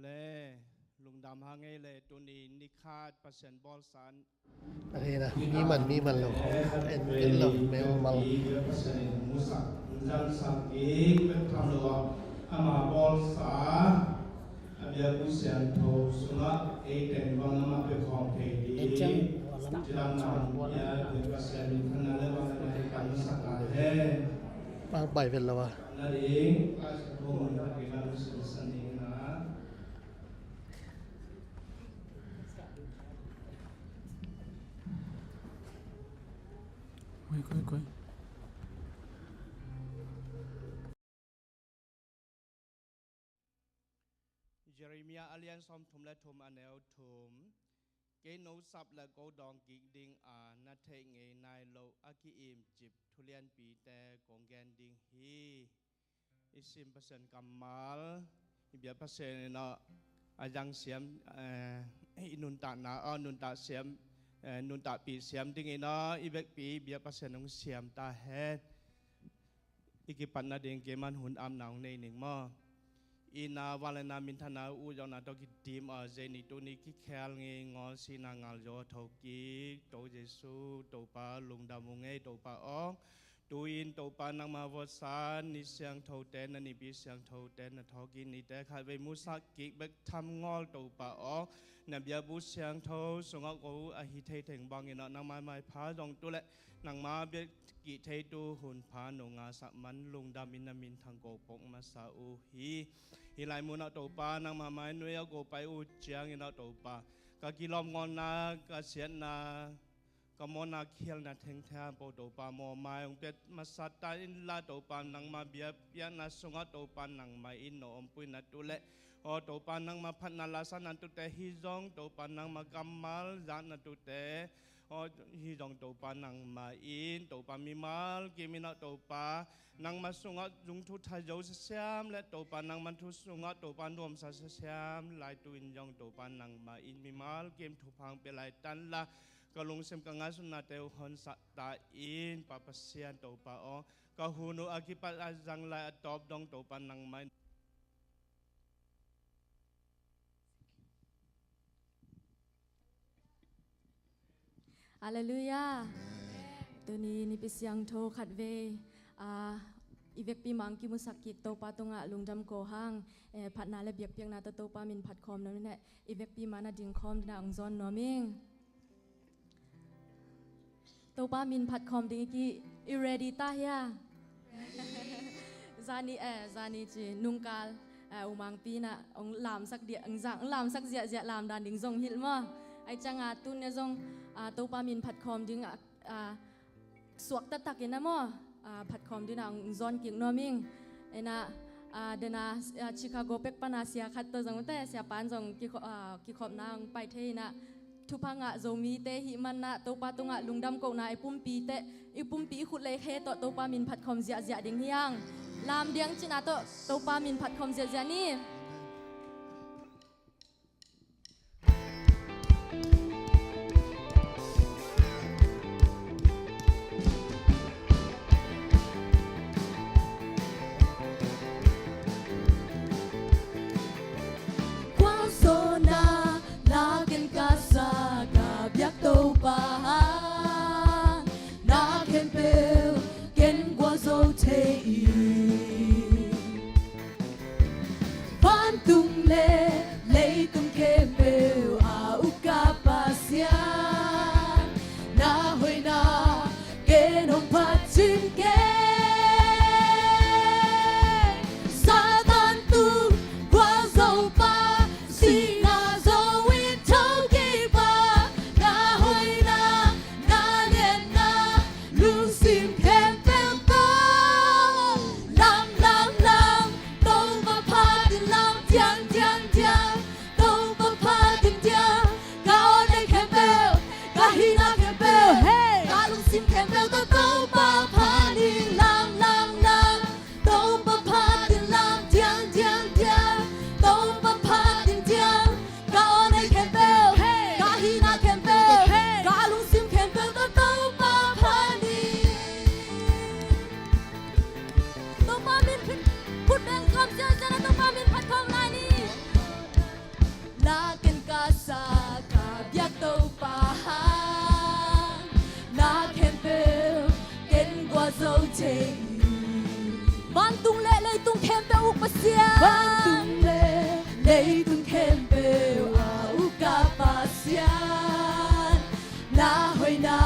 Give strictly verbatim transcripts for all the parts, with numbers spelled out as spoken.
Le lungdam hang ei le tuni nikhat Pasian bawlsa. Ahi na, mi man, mi man lo. En, en lo, mel mal. Ama bawlsa a biakbuk siangtho sungah ei teng bang amah pia khawm thei ding. Cidam na bia biak Pasian in khanna le bang na hei kan sakna he. Bang bai vel lo a. Na ding, Laisiangtho mun khat kei na lu sin san ding na. Koi, koi, koi. Jeremiah a lian sawmthum le thum a neu thum. Kei no sap le ko dawng kik ding a na theih ngei nai lo a ki-imcip thulianpite kong gen ding hi. I sim Pasian kammal, i biak Pasian in a zang siam, eh, i nuntakna, oh, nuntak siam, eh, nuntakpih siam ding in a i vekpi i biak Pasian hong siam ta hen. I kipatna ding kei man hun amna hong nei ning maw. I na vangliatna minthanna uh zawhna tawh kidim a, zei ni tuni kikhel ngei ngawl sihna ngal zaw tho kik. To Jesu, Topa lungdam ung ei Topa aw. Tu-in Topa nangma vawtsa ni siangthote, na nipi siangthote, na thawhkik nite khatvei musak kik bek tham ngawl Topa aw. Na biakbuk siangtho sungah ko uh ahi thei theng bangin aw nangma maipha zong tu leh nangma biak kih theitu hun pha nong ngahsak man lungdam in na minthang ko pok masa uh hi. Hih lai munah Topa nangma mai nuai ah ko pai uh ciangin ah Topa ka kilawm ngawlna, ka siatna, ka mawhna khialna thengthengapo Topa mawh mai hong piat masa ta inla Topa nangma biakpiakna sungah Topa nangmah in na ompui na tu leh aw Topa nangma phatna la sa na tute hi zong Topa nangma kammal zak na tute aw hi zong Topa nangmah in Topa mimal kim in ah Topa nangma sungah zung thu tha zo sasiam le Topa nangma thu sungah Topa nuamsa sasiam lai tu in zong Topa nangmah in mimal kim thupha hong pia lai tanla ka lungsim ka ngaihsutnate uh honsak ta in Pa Pasian Topa aw ka hun uh a kipat a zang lai a tawp dong Topa nangmah in Halleluiah. Tuni nipi siangtho khatvei ah i vekpi mah hong kimusak kik Topa tungah lungdam ko hang, eh, phatna le biakpiakna tawh Topa min phat khawm nuam in eh i vekpi mah na ding khawm dingin hong zawn nuam ing. Topa min phat khawm ding i ki i ready ta hia? Zani, eh, zani ci nungkal, eh, U Mangpi in ah hong lamsak dia, hong zang, hong lamsak ziahziah lamdan ding zong hilh maw? Ai cianga tun ne zong, ah, Topa min phat khawm ding, ah, ah, suak taktak in ah maw? Ah, phat khawm ding ah hong zawn kik nuam ing. Ina, ah, dena, ah, Chicago pek pana sia khat tawh zong ute, sia pan zong kikho-, ah, kikhopna hong pai thei ina. Thupha ngah Zomite hih manah Topa tungah lungdam kohna i pumpite, i pumpi i khut le i khe tawh Topa min phat khawm ziahziah ding hi hang. Lam diang cihna tawh Topa min phat khawm ziahziah ni. Gualzawhna la ken ka sa ka biak Topa hang, na khempeuh ken gualzo thei hi. Vantung le leitung khempeuh a uk ka Pasian, na hoihna ken hong phat cing kei. Satan tung gualzo pa, sihna zo in thokik pa, na hoihna, na lianna, lungsim khempeuh tawh lam, lam, lam, Topa phat in lam diang, diang, diang, Topa phat in diang. Ka aw nei khempeuh, ka hihna khempeuh, hey, ka lungsim khempeuh tawh Topa phat in lam, lam, lam, Topa phat in lam diang, diang, diang, Topa phat in diang. Ka aw nei khempeuh, hey, ka hihna khempeuh, hey, ka lungsim khempeuh tawh Topa phat in. Topa min phat, khut beng khawm ziahziah na Topa min phat khawm lai ni. thei. Vantung le leitung khempeuh uk Pasian. Vantung le leitung khempeuh a uk a Pasian, na hoihna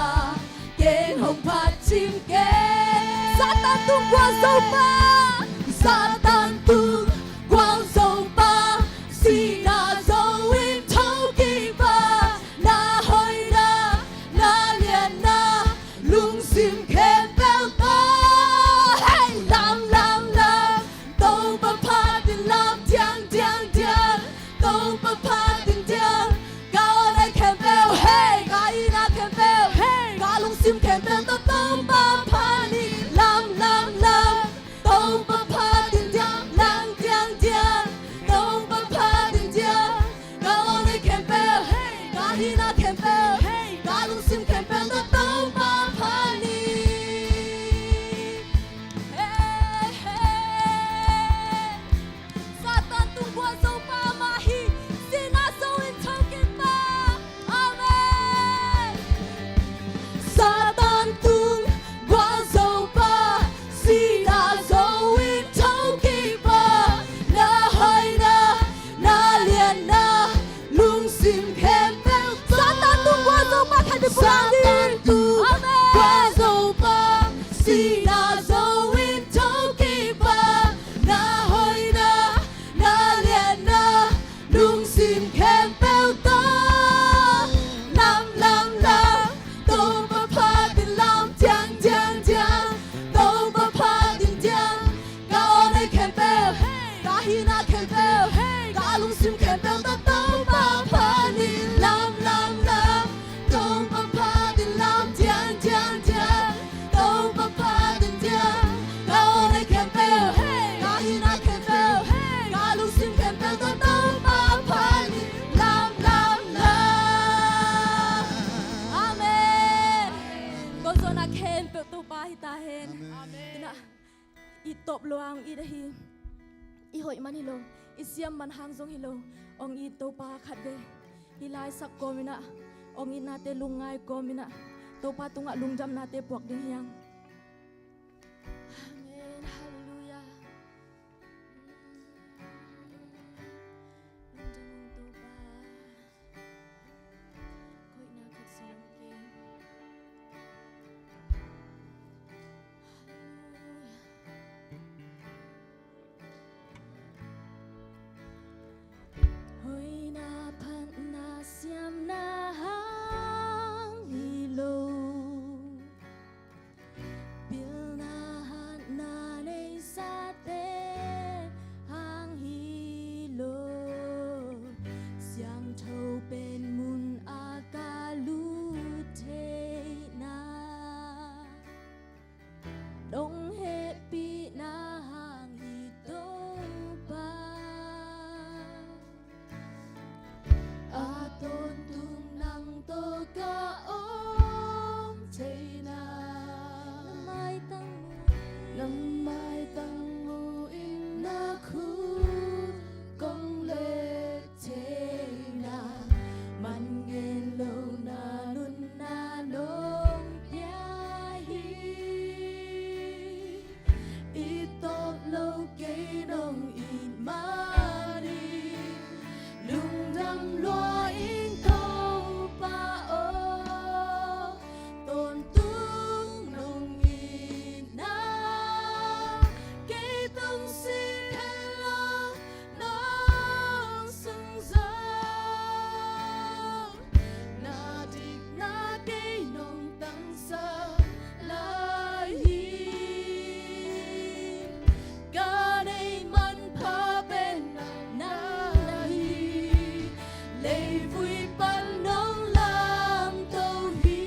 ken hong phat cim ken. Satan tung gualzo pa. Satan tung gualzo pa, sihna zo in thokik pa, na hoihna, na lianna, lungsim khempeuh tawh. Hei, lam, lam, lam, Topa phat in lam, diang, diang, diang, Topa phat in diang. Ka aw nai khempeuh, hei, ka itna khempeuh, hei, ka lungsim khempeuh tawh Topa phat in lam, lam, lam, Topa phat in diang, lam, diang, diang, Topa phat in diang. Ka aw nai khempeuh, hei, ka itna khempeuh, hei, ka lungsim khempeuh tawh Topa phat in. Hei, hei. Satan tung gualzo pa mah hi, sihna zo in thokik pa. Amen. Satan tung gualzo pa, sihna zo in thokik pa, na hoihna, na lianna, lungsim khempeuh. Satan tung gualzo pa khat in pulak ding. Satan tung, amen, gualzo pa, sihna zo in thokik pa, na hoihna, na lianna, lungsim khempeuh tawh. Lam, lam, lam, Topa phat in lam, diang, diang, diang, Topa phat in diang. Ka aw nai khempeuh, ka itna khempeuh, ka lungsim khempeuh tawh Topa phat in lam, lam, lam, Topa phat in lam, diang, diang, diang, Topa phat in diang. Ka aw nai khempeuh, ka itna khempeuh, ka lungsim khempeuh tawh Topa phat in lam, lam, lam. Amen. Gualzawhna khempeuh Topa hi ta hen. Amen. Ina, i tawp lo a hong it ahi. I hoih man hi lo, i siam man hang zong hi lo, hong it Topa khatvei hih laisak kawm inah, hong itnate lungngai kawm inah, Topa tungah lungdamnate puak ding hi hang. Amen. Halleluiah. Lungdam ung Topa. Koihna khat sawm kei. Halleluiah. Hoihna phatna siamna hang hi lo, pilna hatna neisate hang hi lo, siangtho pen mun a ka lut theihna, nong hehpihna hang hi Topa. A tawntung nang tawh ka om theihna, na maitang mu, na maitang mu in na khut kong let theihna, man ngen lo na nunna nong pia hi. I tawp lo kei nong it manin, lungdam lua ing Topa aw. Tawntung nong itna kei tungsi khen lo, nong sung zo, na dikna kei nong tangsak lai hi. Ka neih manpha pen nang na hi, leivui pan nong lamto hi.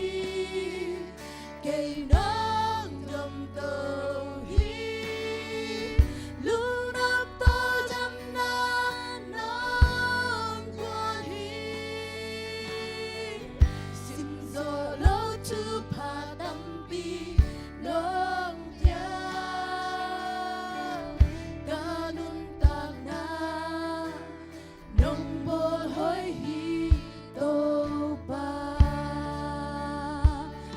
Kei nong domto hi, lungnop tawh damna nong guan hi. Sim zawh lo thupha tampi nong pia, ka nuntakna nong bawl hoih hi Topa.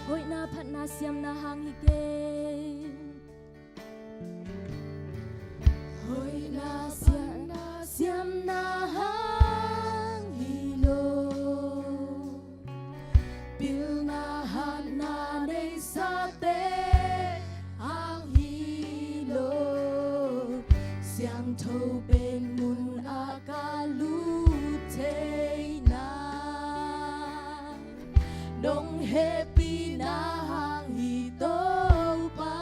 Hoihna phatna siamna hang hi kei. Hoihna siamna hang hi lo, pilna hatna neisate hang hi lo, siangtho pen mun a ka lut theihna nong hehpihna hang hi Topa.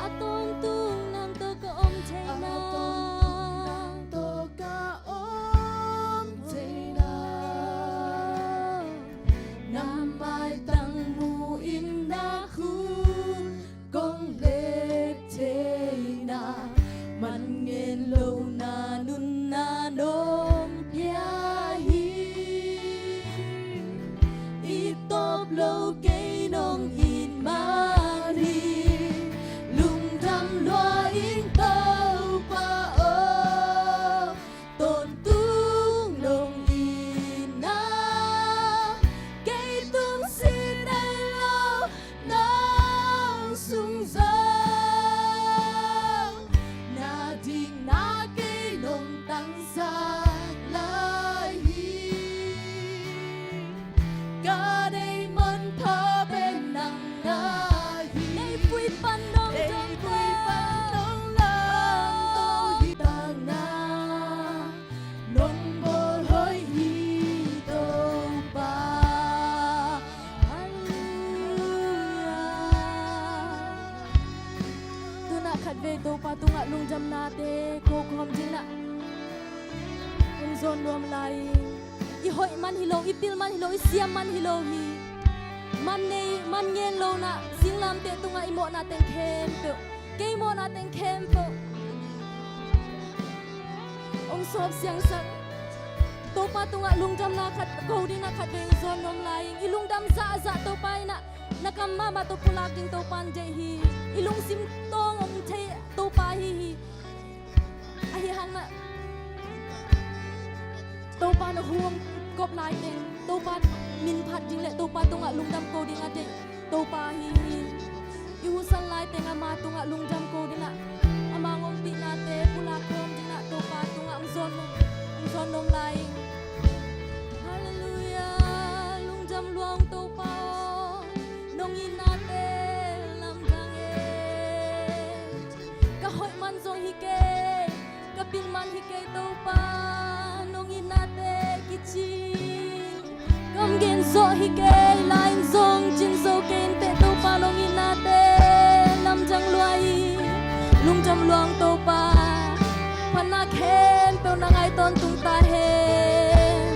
A tawntung nang tawh ka om theihna, a tawntung nang tawh ka om theihna, na maitang mu-in na khut kong let theihna, man ngen lohna nunna nong pia hi. I tawp lo kei nong it man hi, lungdam lua ing Topa aw. Tawntung nong itna kei tung si thei lo, nong sung zong na dikna kei nong tangsak lai hi. Ka deih manpha pen nang na hi. Leivui pan nong, leivui pan nong lamto hi. Takna nong bawl hoih hi Topa. Halleluiah. Tunah khatvei Topa tungah lungdamnate ko khawm dingin ah hong zawn nuam lai. I hoih man hi lo, i pil man hi lo, i siam man hi lo hi. Man nei, man ngen lo na, singlamteh tungah i mawhna teng khempeuh, kei mawhna teng khempeuh hong sawp siangsak. Topa tungah lungdamna khat ko dingin ah khatvei hong zawn nuam lai ing. I lungdam zahzah Topa in ah na kam mahmah tawh pulak ding Topa in deih hi. I lungsim tawng hong thei Topa ahi hi. Ahi hang na Topa na hu hong kop lai teng Topa min phat ding le Topa tungah lungdam ko ding a deih Topa ahi hi. I husan lai teng ama tungah lungdam ko dingin ah ama hong ompihnate pulak khawm dingin ah Topa tungah hong zawn nuam, hong zawn nuam lai ing. Halleluiah. Lungdam lua ung Topa aw, nong itnate lamdang e. Ka hoih man zong hi kei, ka pil man hi kei Topa, nong itnate kici. Kam gen zawh hi kei, la-in zong cin zo kei inteh Topa, nong itnate lamdang lua hi. Lungdam lua ung Topa, phatna khempeuh nang a i tawntung ta hen.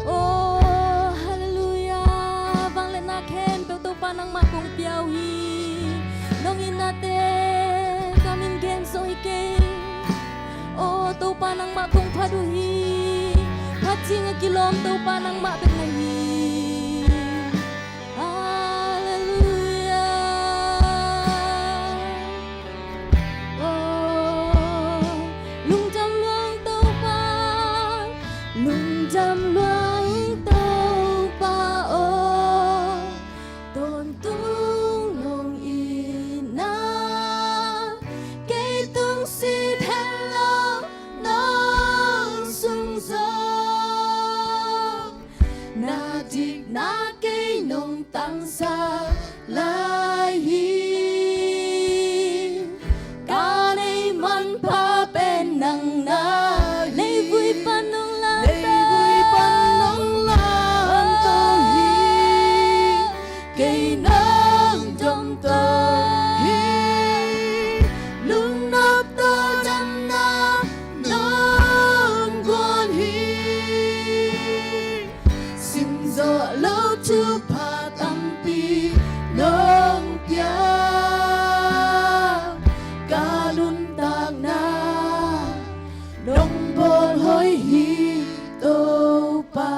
Oh, halleluiah. Vangliatna khempeuh Topa nangmah kong pia uh hi. Nong itnate kam in gen zo hi kei. Oh, Topa nangmah kong phat uh hi. Phat ding a kilawm Topa nangmah bek na hi. Halleluiah. Oh, lungdam lua ung Topa, lungdam lua ung Topa aw. Tawntung nong itna kei tung si thei lo, nong sung zong na dikna kei nong tangsak lai hi. Ka deih manpha pen nang na hi. Leivui pan nong lamto, leivui pan nong lamto hi. Kei nong domto hi. Lungnop tawldamna nong guan hi. Sim zawh lo thupha tampi nong pia. Ka nuntakna nong bawl hoih hi Topa.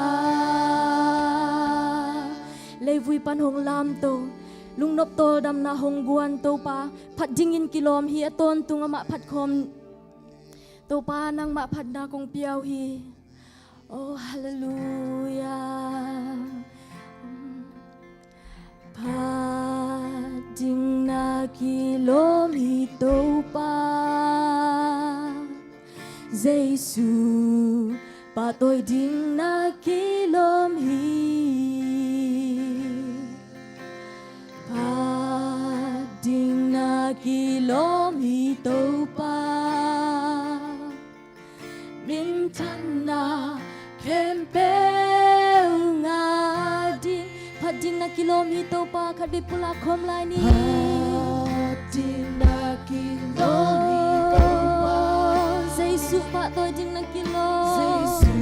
Leivui pan hong lamto, lungnop tawldamna hong guan Topa, phat dingin kilawm hi. A tawntung amah phat khawm Topa nangmah phatna kong pia uh hi. Oh, halleluiah. Phat ding na kilawm hi Topa. Jesu, pahtawi ding na kilawm hi. Phat ding na kilawm hi Topa. Minthanna khempeuh ngah ding. Phat ding na kilawm hi Topa, khatvei pulak khawm lai ni. Phat ding na kilawm hi Topa. Jesu, pahtawi ding na kilawm. Jesu,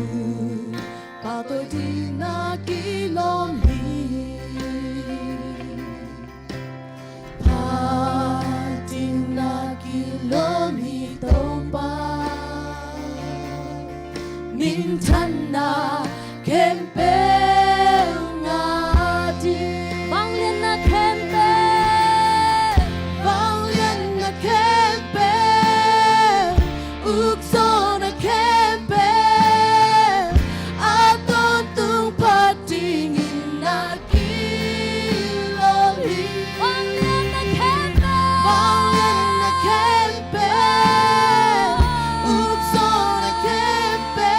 pahtawi ding na kilawm hi. Phat ding na kilawm hi Topa. Minthanna khempeuh ngah ding. Vangliatna khempeuh. Vangliatna khempeuh. Ukzawhna khempeuh a tawntung phat dingin na kilawm hi. Vangliatna khempeuh. Vangliatna khempeuh. Ukzawhna khempeuh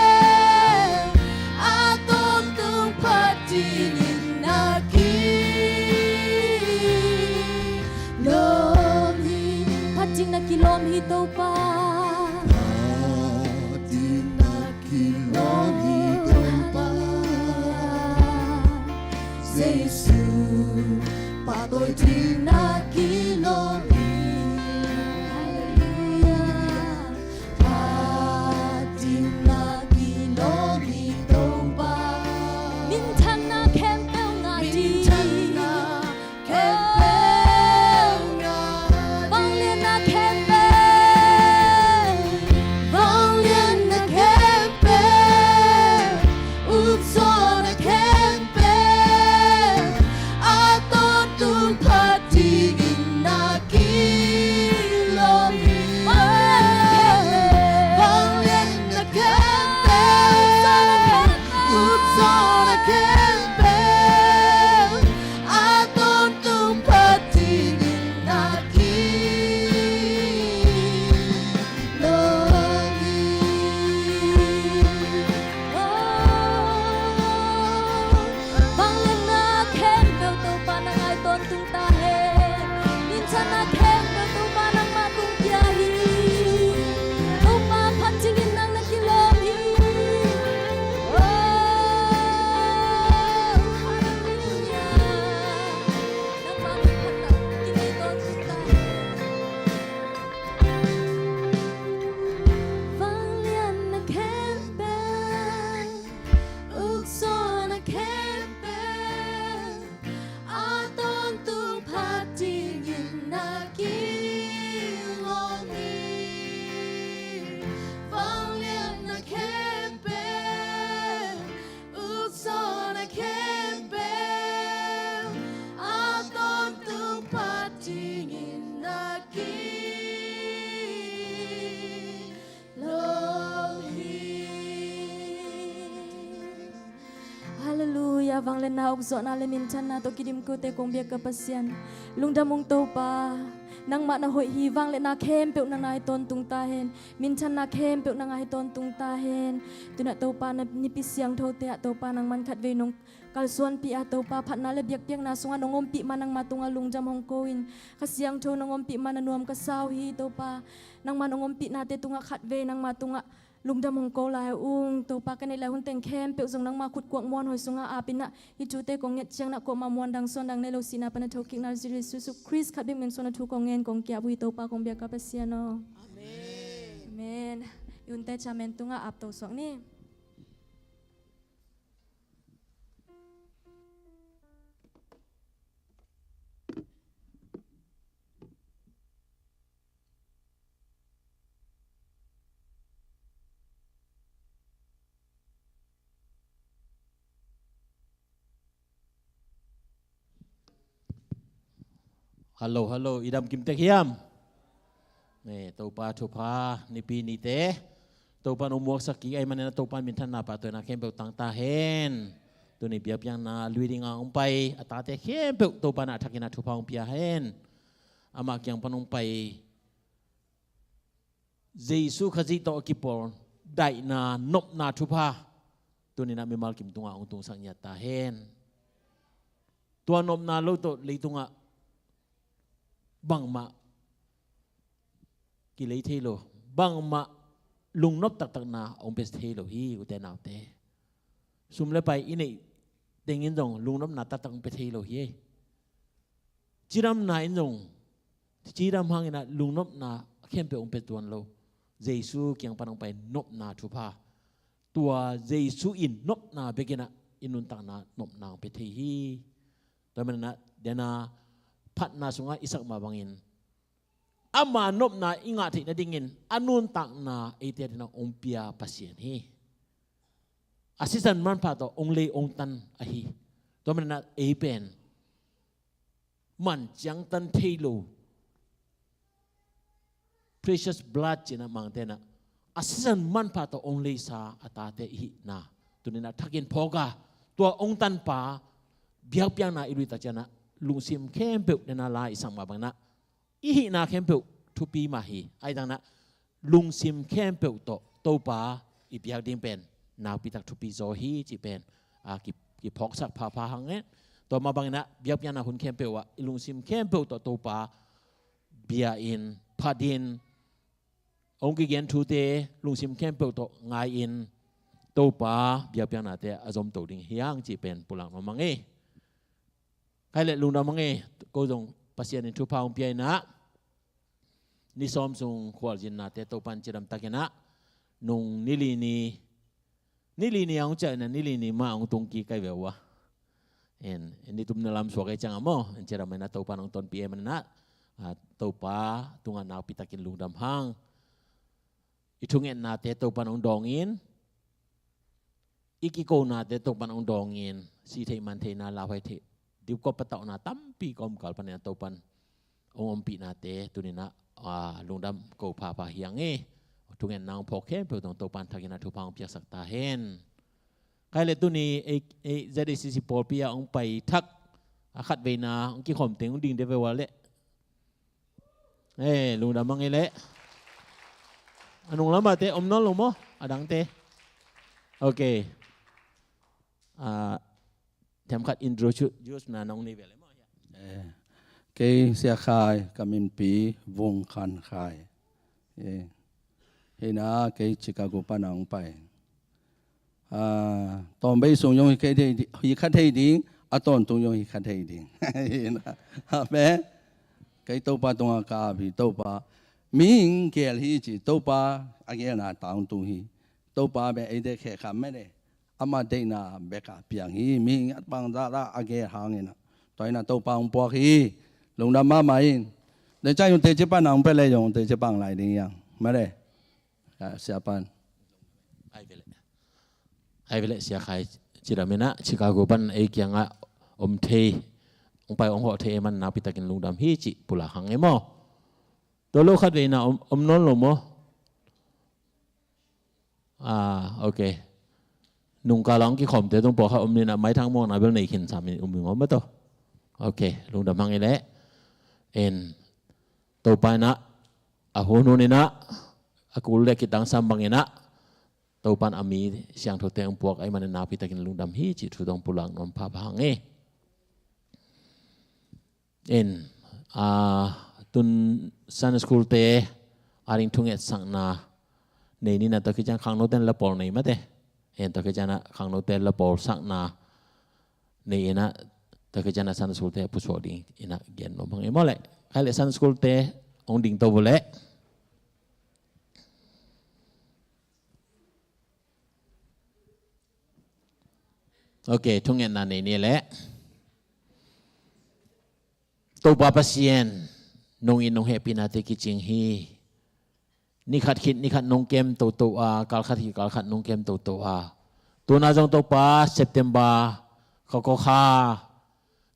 a tawntung phat dingin na kilawm hi. Phat ding na kilawm hi Topa. Phat ding na kilawm hi Topa. Jesu, pahtawi ding na kilawm hi. Halleluiah. Phat ding na kilawm hi Topa. Minthanna khempeuh ngah ding. Minthanna khempeuh ngah ding. Vangliatna khempeuh. Vangliatna khempeuh. Ukzawhna khempeuh a tawntung phat dingin na kilawm hi. Vangliatna khempeuh. Ukzawhna khempeuh a tawntung phat dingin na kilawm hi. Vangliatna khempeuh Topa nang ah tawntung ta hen. Minthanna khempeuh Topa nangmah tung pia hi. Topa phat dingin nang na kilawm hi. Oh, halleluiah. Nangmah min phatna dingin tawntung ta hen. Vangliatna khempeuh, ukzawhna khempeuh a tawntung phat dingin na kilawm hi. Vangliatna khempeuh, ukzawhna khempeuh a tawntung phat dingin na ki Halleluiah. Vangliatna, ukzawhna le minthanna tawh kidim kote kong biak ka Pasian, lungdam ung Topa. Nangmah na hoih hi. Vangliatna khempeuh nang ah hi tawntung ta hen. Minthanna khempeuh nang ah hi tawntung ta hen. Tunah Topa, na Nipi siangthote ah Topa, nangman khatvei nong kalsuanpih a Topa, phatna le biakpiakna sungah nong ompih ma nangmah tungah lungdam hong ko in. Kha Siangtho nong ompih ma na nuam ka sa uh hi Topa. Nangmah nong ompihnate tungah khatvei nangmah tungah lungdam hong ko lai ung. Topa, ka neih lai hun teng khempeuh zong nangmah khut kuak muanhuai sungah apin ah, hih thute kong nget ciangin ah kuamah muandang suandang nei lo, sihna pan a thokikna Jesu Khrist khat bek min suangin a thu kong ngen kong ki-ap uh hi Topa, kong biak ka Pasian aw. Amen. Amen. I hunte chairman tungah apto suak ni. Hallo, hallo, i dam kim tek hiam? Eh, Topa thupha, Nipi nite Topa in hong muaksak kik ahih manin ah Topa in minthanna, pahtawina khempeuh tang ta hen. Tuni biakpiakna lui dingin hong pai a tate khempeuh Topa in a thakin ah thupha hong pia hen. Ama kiang pan hong pai Jesu Khazih tawh a kipawl daihna, nopna thupha tuni-in ah mimal kim tungah hong tungsak ngiat ta hen. Tua nopna lo tawh leitungah bangmah kilei thei lo, bangmah lungnop taktakna hong pia thei lo hi, ute naute. Sum le pai i neih tengin zong lungnopna taktak hong pia thei lo hi. Cidamna in zong cidam hangin ah lungnopna khempeuh hong pia tuan lo. Jesu kiang pan hong pai nopna thupha, tua Jesu in nopna bekin ah i nuntakna nopna hong pia thei hi. Tua manin ah dena phatna sungah i sak mah bangin ama nopna i ngah theih nadingin a nuntakna eite adingin ah hong pia Pasian hi. A sisan manpha tawh hong lei hong tan ahi. Tua manin ah ei pen man ciangtan thei lo, precious blood ci-in ah Mangte in ah, a sisan manpha tawh hong leisa a tate i hihna tuni-in ah thakin phawk a, tua hong tanpa biakpiakna i lui tak ciangin ah lungsim khempeuh, dena la i sak mah bangin ah i hihna khempeuh thupi mah hi. Ahi zongin ah lungsim khempeuh tawh Topa i biak ding pen nakpi tak thupi zaw hi cih pen, a, ki, kiphawksak phapha hang e. Tua mah bangin ah biakpiakna hun khempeuh ah i lungsim khempeuh tawh Topa bia-in, phatin, hong kigen thute lungsim khempeuh tawh ngai-in, Topa biakpiaknate a zomto ding hi hang cih pen pulak nuam hang e. Khai leh lungdam hang e, ko zong Pasian in thupha hong pia-in ah, ni sawm sung khualzinnate Topa in cidam takin ah, nung ni li ni, ni li ni a hong ciah in ah, ni li ni mah a hong tung kik kai ve ua. En, en ni tumna lam suak ei ciang a maw, en cidam in ah Topa in hong tonpih ei manin ah, a, Topa tungah nakpi takin lungdam hang. I thungetnate Topa in hong dawngin, i kikonate Topa in hong dawngin, si theih man theihna, lauhuai theih, dipkop patauhna tampi ka om kal panin ah Topa in hong ompihnate tuni-in ah, a, lungdam ko phapha hi hang e. Thungetna hong phawk khempeuh tawh Topa in thakin ah thupha hong piaksak ta hen. Khai leh tuni ei, ei Z A C C pawlpi ah hong pai thak a khatveina hong kikhawm teng hong ding de ve ua leh. Eh, lungdam hang e leh. A nung lamah te om nawn lo maw? A dangte. Ok. A, themkhat introduce na nong nei ve leh maw? Eh, kei Sia Khai, ka minpi Vung Khan Khai. Eh, hi-in ah kei Chicago pan hong pai. A, tawmbei sung zong hi kha thei di-, hi kha thei ding, a tawntung zong hi kha thei ding. Amen. Kei Topa tungah ka ap hi, Topa. Mihing gel hi ci, Topa a gelna tawh hong tung hi. Topa bek eite khekkham mete, ama deihna bek a piang hi, mihing a bangzah a gel hangin ah. Tua in ah Topa hong puak hi, lungdam mahmah ing. Dei cai yung teci pan hong pia leh yung teci pan lai ding hi hang. Mete. Sia pan. Ai ve leh. Ai ve leh Sia Khai cidam in ah Chicago pan ei kiangah om thei, hong pai hong hawh thei ei manin nakpi takin lungdam hi cih pulak hang e maw? Tua lo khatveina om, om nawn lo maw? Ah, ok. Nungkal a hong kikhawmte tung pawlkhat om ni-in ah maithang muakna bel nei khin sam in um ing maw tawh? Ok, lungdam hang e leh. En, Topa in ah a hun hun in ah, a kul leh kitangsam bangin ah, Topa in a mi siangthote hong puak ahih manin nakpi takin lungdam hi cih thu tawh pulak nuam phapha hang e. En, a, tun Sunday school te ading thungetsakna nei ni-in ah, tua khit ciang khangnote in la pawl nei mate. En, tua khit ciang ah khangnote la pawlsakna nei in ah, tua khit ciang ah Sunday school te pusuak ding in ah gen nuam hang e maw leh. Khai leh Sunday school te hong dingto uh leh. Ok, thungetna nei ni leh. Topa Pasian, nong it nong hehpihnate kicing hi. Ni khat khit ni khat nong kem toto a, kal khat khit kal khat nong kem toto a. Tuna zong Topa, September kha kua kha,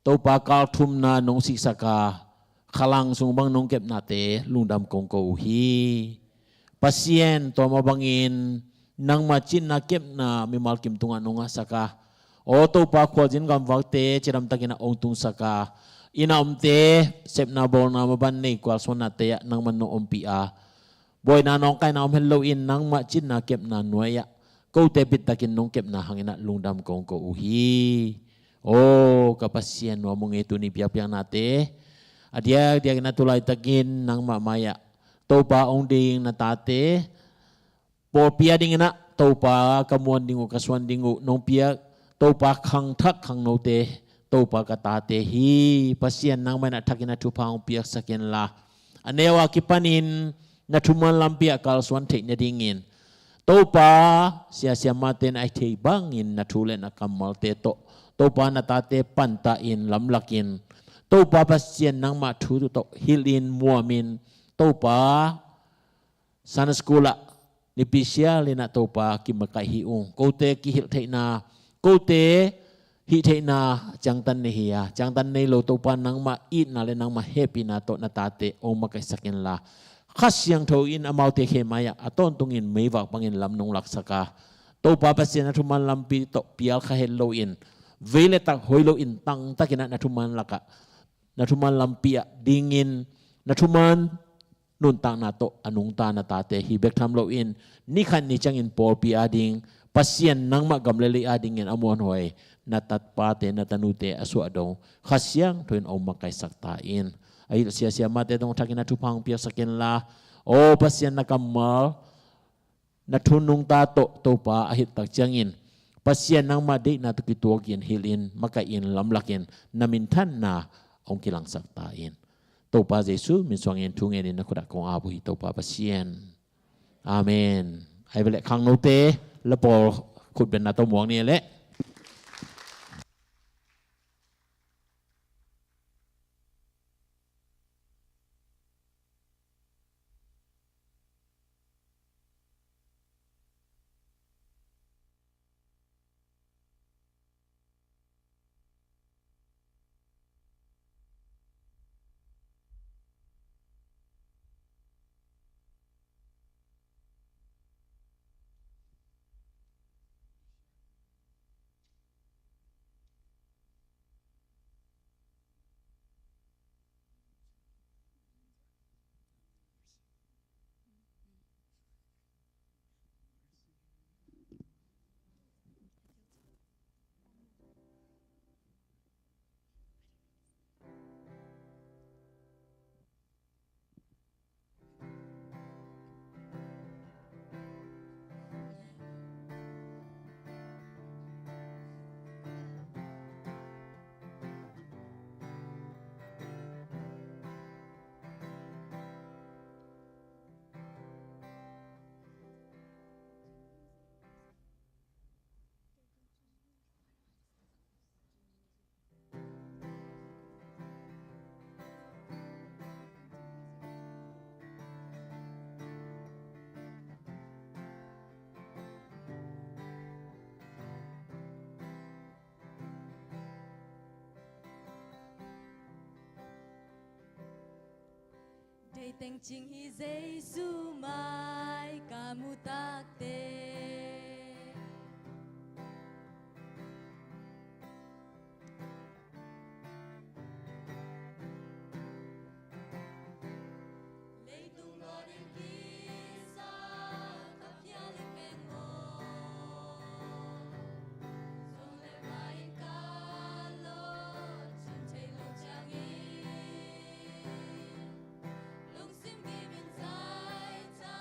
Topa, kal thumna nong siksak a, khalang sung bang nong kepnate lungdam kong ko uh hi. Pasian, tua mah bangin nangma cinna kepna mimal kim tungah nong ngahsak a, aw Topa, khualzin gamvakte cidamtakin ah hong tungsak a, inn a omte sepna bawlna maban nei kualsuannate ah nangman nong ompih a, Buaina nawngkaina om het loin nangmah citna kepna nuai-ah kote bittakin nong kepna hanginah lungdam kong ko uh hi. Aw ka Pasian, nuam ung ei, tuni biakpiaknate a diakdiakin a tu laitakin nangmah mai-ah Topa hong ding na tate pawlpi a dinginah Topa ka muan ding uh, ka suan ding uh nong piak Topa khangthak khangnote Topa ka tate hi. Pasian, nangmah in a thakin a thupha hong piaksak inla, a neu a kipanin na thuman lampi ah kalsuan theih nadingin Topa, sia siamate in a thei bangin na thu le na kammalte tawh Topa na tate panta in lamlakin Topa Pasian, nangmah thu tawh hilhin muamin Topa Sunday school ah nipi sial inah Topa kimakaih hi ung. Kote kihilh theihna, kote hih theihna ciangtan nei hi a, ciangtan nei lo Topa nangmah itna le nangmah hehpihna tawh na tate hong makaihsak inla, Kha Siangtho in amaute khe mai-ah a tawntungin meivak bangin lam nong laksak a, Topa Pasian na thuman lampi tawh pial kha het loin vei le tak hoi loin tangtakinah na thuman lakah na thuman lampi ah dingin na thuman nuntakna tawh a nungta na tate hi bek tham loin ni khat ni ciangin pawlpi a ding Pasian nangmah gam le lei a dingin a muanhuai na tapate na tanute a suah dong Kha Siangtho in hong makaihsak ta in. A hilh sia siamate dong thakin a thupha hong piaksak inla, aw Pasian, na kammal na thu nungta tawh Topa a hilh tak ciangin Pasian nangmah deihna tawh kituakin hilhin makaihin lamlakin na minthanna hong kilangsak ta in. Topa Jesu min suangin thu ngenin na khutah kong ap uh hi Topa Pasian. Amen. Ai veleh khangnote, la pawl khutbenna tawh muang ni leh. Deih teng cing hi Jesu mai ka muh takteh. Leitung dawnin kisa ka phial in peng maw? Zong le mai in ka lawh cin thei lo ciangin, lungsim kim in zaitha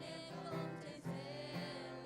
ne ka om thei zel.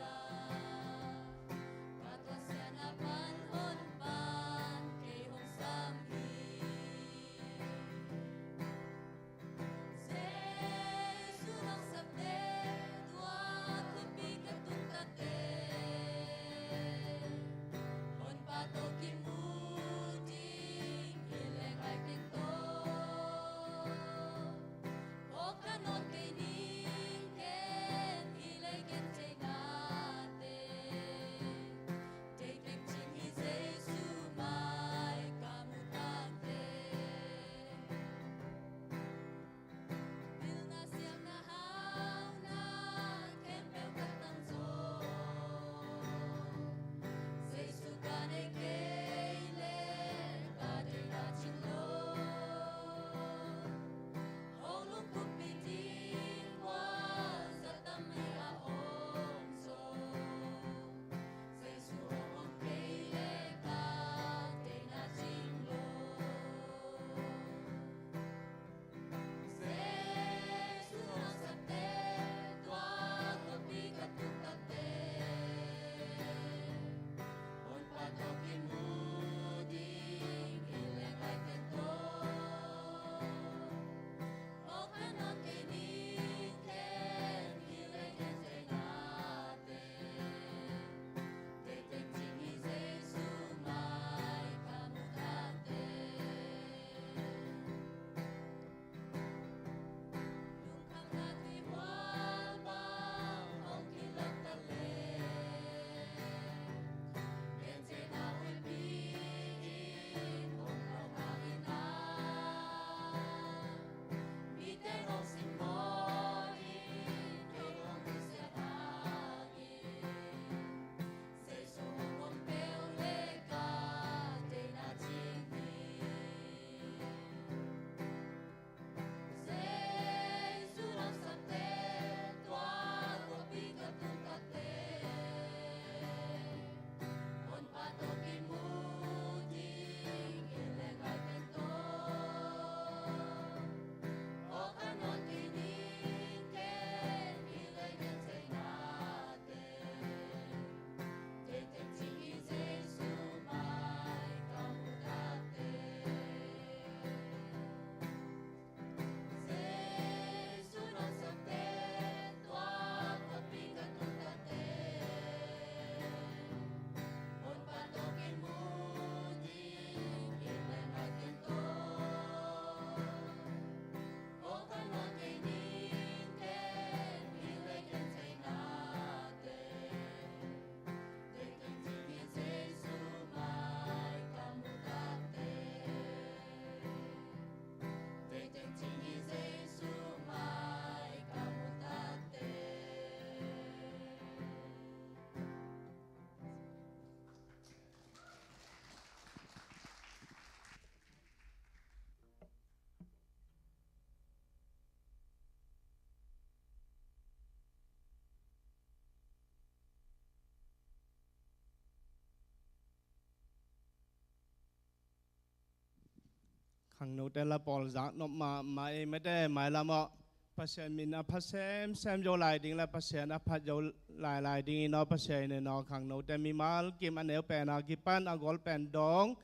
Khangnote la pawl zak nop mahmah ei mate, mailam aw Pasian min a phat semsem zo lai ding le Pasian a phat zo lailai ding in aw Pasian in aw khangnote mimal kim a neu pen a kipan a gol pen dong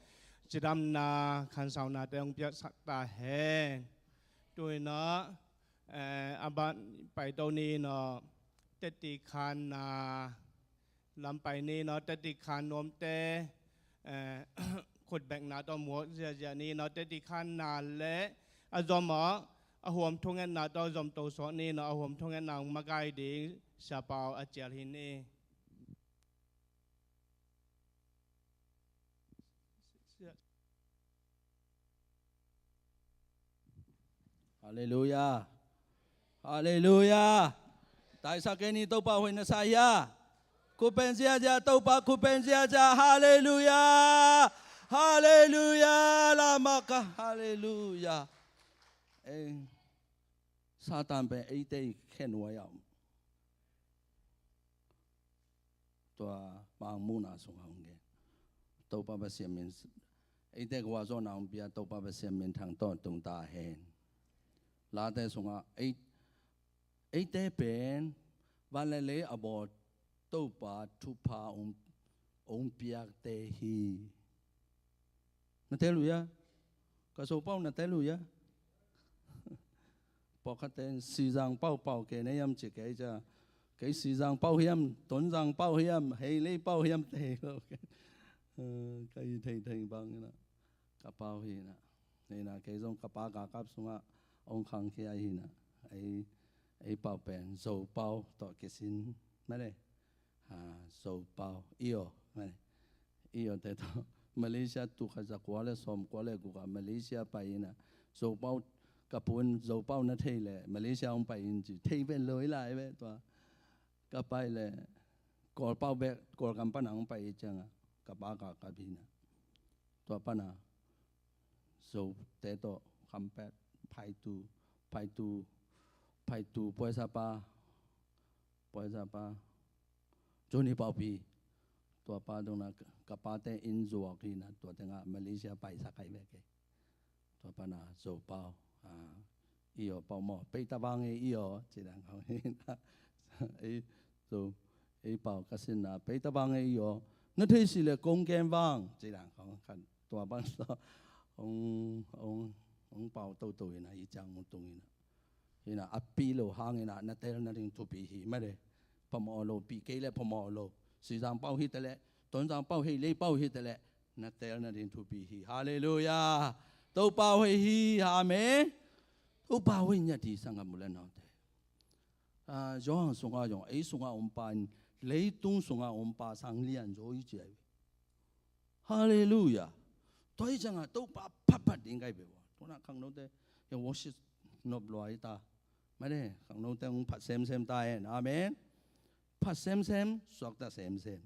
cidamna khansaunate hong piaksak ta hen. Tu in aw eh, a ban paito ni in aw teti khanna lam pai ni in aw teti khan nuamte eh, khutbekna tawh muak ziazia ni in aw teti khanna le a zom aw a huam thungetna tawh zom to suak ni in aw a huam thungetna hong makai ding siapau a cial hi ni. Halleluia. Taisak kei ni, Topa hoih na sa hia? Khut beng ziazia, Topa khut beng ziazia. Halleluia. Halleluia. Lamaka. Halleluia. Ei, Satan pen eite i khen huai a om. Tua mangmuhna sungah hong gen. Topa Pasian min, eite kua zawhna hong pia Topa Pasian min thang tawntung ta hen. Late sungah ei, eite pen van le lei a bawl Topa thupha hong, hong piakte hi. Na tel uh hia? Ka Zopau na tel uh hia? Pawlkhatte in Sizang pau pau kei na hiam ci kei cia. Kei Sizang pau hiam, Tonzang pau hiam, Heilei pau hiam te hi lo kei. Ka hi theithei bang ina ka pau hi ina. Ina kei zong ka pa kakap sungah hong khangkhia hi ina. Ei, ei pau pen Zopau tawh kisin male. Zopau i aw male. I aw te tawh Malaysia tul khat za kua le sawm kua le guk ah Malaysia pai ina. Zopau ka pun Zopau na thei le Malaysia hong pai in ci thei pen lo i lai ve tua. Ka pai le Kawlpau bek Kawlgam pana hong pai i cianga ka pa kakap hi ina. Tua pana Zote tawh khampet phaitu phaitu phaitu puaisapa puaisapa Johnny Paupi. Tuapa dongna ka pate in zuak hina tua tengah Malaysia paisak kai vek kei. Tua pana Zo Pau, i aw Pau maw, pei ta vang ei i aw ci dang khong hina. Ei Zo ei Pau ka sinna pei ta vang ei i aw, na thei si le kong ken vang ci dang khong khan tua pan so ong ong ong Pau toto hina i ciang mung tung hina. Hina a pi lo hang hina na tel na ding thupi hi made. Phamawh lo pi kei le phamawh lo. Sizang Pau hi tale, Tonzang Pau hi, Lei Pau hi tale, na tel na ding thupi hi. Halleluia. Topa hoih hi. Amen. Topa hoih ngiat hi sangam u le naute. Johan sunga jong ei sunga om pa in leitung sunga om pa sang lian zo i ci ai. Halleluia. Tua hi cianga Topa phatphat ding kai beuh a tuna khangnote hia worship nop lua hi ta. Made khangnote hong phat semsem ta hen. Amen. Phat semsem suakta semsem.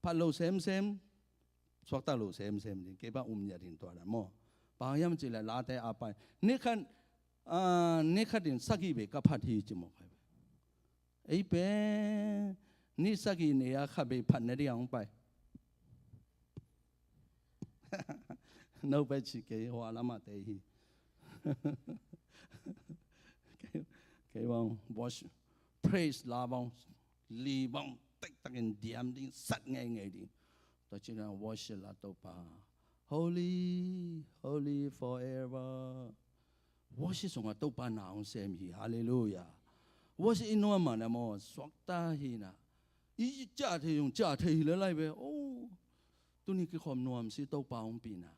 Phat lo semsem suakta lo semsem ding kei bang um ngiat hin tua dan maw. Bang hiam ci le late a pai ni khan ni khat in sagih bei ka phat hi ci maw kai. Ei pen ni sagih nei a kha bei phat na ding a hong pai. No pai ci kei hua lamah te hi. Kei bang worship praise la bang li bang tektakin diam ding sat ngeingei ding. Tua cina worship la Topa holy holy forever. Worship sunga Topa na hong sem hi. Halleluia. Worship i nuam mana maw suakta hina. I cia thei zong cia thei hi le lai ve o. Tuni kikhawm nuam si Topa hong pina.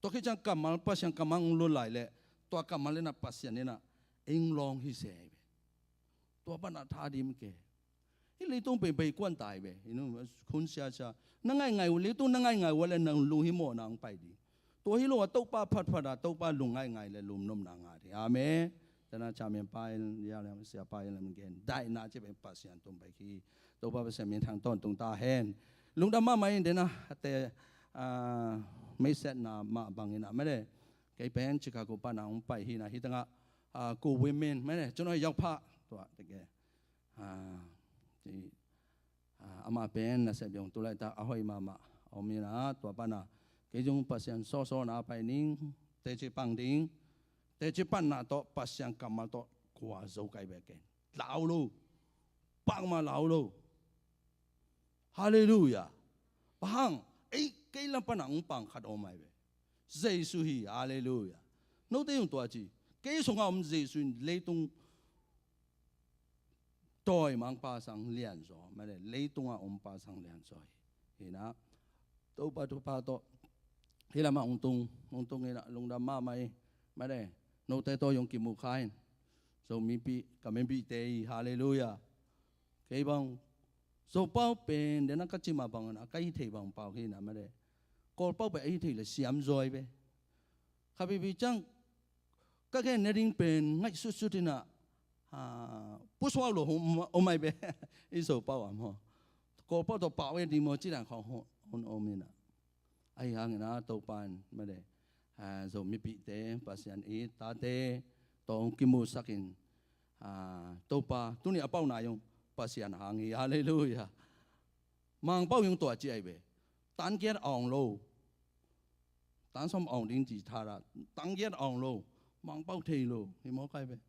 Tua khit ciang kammal Pasian kammal hong lut lai le tua kammal ina Pasian ina eng lawng hi se ve. Tua pana tha dim ke. Hih leitung pei bei kuan tai ve. Khun siasia na ngaingai uh leitung na ngaingai uh le nang lung hi mawh nang pai ding. Tua hi lo a Topa phatphat a Topa lung ngaingai le lumnopna ngat hi. Amen. Tana chairman pa in ya le sia pa in lam gen daina ci pen Pasian tung pai khi Topa Pasian min thang tawntung ta hen. Lungdam mahmah in dena ate meisetna mah bangin a mede kei pen Chicago pana hong pai hina hitanga ku women mede cunoi yakpha tua teke amah pen nasep ding tu laita a hoih mahmah a om ina tua pana Kei zong Pasian sawsawna pai ning, teci pang ding, teci panna tawh Pasian kammal tawh kua zo kai ve ken. Lau lo, pakma lau lo. Halleluia. Bang hang, ei, kei lam pana hong pang khat om ai ve. Jesu hi, halleluia. Note hong tua ci, kei sunga om Jesu in leitung tawi mangpa sang lianzaw, mane, leitunga om pa sang lianzaw hi. Hina, Topa thupha tawh, hi lama hong tung, hong tung hina, lungdam mahmah hi, mane, note tawh hong kimu kha in. Zomi pi, ka mipite hi, halleluia. Kei bang, Zopau pen, dena ka cima bang, na ka hi thei bang pau hina, mane. Kawlpau pen a hi thei le siam zaw hi ve. Kha bibi ciang, ka gen ne ding pen ngaihsutsut ina, ah, pusuak lo om, om ai be. I Zopau a maw. Kawlpau tawh pau e ding maw ci dan khawng hon, hon om ina. Ahi hangina Topa in, mane, ah, Zo mipite, Pasian i tate, tawh hong kimusak in, ah, Topa, tuni a pau na hong Pasian hang hi, halleluia. Mangpau hong tua ci ai be. Tan kiat awng lo. Tan som awng ding ci thara. Tan kiat awng lo. Mangpau thei lo. Hi maw kai be.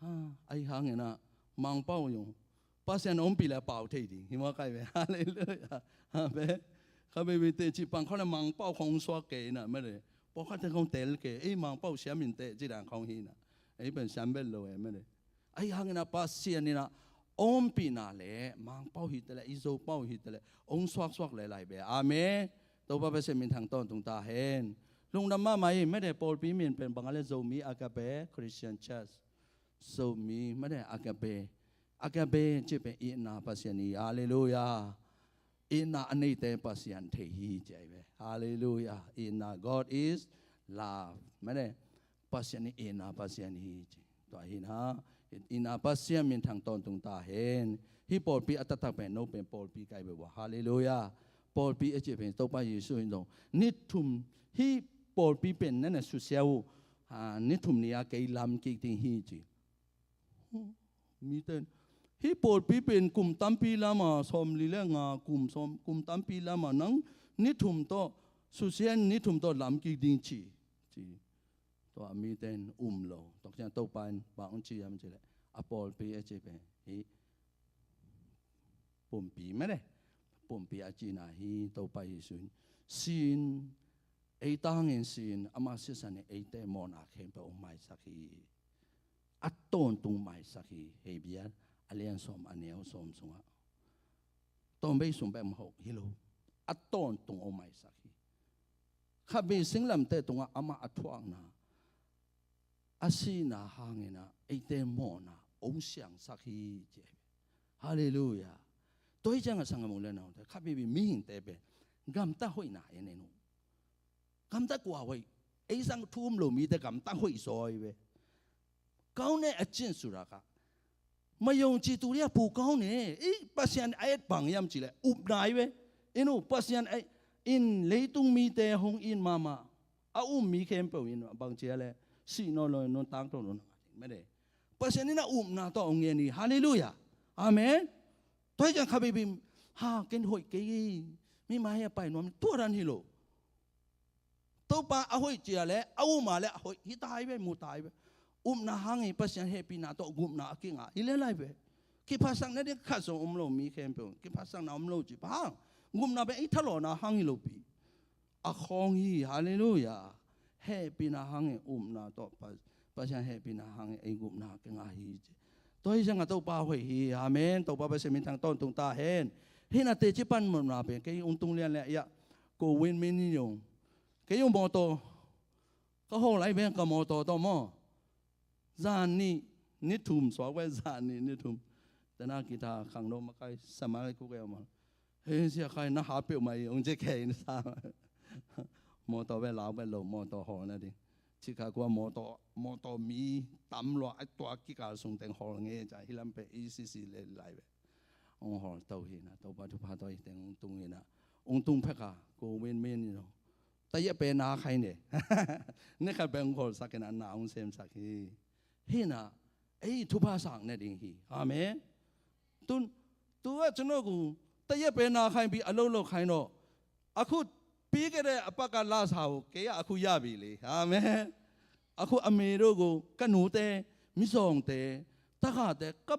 Ha, ahi hangina Mangpau hong Pasian ompih le pau thei ding. Hi maw kai be. Halleluia. Ha be. Kha be be te ci pang khawng le Mangpau khawng suak kei na, mane. Pawlkhat te khawng tel kei. Ei Mangpau siam in te ci dan khawng hi na. Ei pen siam bel lo e, mane. Ahi hangina Pasian ina ompihna le Mangpau hi tele, i Zopau hi tele, hong suaksuak le lai be. Amen. Topa Pasian minthang tawntung ta hen. Lungdam mahmah hi, mede pawlpi min pen bang a le Zomi Agape Christian Church. Zomi, mede Agape. Agape ci pen itna Pasian hi. Halleluia. Itna a neite Pasian thei hi ci ai ve. Halleluia. Itna, God is love. Mede Pasian hi, itna Pasian hi ci. Tua hi na, itna Pasian minthang tawntung ta hen. Hih pawlpi a taktak pen no pen pawlpi kai ve ua. Halleluia. Pawlpi a ci pen Topa Jesu hi dong. Ni thum, hih pawlpi pen na na susia uh. Ah, ni thum ni a kei lam kik ding hi ci. Miten, hih pawlpi pen kum tampi lama, sawmli le nga kum, sawm, kum tampi lama nang ni thum tawh, susia in ni thum tawh lam kik ding ci, ci. Tua miten um lo. Tua ciang Topa in bang hong ci hiam cih leh, a pawlpi a ci pen hih pumpi mede. Pumpi a cihna hi. Topa Jesu in sin, ei tangin sin, ama sisan in eite mawhna khempeuh hong maisak hi. A tawntung maisak hi. Hebru a lian sawm a neu sawm sungah. Tawmbei sung bek mah hi lo. A tawntung hong maisak hi. Khatvei singlamteh tungah amah a thuakna, a sihna hangin ah eite mawhna hong siangsak hi ci. Halleluia. Tua hi ciangah sanggam u le naute, khatvei mihingte pen gamta hoihna en en uh. Gamta kua hoih? Ei sang thu um lo mite gamta hoih zaw hi ve. Kau ne a cin surakah, mayong ci tu lia pu kau ne, ei, Pasian a et bang hiam cih leh upna hi ve. In uh, Pasian a in leitung mite hong it mahmah. A um mi khempeuh in bang ci a leh, sih nawn lo, nuntak to lo, nuntak mede. Pasian in a upna tawh hong en hi. Halleluia. Amen. Tua hi ciang khatvei, ha, ken hoih kei, mi mai a pai nuam, tua dan hi lo. Topa a hoih cia le, a um a le, a hoih hi ta hi ve, mu ta hi ve. Upna hangin Pasian hehpihna tawh gupna a kingah hi le lai ve. Kiphatsakna ding khat zong om lo mi khempeuh. Kiphatsakna om lo ci bang hang? Gupna pen i thalawhna hang hi lo pi. A khawng hi, halleluia. Hehpihna hangin upna tawh Pa, Pasian hehpihna hangin ei gupna kingah hi ci. Tua hi ciangah Topa hoih hi, amen. Topa Pasian minthang tawntung ta hen. Hih na teci pan mawhna pen kei hong tung lian le, ia, ko win min hi ung. Kei hong mawtaw, ka hawl lai pen ka mawtaw tawh maw. Zan nih ni thum suak ve, zan nih ni thum. Tena kita khang no makai sama lai ku kei maw. Hei, sia khai na ha peuh mai, hong ci kei na sa. Mawtaw ve lau ve lo, mawtaw hawlna ding. Chicago ah mawtaw, mawtaw mi tam lua, a tua kikal sung teng hawl nge ca, hi lam pen i sisi le lai ve. Hong hawl to hi na, Topa thupha tawh hi teng hong tung hi na. Hong tung phek a, ko win min hi lo. Taia pen na khai ne. Ne khat pen hong hawlsak hi na, na hong semsak hi. Hi na, ei thupha sak ne ding hi. Amen. Tun, tua cun aw ku, taia pen na khai pi a lo lo khai no. A khut, ပြီးခဲ့တဲ့အပတ်က လစာကို ကဲရအခုရပြီလေ။ အာမင်။ အခုအမေတို့ကို ကနူးတဲ၊ မိစောင်တဲ၊ တခါတဲ၊ က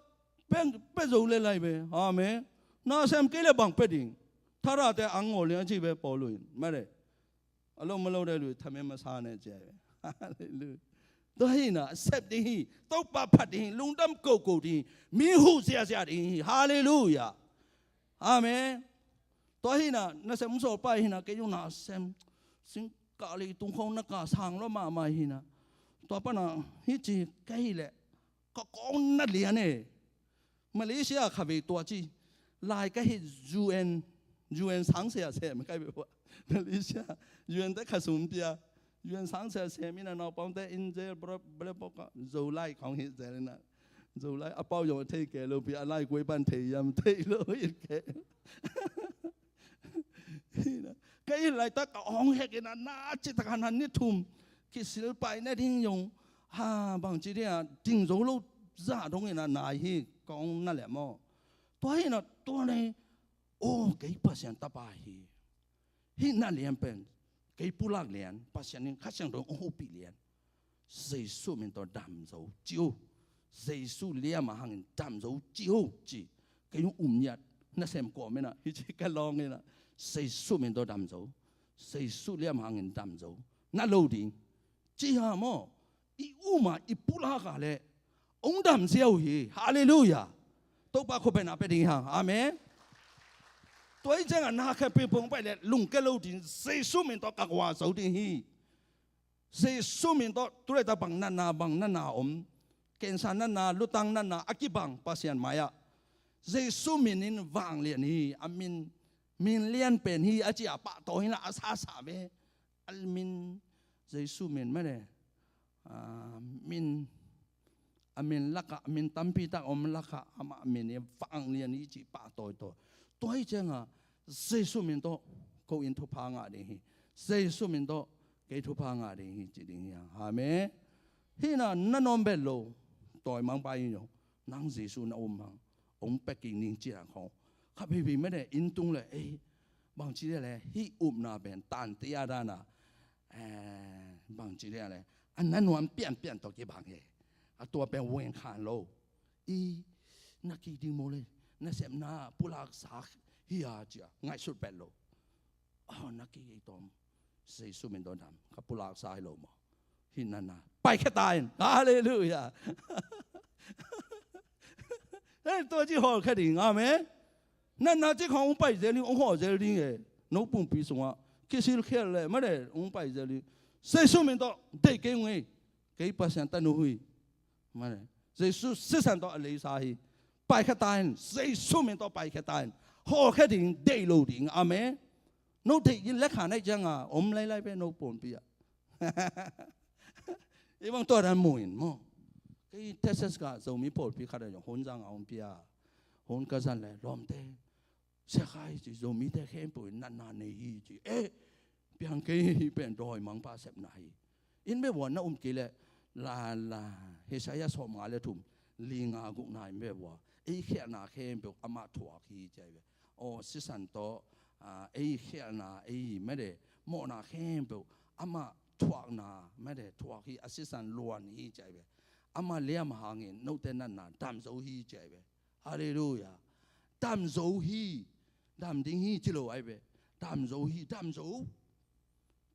ပဲပဲဇုံလဲလိုက်ပဲ။ အာမင်။ နာဆမ်ကဲလဲဘန်ပဲဒင်း၊ ထရတဲအငိုလင်းအချိပဲပေါ်လို့ရင် မတဲ့။ အလုပ်မလုပ်တဲ့လူတွေ ထမင်းမစားနဲ့ ကြည့်ပဲ။ Hallelujah. တော့ဟိနာ အဆက်တင်းဟိ၊ တော့ပဖတ်တင်းဟိ၊ လုံတမ်းကိုကိုတင်းဟိ၊ မီးဟူစရာစရာတင်းဟိ။ Hallelujah. Amen. တော့ဟိနာ နဆက်မှုစော်ပါဟိနာ ကဲယုံနာဆမ်၊ စင်ကလီတုံခေါနကဆန်လောမမဟိနာ တော့ပနာ ဟိချီကဲဟိလဲ ကကောနလျာနဲ့ မလေးရှားခါဝေးတွားကြည့်၊ လာကဟိ ယူအန်၊ ယူအန် ဆန်းဆရာဆရာ မကဲဝေးဝါ မလေးရှား ယူအန် တခါစုံပြ ယူအန် ဆန်းဆရာဆရာ မင်းနာပေါင်းတဲ့ အင်းဇဲ ဘရဘရဘက ဇူလိုင်ခေါင်ဟိဇဲလနာ ဇူလိုင်အပေါက်ရောင်အထည်ကဲလို့ ပြီးအလိုက်ကွေးပန်ထေးရမ်းထေးလို့ဟိကဲ ကဲလိုက်တကအောင်ဟဲကဲနာ နာချစ်တကနာ နှစ်ထုံ ခိစလ်ပိုင်နဲ့တင်းယုံ ဟာ ဘင်ချီတဲ့တင်းဇိုးလို့ ဇာတ်တော့ငဲနာ နာဟိကောင်းနာလဲမော် တွားဟိနာတွားနေ အိုး ကဲပစံတပါဟိ ဟိနာလျံပင် ကဲပူလကလျံ ပစံနင်းခါစံတော့အဟုတ်ပြီလျံ Jesu min tawh damzo ci uh. Jesu liam a hangin damzo ci uh ci. Kei hong um ngiat nasem kawm in ah hici ka lawng in ah Jesu min tawh damzo. Jesu liam a hangin damzo na lo ding ci ha maw. I um a i pulak a leh hong dam sia uh hi. Halleluia. Topa khuapiakna pia ding hi hang. Amen. Tua hi ciangah na khat peuh pong pai leh lungkia lo ding. Jesu min tawh ka guah zo ding hi. Jesu min tawh tu leh tak bang natna bang natna om, cancer natna, lutang natna a kibang Pasian mai-ah Jesu min in vanglian hi. A min, min lian pen hi a ci a pahtawi hi la a sasa ve. A min Jesu min mah le, a min a min lakah, a min tampi tak om lakah amah min hi vanglian hi cih pahtawi tawi. Tua hi ciangah Jesu min tawh ko in thupha ngah ding hi. Jesu min tawh kei thupha ngah ding hi cih ding hi hang. Amen. Hih na na nawm bet lo. Tawimangpa in zong nang Jesu na um hang hong pia kik ning ci hang khawng. Kha pipi mede inn tung le ei bangci le le hih upna pen tante a dana bangci le le a na nuam pianpian tawh kibang hi. A tua pen weng khan lo. I na kik ding maw le nasepna pulaksa hi a cia ngaihsut pet lo. Aw na kik ei tawm Jesu min tawh dam ka pulaksa hi lo maw. Hih na na paikhia ta in. Halleluia. Hei tua ci hawlkhia ding. Amen. Natna ci khawng hong pai zel ding hong haw zel ding e. No pumpi sungah kisil khial le made hong pai zel ding. Jesu min tawh deih kei hong ei. Kei Pasian tanu hi. Mane Jesu sisan tawh a leisa hi. Paikhia ta in Jesu min tawh paikhia ta in. Hawlkhia ding deih lo ding. Amen. No deih in lekha naih cianga om lailai pe no pumpi ah. I bang tua dan mu in maw. Kei Texas ka Zomi pawlpi khat a zong hun zanga hong pia. Hun ka zan le lawmte Sia Khai ci Zomite khempeuh in natna nei hi ci. Eh piang kei hi pen dawimangpa sepna hi. In bek vua na um kei leh la la Isaiah sawmnga le thum li nga gukna in bek vua ei khialhna khempeuh amah thuak hi ci ahi ve. Aw sisan tawh ei khialhna ei mede mawhna khempeuh amah thuakna mede thuak hi a sisan luan hi ci ahi ve. Amah liam hangin note natna damzo hi ci ahi ve. Halleluia. Damzo hi. Dam ding hi ci lo ahi ve. Damzo hi damzo.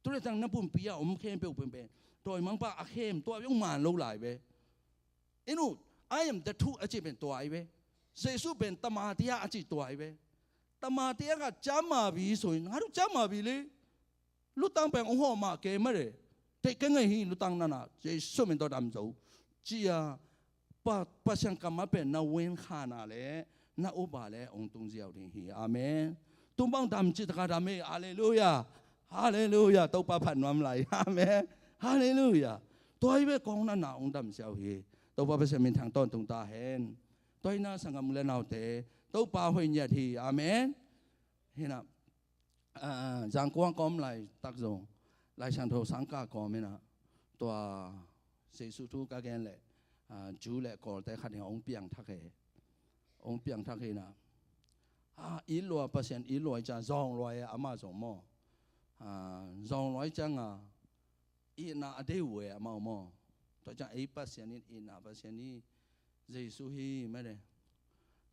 Tuletang na pumpi a om khempeuh pempe dawimangpa a khem tua beng man lo lai ve. Inu I am the truth a ci pen tua ahi ve. Jesu pen tamatia a ci tua ahi ve. Tamatia ka camabi soin ngatu camabi le. Lutang peng ong hawh mah kei mah le. Teih kei ngei hi lutang nana Jesu min tawh damzo. Cia Pasian kammal pen na wen khana le na upa le ong tung ziau ding hi. Amen. Tumbang dam citaka dam hi. Halleluia. Halleluia. Topa phat nuam lai. Amen. Halleluia. Tua hi ve kong nana ong dam ziau hi. Topa Pasian min thang tawntung ta hen. Tua hi na sanggam le naute Topa hoih ngiat hi. Amen. Hina Zangkuang kawm laitak zong Laisiangtho sangka kawm hina tua Jesu thu ka gen leh Jew le Kawlte khat hina hong piangthak he. Hong piangthak hina it lua Pasian it lua i ca zawng lua e ama zong maw. zawng luai cianga itna a dei uh e amau maw. Tua ciang ei Pasian in itna Pasian hi, Jesu hi mate.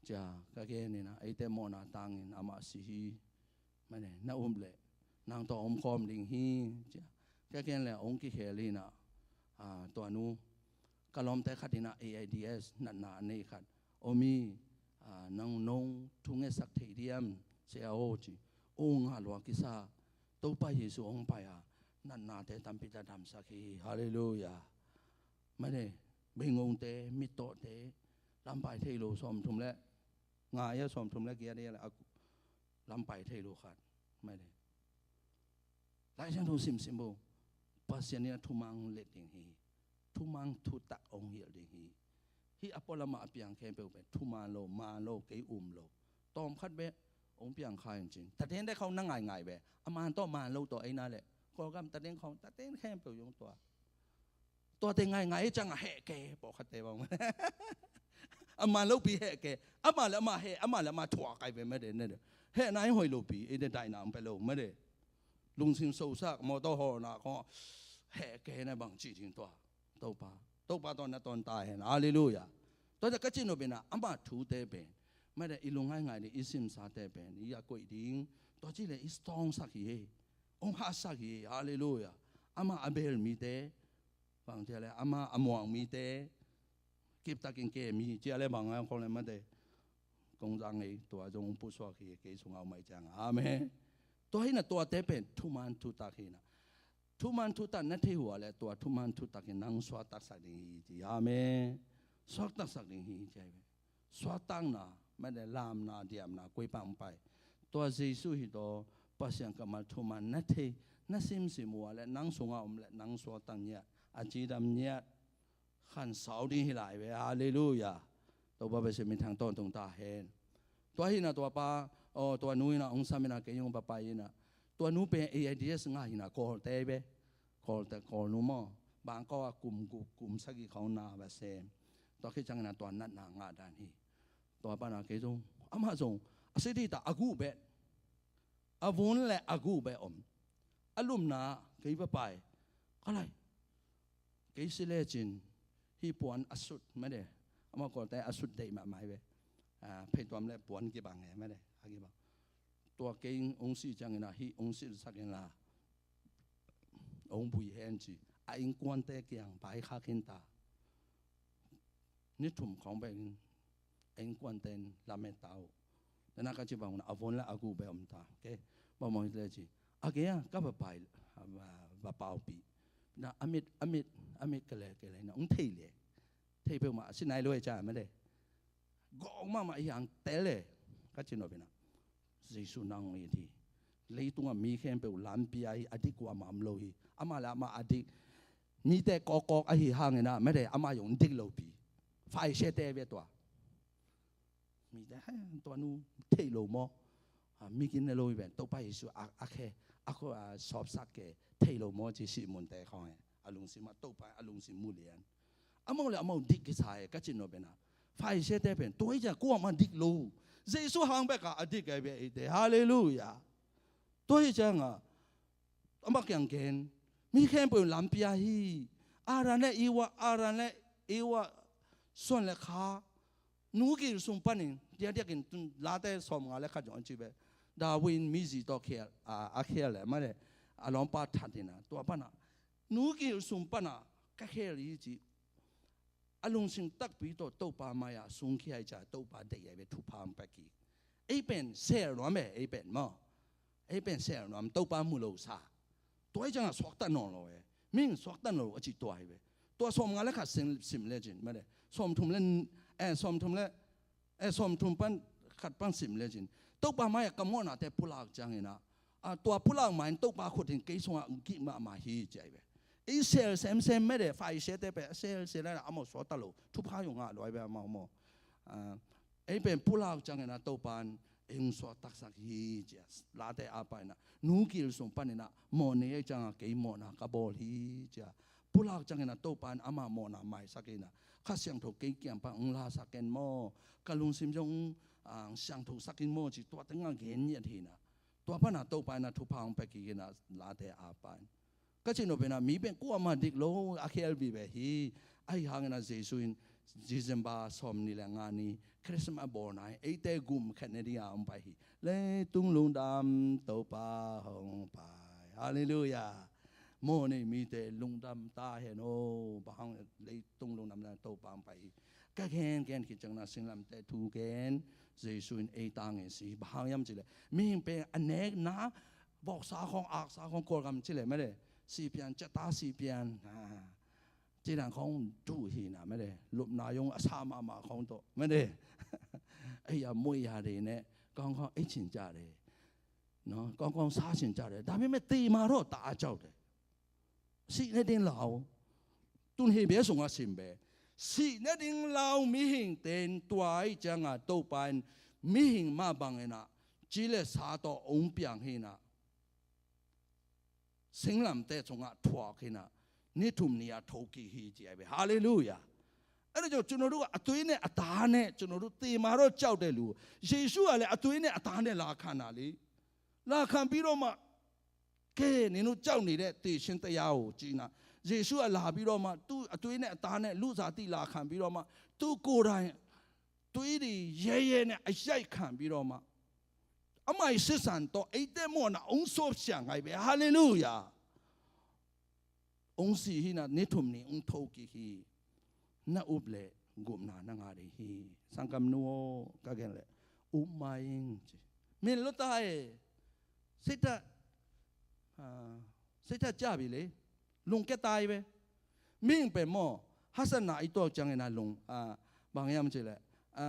Cia ka gen ina eite mawhna tangin amah si hi. Mate na um leh nang tawh om khawm ding hi. Cia ka gen leh hong kikhel ina tua nu ka lawmte khat ina A I D S natna a nei khat om hi. Nang nong thungetsak thei diam sia aw ci. Ong a lua kisa. Topa Jesu hong pai a natnate tampi ta damsak hi. Halleluia. Mate beingongte mittawhte lampai thei lo sawmthum le nga ia sawmthum le giat ia le a lampai thei lo khat. Mate Lai Siangtho simsim bo. Pasian in a thumang let ding hi. Thumang thutak hong hilh ding hi. Hih a pualamah a piang khempeuh pen thuman lo man lo kei um lo. Tawmkhat beh hong piang kha in cin taten dek khawng na ngaingai beh a man tawh man lo tawh eina leh Kawlgam taten khawng taten khempeuh zong tua. Tuate ngaingai ciangah heh ke pawlkhatte bang a man lopi heh ke. Amah le amah heh amah le amah thuak ai ve mate ne de. Heh nai hoi lopi ei de daina ang pe lo mate. Lungsim sosak mawtaw hawlna kawng heh ke na bang ci ding tua. Topa Topa tawh na tawn ta hen. Halleluia. Tua ka cin nopina amah thute pen mate i lungngaingai ding i simsate pen i a koih ding. Tua ci le i strong sak hi. Hong hahsak hi. Halleluia. Amah a bel mite bang cia le amah a muang mite kiptakin ke mi cia le bang a kong le mate kong zang ei tua zong hong pusuak hi kei sungah umai ciang. Amen. Tua hina tuate pen thuman thutak hina. Thuman thutak na thei hua le tua thuman thutakin nang suaktaksak ding hi ci. Amen. Suaktaksak ding hi ci. Suaktakna mate lamna diamna koi pang pai. Tua Jesu hi taw Pasian kammal thuman na thei na simsim uh a le nang sungah om le nang suaktak ngiat a cidam ngiat khan sau ding hi lai ve. Halleluia. Topa Pasian min thang tawntung ta hen. Tua hina tua pa aw tua nu hina hong sam hina kei hong papai hina tua nu pen A I D S nga hina Kawlte ve. Kawlte Kawlnu maw Bangkok a kum guk kum sagih khawng na va sem. Tua khit ciangin a tua natna ngah dan hi. Tua pana kei zong amah zong a city ta a guh beh a vun le a guh beh om. A lumna kei va pai ka lai kei si lecin hih puan a sut mate. Amah Kawlte a sut deih mahmah hi ve. Pheituam le puan kibang he mate a kibang. Tua kei hong si ciangin a hih hong silhsak inla hong bui hen ci. A innkuante kiang pai khak hin ta. Ni thum khawng bek in a innkuante in lamet ta uh. Tena ka ci bang a von le a gu bek om ta. Bang mawng le ci a gei a ka va pai va paupih. Na a mit a mit a mit ka le ka le na hong thei le thei peuhmah a si nai lo e ca mah le. Gawng mahmah hiang tel e ka ci nop inah. Jesu nang it hi. Leitungah mi khempeuh lampi ahi a dik uh amah om lo hi. Amah le amah a dik mite kawkkawk ahi hangin ah mede amah zong dik lopi. Pharisee-te ve tua. Mite hai tua nu thei lo maw? Mi gin ne lo hi ven Topa Jesu a khe a sawpsak ke thei lo maw ci sihmunte khawng e. A lungsim ah Topa a lungsim mu lian. Amau le amau dik kisa e ka cin nop inah. Pharisee-te pen tua hi ciang kuamah dik lo. Jesu hang bek a a dik e bia eite. Halleluiah. Tua hi ciangah amah kiang gen mi khempeuh in lampi ahi. Adam le Eva, Adam le Eva suan le kha nu gil sung panin diakdiakin tun Late sawmnga le khat zong an ci beh. Darwin mizi tawh khial a khial le mah le a lawmpa that inah tua panah nu gil sung panah ka khel hi ci. A lungsim takpi tawh Topa mai-ah sungkhia hi ciah Topa deih ahi ve thupha hong pia kik. Ei pen sel nuam e ei pen maw? Ei pen sel nuam Topa mu lo sa. Tua hi ciangah suakta nawn lo e. Ming suakta nawn lo a ci tua hi ve. Tua sawmnga le khat sim lecin mah le sawmthum le eh sawmthum le eh sawmthum pan khat pan sim lecin Topa mai-ah ka mawhnate pulak cianginah tua pulak mai-in Topa khut in kei sungah gik mahmah hi ci ahi ve. Ei sel semsem mede Pharisee-te pen a selsel a amau suakta lo thupha hi ngah lo ahi ve amau maw? Ei pen pulak cianginah Topa in ei hong suaktaksak hi cia. Late a painah nu gil sung paninah mawh nei ahi ciangah kei mawhna ka bawl hi cia. Pulak cianginah Topa in amah mawhna maisak inah Kha Siangtho kei kiang pan hong lasak ken maw? Ka lungsim zong hong siangthosak in maw ci tua tengah gen ngiat hinah. Tua pana Topa in a thupha hong pia kik in a late a pan. Ka cih nop pen a mi pen kuamah dik lo a khel vive hi. Ahi hangin a Jesu in December sawmnih le nga ni Christmas a bawlna hi. Eite gum khat ne ding a hong pai hi. Leitung lungdam Topa hong pai. Halleluiah. Mawh nei mite lungdam ta hen aw. Bang hang leitung lungdam na Topa hong pai hi. Ka gen gen khit ciangin a singlamteh thu gen Jesu in ei tangin si. Bang hang hiam cih leh mihing pen a nekna voksa khawng, aksa khawng, Kawlgam cih leh mede, sipian, ciata sipian, a, ci dan khawng duh hi na mede, lupna zong a sa mahmah khawng tawh mede. Ei a mui a de ne, kawng kawng ei cin ca de, no, kawng kawng sa cin ca de, ဒါပေမဲ့ သေမှာတော့ တအားကြောက်တယ်. ရှိနေတင်လောက် သူနေပဲဆုံးကစင်ပဲ ရှိနေတင်လောက် မိဟင်တင်တွိုင်းကျန်က တုပ်ပိုင်း မိဟင်မပန်းကနာ ကျိလက်စားတော့ အောင်ပြန်ဟိနာ စင်လမ်တဲ့ဆုံးက ထွားဟိနာ နေထုံနေအထောက်ကြီးဟိကြည့်ပဲ ဟာလေလုယာ. အဲ့ဒါကြောင့် ကျွန်တော်တို့က အသွေးနဲ့ အသားနဲ့ ကျွန်တော်တို့ သေမှာတော့ ကြောက်တယ်လို့ ယေရှုကလည်း အသွေးနဲ့ အသားနဲ့ လာခံတာလေ. လာခံပြီးတော့မှ ကဲ နင်တို့ကြောက်နေတဲ့ သေခြင်းတရားကို ကြည့်နာ. ယေရှုက လာပြီးတော့မှ သူ့အသွေးနဲ့ အသားနဲ့ လူစားတိ လာခံပြီးတော့မှ သူကိုယ်တိုင် သွေးတွေ ရဲရဲနဲ့ အရိုက်ခံပြီးတော့မှ အမိုင်စစ်ဆန်တော့ အိမ်တက်မော်နာ အောင်ဆိုးပြန်ငိုက်ပဲ ဟာလေလုယာ. အောင်စီဟိနာ နေထုံနေ အောင်ထုတ်ကီဟိ နှစ်ဦးလည်း ကိုမနာ နှစ်ငါတွေဟိ စံကမ်နူ ကကဲလဲ ဥမိုင်း မင်းလွတ်သားရဲ့ စိတ်ဓာတ် အာ စိတ်ဓာတ်ကျပြီလေ လွန်ကဲတာပဲ မင်းပဲမော် ဟဆနာ အီတော့ ကျန်ကနာ လွန် အာ ဘာငယ်မချေလဲ အာ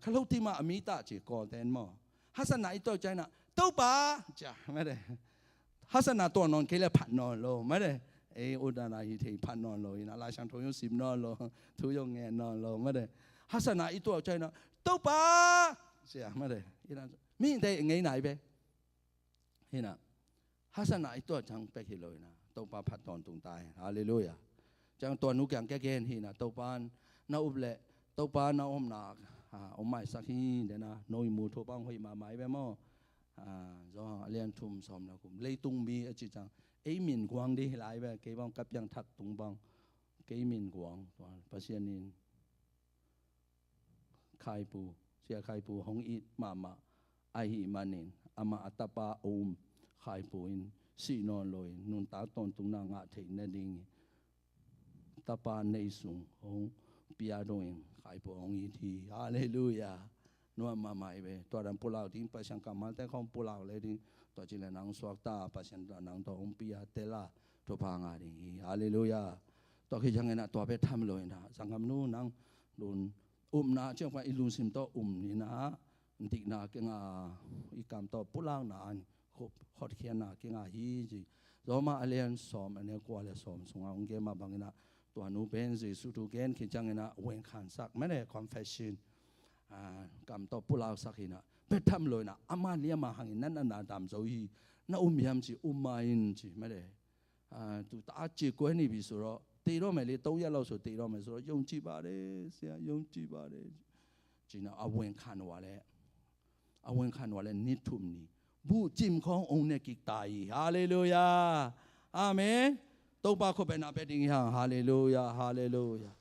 ခလုတ်တိမ အမီးတချေ ကော်တဲန်မော် ဟဆနာ အီတော့ ကျန်နာ တုပ်ပါ ကြာ မတဲ့ ဟဆနာ တော်နွန် ကလေး ဖတ်နွန်လို့ မတဲ့ အေး အိုဒါနာ ဟိထေ ဖတ်နွန်လို့ ဟိနာ လာရှန် ထုံရုံ စင်နွန်လို့ ထုံရုံ ငယ်နွန်လို့ မတဲ့ ဟဆနာ အီတော့ ကျန်နာ တုပ်ပါ ဆရာ မတဲ့ ဟိနာ မင်းတဲ့ ငယ်နိုင်ပဲ ဟိနာ ဟဆနာ အီတော့ ကျန်ပဲ ဟိလို့ ဟိနာ တုပ်ပါ ဖတ်တော်တုံးတိုင်း ဟာလေလုယာ. ကျန်တော်နု ကျန်ကဲကဲ ဟိနာ တုပ်ပါ နာ ဥပ်လဲ တုပ်ပါ နာ အုံးနာ အာ အုံးမိုင် စခင်း တဲ့နာ နွိုင်းမူ ထုပ်ပါ ဟို မမိုင်ပဲ မော် အာ ဇွန် အလျံ ထုံ စောမ် နာ ခုမ် လေး တုံး မီ အချစ် ကျန် အိမ်မင် ကွင်း ဒီ လာ ပဲ ကဲ ဘင် ကပြန် ထပ် တုံး ဘင် ကဲ မင် ကွင်း ပစီယနင်း ခိုင်ပူ ဆရာ ခိုင်ပူ ဟောင်းအစ် မမ အဟိမနင် အမ အတပာ အုံး ခိုင်ပူ အင်း စီနီလွိုင် နုန်တာ တွန်တုံ နာ ငါ ထိန် နေ ဒင်း တပာ နေ စုံ ဟောင်း ပျာ ဒိုင် ခိုင်ပူ ဟောင်း အစ် ထီ ဟာလေလုယာ. နွမ်းမမိုင်ပဲ တွားတံ ပူလီၤ ဒင်း ပှၤရှန်ကမၤ တဲ ခေါင်း ပူလီၤ လဲ ဒင်း တွား ကဵင် လဲ နင် သွက် တၢ် ပှၤရှန် တၢ် နင် တွား ဟုံး ပျာ တဲ လၢ ထုးဖး ငါ ဒင်း ဟီ ဟာလေလုယာ. တွား ခံ ယငယ် န တွာ် ဖဲ ထမ် လိၤ န စံကမ်နူ နင် ဒိၣ် အုပ် န ကဵင် ကွၢ် အံ လူင် စင် တွာ် အုပ် န့ၣ် န ဒိၣ် န ကဵင် အ အံ ကမ် တွာ် ပူလီၤ န ဟို ဟီုတ် ခဲ န ကဵင် အ ဟံၣ် ကဵင် ဇွန် မ အလျံ သွမ် အနဲ ကွၢ် လဲ သွမ် သွင် အုံး ကဲ မ ဘင် န တွာ် နူ ပၢၼ် ယေရှု ထုကဵင် ခံ ယငယ် န ဝင်ခံ စံး မ့ၢ် လဲ confession အာ ကမ် တွာ် ပူလီၤ စံး ဟံၣ် န ဖဲ ထမ် လိၤ န အမ လံ အမ ဟါ ဟံၣ် န န န တမ် စီ ဟံၣ် န အုပ် ယမ် ကဵင် အုပ် မၢ် အင်း ကဵင် မ့ၢ် လဲ အာ သူ တအား ကြေကွဲ နေပြီ ဆိုတော့ သေတော့မယ်လေ သုံးရက်လောက်ဆို သေတော့မယ်ဆိုတော့ ယုံကြည်ပါတယ် ဆရာ ယုံကြည်ပါတယ် ကျင် န အဝင်ခံ ဝဲ လဲ အဝင်ခံ ဝဲ လဲ နေထုံ နံၤ ဘူး ကျိမ် ခေါင်း အုံး နဲ ကံၢ် တၢ် အံၤ ဟာလေလုယာ အာမင် တုပ်ပါ ခုတ် ပဲ န ဖဲ ဒင်း ဟါ ဟာလေလုယာ ဟာလေလုယာ.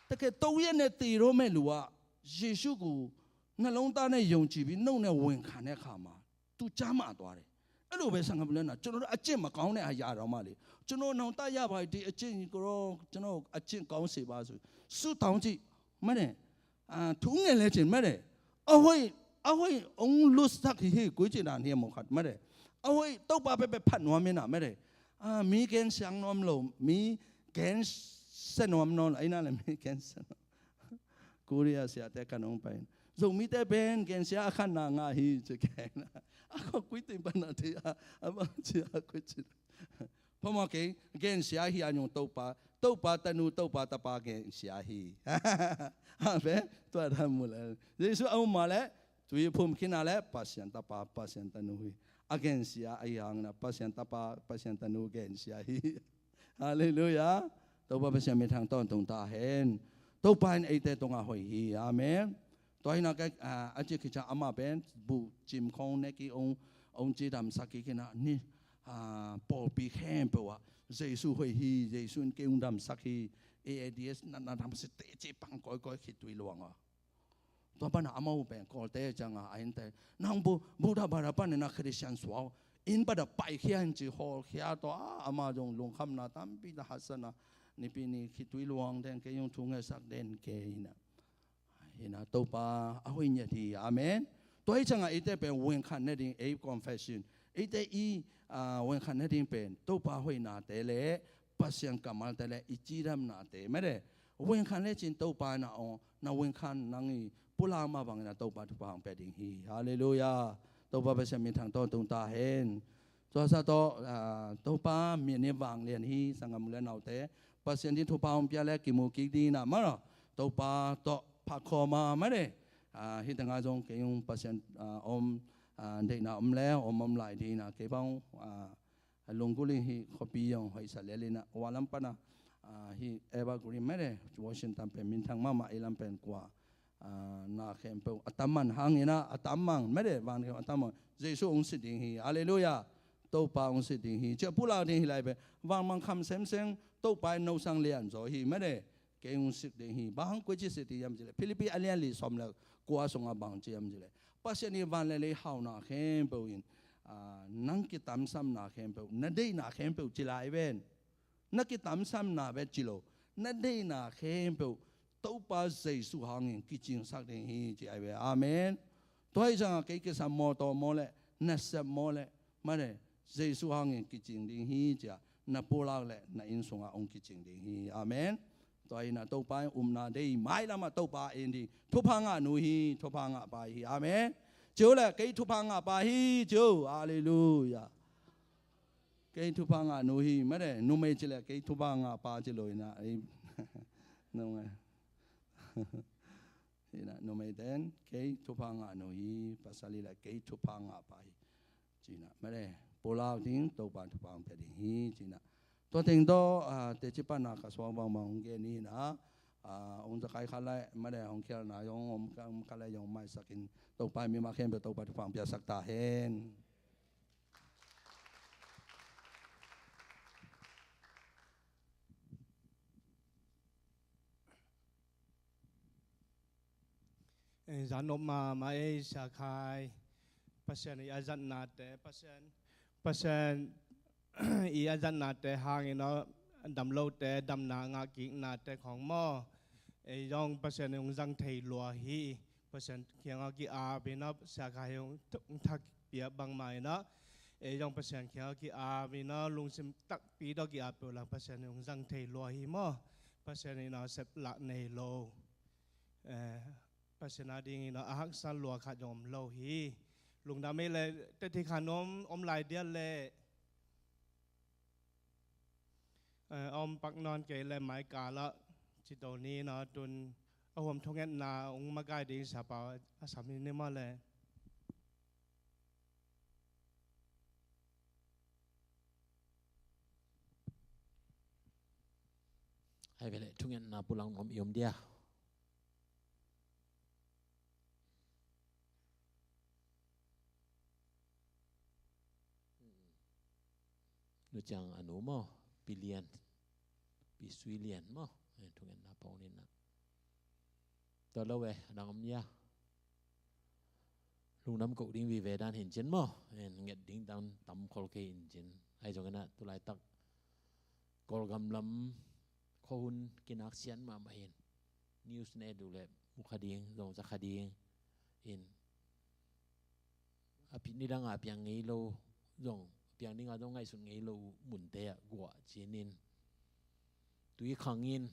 တကယ် သုံးရက်နဲ့ သေတော့မယ့် လူက ယေရှုကို နှလုံးသားနဲ့ ယုံကြည်ပြီး နှုတ်နဲ့ ဝန်ခံတဲ့အခါမှာ သူ ကျန်းမာသွားတယ်။ အဲ့လိုပဲ ဆံကပူ လဲ န ကျွန်တော်တို့ အကျင့်မကောင်းတဲ့ အရာတောင်မှလေ ကျွန်တော် နောင်တရပါတယ် ဒီအကျင့်ကြီးကိုတော့ ကျွန်တော် အကျင့်ကောင်းစေပါဆို ဆုတောင်းကြည့် မ့ၢ် လဲ အာ ထုံး ငယ် လဲ ကျင် မ့ၢ် လဲ အဝိ အဝိ အုံး လွတ် စံး ဟံၣ် ကွေး ကျင် န ဟံၣ် မော် ခတ် မ့ၢ် လဲ အဝိ တုပ်ပါ ပဲ ပဲ ဖတ် နွမ်း မ့ၢ် န မ့ၢ် လဲ အာ မီး ကင်ဆာ နွမ်း လို့ မီး ကင်ဆာ နွမ်း နွမ်း လို့ အဲ့ န လဲ မီး ကင်ဆာ နွမ်း ကိုရီးယား ဆရာ တဲ ကနုံး ပိုင် ဇုံ မီး တဲ ပၢၼ် ကင်ဆာ အခန်း နာ ငါ ဟံၣ် ကဵင် န အ ကွေး တိမ် ပ န တေ အ အ ဘ ဆရာ ကွေး ကျင် ဖမက့ ကင်ဆာ ဟံၣ် အညို တုပ်ပါ တုပ်ပါ တနူ တုပ်ပါ တပာ ကင်ဆာ ဟံၣ် အ ဖဲ တွာ် တၢ် မူ လဲ ယေရှု အ မ လဲ သွေးဖုံး ခံ န လဲ ပှၤရှန် တပာ ပှၤရှန် တနူ ဟံၣ် အ ကင်ဆာ အ ဟံၣ် ဟါ န ပှၤရှန် တပာ ပှၤရှန် တနူ ကင်ဆာ ဟံၣ် ဟာလေလုယာ. တုပ်ပါ ပှၤရှန် မ့ၢ် ထင် တွာ် တုံး တၢ် ဟဲ တုပ်ပါ အံၤ အိမ်တက်တုံး အ ဟို ဟံၣ် အာမင်. တွာ် ဟံၣ် န ကဲ အာ အ ကျိမ် ခံ ကျင် အ မ ပဲ ဘူး ကျိမ် ခေါင်း နဲ ကံၢ် အုံး hong cidamsak kik in ah, ni, ah, pawlpi khempeuh ah Jesu hoih hi, Jesu in kei hong damsak hi, A A D S natna dam si teci pang kawikawi khitui luang a. Tua pan a amau pen Kawlte ciang a, a innte, nang Bu-, Buddha bada pan in a Christian suak in bada paikhia in ci hawlkhia tawh a, ama zong lungkhamna tampi ta haksatna, Nipi ni khitui luang den kei hong thungetsak den kei in ah. Hi na, Topa a hoih ngiat hi. Amen. Tua hi ciang a eite pen vuikhak nading, ei confession, eite i, ah, vuikhak nading pen Topa hoihnate le Pasian kammalte le i cidamnate mede. Vuikhak le cin Topa na ong, na vuikhak nang i pulak mah bangin a Topa thupha hong pia ding hi. Halleluiah. Topa Pasian minthang tawntung ta hen. Tua sa tawh, ah, Topa min i vanglian hi, sanggam u le naute. Pasian in thupha hong pia le kimu kik ding in ah maw. Topa tawh pha khawm a mede. Ah, hih teng ah zong kei hong Pasian, ah, om, ah, deihna om le om om lai ding in ah kei bang, ah, lunggulh in hih khuapi zong hoihsa lel in ah, ua lam pan a, ah, hih Evergreen mede, Washington pen minthang mahmah, ei lam pen kua, ah, na khempeuh a tam man hang in ah, a tam mang mede, van khempeuh a tam mang, Jesu hong sit ding hi. Halleluiah. Topa hong sit ding hi. Ci a pulak ding hi lai ve. Van mang kham semsem, Topa in no sang lian zaw hi mede. Kei hong sit ding hi. Bang hang, koi ci sit ding hiam ci le, Philippi a lian li sawm le kua sung a bang ci hiam ci le, Pasian i van le lei hauna khempeuh in, ah, nang kitamsamna khempeuh, na deihna khempeuh ci lai ven. Na kitamsamna vet ci lo, na deihna khempeuh Topa Jesu hangin kicingsak ding hi ci ai ve. Amen. Tua hi ciang a kei kisam maw, tawm maw le, nasep maw le, mede, Jesu hangin kicing ding hi ci a na pulak le na inn sung ah hong kicing ding hi. Amen. Tua hi na, Topa in upna deih, mailam ah Topa en ding, thupha ngah nu hi, thupha ngah pa hi. Amen. Ci u le, kei thupha ngah pa hi ci u. Halleluiah. Kei thupha ngah nu hi mede. Numei ci le, kei thupha ngah pa ci lo in ah, ei, numei. Hi na, numeite in kei thupha ngah nu hi, pasal hi le kei thupha ngah pa hi. Ci na, mede, pulak ding, Topa thupha hong pia ding hi ci na. Tua teng tawh, ah, teci pan a ka suak bangbang hong gen hi na, ah, hong za kai khat le, mede, hong khialhna zong om khat le zong maisak in, Topa in mi mah khempeuh Topa thupha hong piasak ta hen. Eh, zan nop mahmah ei, Sia Khai. Pasian i a zatnate, Pasian, Pasian i a zatnate hangin aw, damlote damna ngahkiknate khawng maw, ei zong Pasian i hong zang thei lua hi. Pasian kiangah ki-ap in aw, Sia Khai hong thak piak bangmah in aw, ei zong Pasian kiangah ki-ap in aw, lungsim takpi tawh ki-ap peuh lang Pasian i hong zang thei lua hi maw. Pasian in aw, sep lah nei lo. Eh, Pasian a dingin a haksa lua khat zong om lo hi. Lungdam ei le, teci khan om, om lai diat le, eh, om pak nawn kei le mai kal ah, ci to ni na, tun a huam thungetna hong makai ding Sia Pau a sam hi ni maw le. Hai ve le, thungetna pulak nuam i om dia. Nu Ciang a nu maw, Pi Lian, Pi Sui Lian maw, eh, thungetna pawng ni na. Tua lo ve, a dang om dia. Lungdam koh ding vive dan hi in cin maw, eh, nget ding dan tam khol kei in cin. Ahi zongin ah, tulaitak Kawlgam lam khuahun kinak sian mahmah in, news ne duh le mu kha ding, zong za kha ding in, a pi-, nidang a piang ngei lo, zong piang ding a zong ngaihsut ngei lo uh munte ah guah cinin, tui khangin,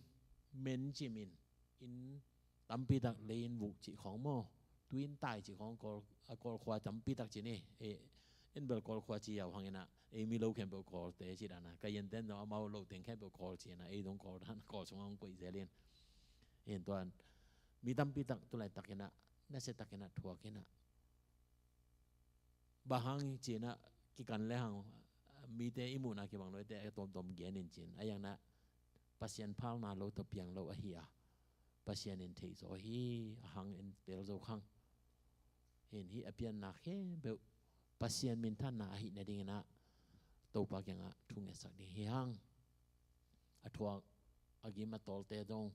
men cimin, inn tampitak lei in vuk cih khawng maw, tui in tai cih khawng, Kawl, a Kawl khua tampitak ci ni. E, en bel Kawl khua ci yau hang in ah, ei mi lo khempeuh Kawlte ci dan a, ka yenten zong amau lo teng khempeuh Kawl ci in ah, ei zong Kawl dan, Kawl sungah hong koih zel in. En tuan, mi tampitak tulaitak in ah, nasiatak in ah, thuak in ah, bang hang ci in ah, kikan le hang, mite i muhna kibang loite a tuamtuam gen in cin. A yang na, Pasian phalna lo tawh piang lo ahi a, Pasian in thei zaw hi, a hang in tel zo khang. Hin hih a pianna khempeuh Pasian minthanna ahih nadingin ah Topa kiangah thungetsak ding hi hang. A thuak, a gim a tawlte zong,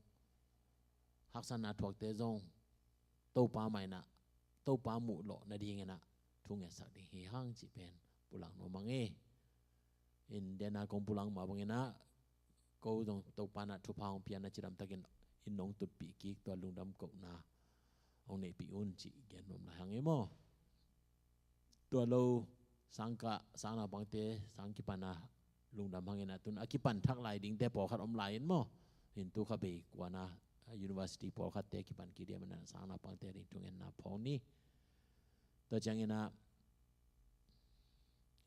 haksatna a thuakte zong Topa mah in ah, Topa muh lawh nadingin ah thungetsak ding hi hang cih pen pulak nuam hang e. In dena kong pulak mah bangin ah ko zong Topa in ah thupha hong pia na cidam takin in nong tutpih kik tua lungdam kohna hong neihpih un cih gen nuam lai hang e maw. Tua lo sangkah, sang naupangte sang kipan a lungdam hangin ah tun a kipan thak lai dingte pawlkhat om lai in maw. In tu kha bei kuan a university pawlkhatte kipan kik ding manin ah sang naupangte ading thungetna phawk ni. Tua ciangin ah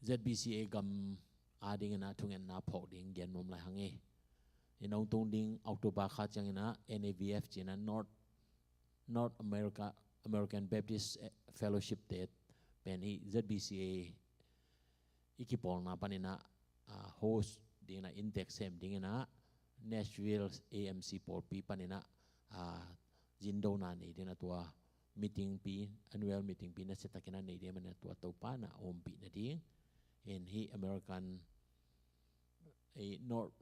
Z B C A gam adingin ah thungetna phawk ding gen nuam lai hang e. In hong tung ding October kha ciangin ah N A B F ci-in ah North, North America, American Baptist, eh, Fellowship te pen hih Z B C A i kipawlna panin ah, ah, host dingin ah, inntek sem dingin ah Nashville A M C pawlpi panin ah, ah, zindona nei dingin ah tua meeting pi, annual meeting pi nasia takin ah nei ding manin ah tua Topa in ah ompih nading. In hih American, hih North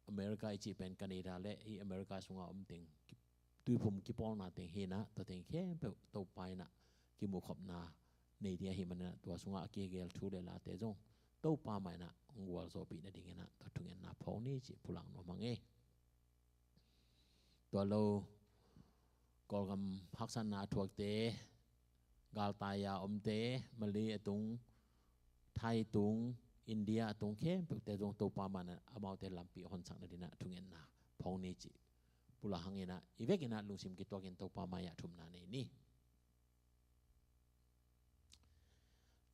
America i cih pen Canada le hih America sungah om teng ki-, tuiphum kipawlna teng hi-in ah tua teng khempeuh Topa in ah kimuhkhopna nei ding ahih manin ah tua sungah a kigel thu le late zong Topa mah in ah hong gualzawhpih nadingin ah tua thungetna phawk ni cih pulak nuam hang e. Tua lo Kawlgam haksatna a thuakte, galtai a omte, Malay a tung, Thai tung, India a tung khempeuhte zong Topa mah in ah amaute lampi honsak nadingin ah thungetna phawk ni cih pulak hangin ah i vekin ah lungsim kituakin Topa mai-ah thumna nei ni.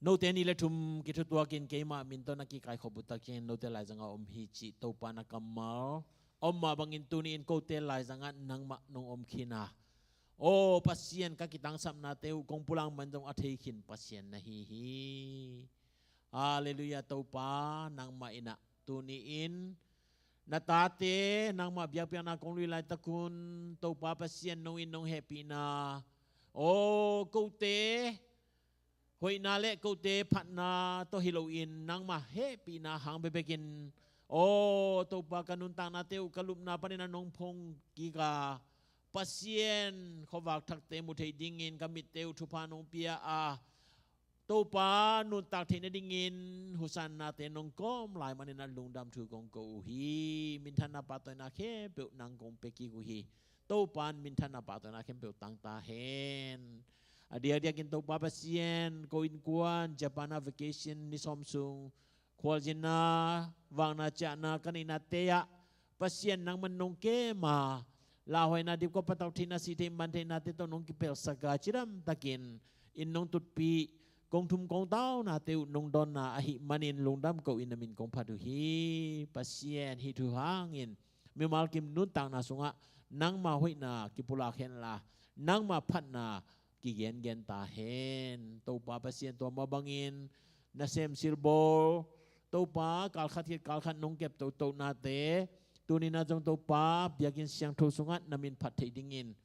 Note ni le thum kithutuakin keimah min tawh na kikaikhop uh takin note laizangah om hi cih Topa na kammal om mah bangin tuni-in kote laizangah nangmah nong om khin a, aw Pasian, ka kitangsapnate uh kong pulak man zong a thei khin Pasian na hi hi. Halleluiah. Topa, nangmah in ah tuni-in na tate nangmah biakpiakna kong lui laitakun Topa Pasian nong in nong hehpihna, aw kote hoihna le kote phatna tawh hi loin nangmah hehpihna hang bekbekin, aw Topa, ka nuntaknate uh ka lupna panin ah nong phong kik a, Pasian, khuavak thakte mu thei dingin ka mitte uh thupha nong pia a, Topa nuntak theih nadingin husannate nong kawm lai manin ah lungdam thu kong ko uh hi. Minthanna pahtawina khempeuh nang kong pia kik uh hi. Topa in minthanna pahtawina khempeuh tang ta hen. A diakdiakin Topa Pasian, ko innkuan Japan ah vacation ni sawm sung khualzinna, vakna ciahna ka neihnate ah Pasian, nangman nong kem a, lauhuaina, dipkua patauh theihna, sih theih man theihnate tawh nong kipelsak a, cidamtakin inn nong tutpih, kong thum kong taunate uh nong dawnna ahih manin lungdam ko-in na min kong phat uh hi. Pasian, hih thu hangin mimal kim nuntakna sungah nangma hoihna kipulak henla, nangma phatna kigengen ta hen. Topa Pasian, tua mah bangin nasem silbawl, Topa, kalkhat khit kalkhat nong kep totonate, tuni-in ah zong Topa, biakinn siangtho sungah na min phat theih dingin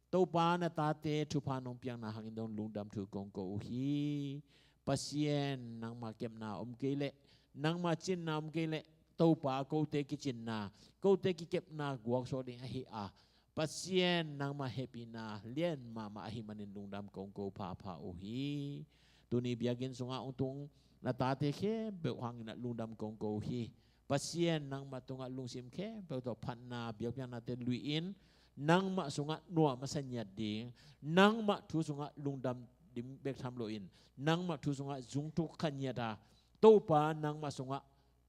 Topa, na tate thupha nong piakna hangin zong lungdam thu kong ko uh hi. Pasian, nangma kepna om kei leh, nangma cinna om kei leh, Topa, kote kicinna, kote kikepna guaksuak ding ahi a, Pasian, nangma hehpihna lian mahmah ahih manin lungdam kong ko phapha uh hi. Tuni biakinn sungah hong tung na tate khempeuh hangin ah lungdam kong ko uh hi. Pasian, nangmah tungah lungsim khempeuh tawh phatna, biakpiaknate lui-in nangmah sungah nuam masa ngiat ding, nangmah thu sungah lungdam ding bek tham loin, nangmah thu sungah zungthuk kha ngiat a, Topa, nangmah sungah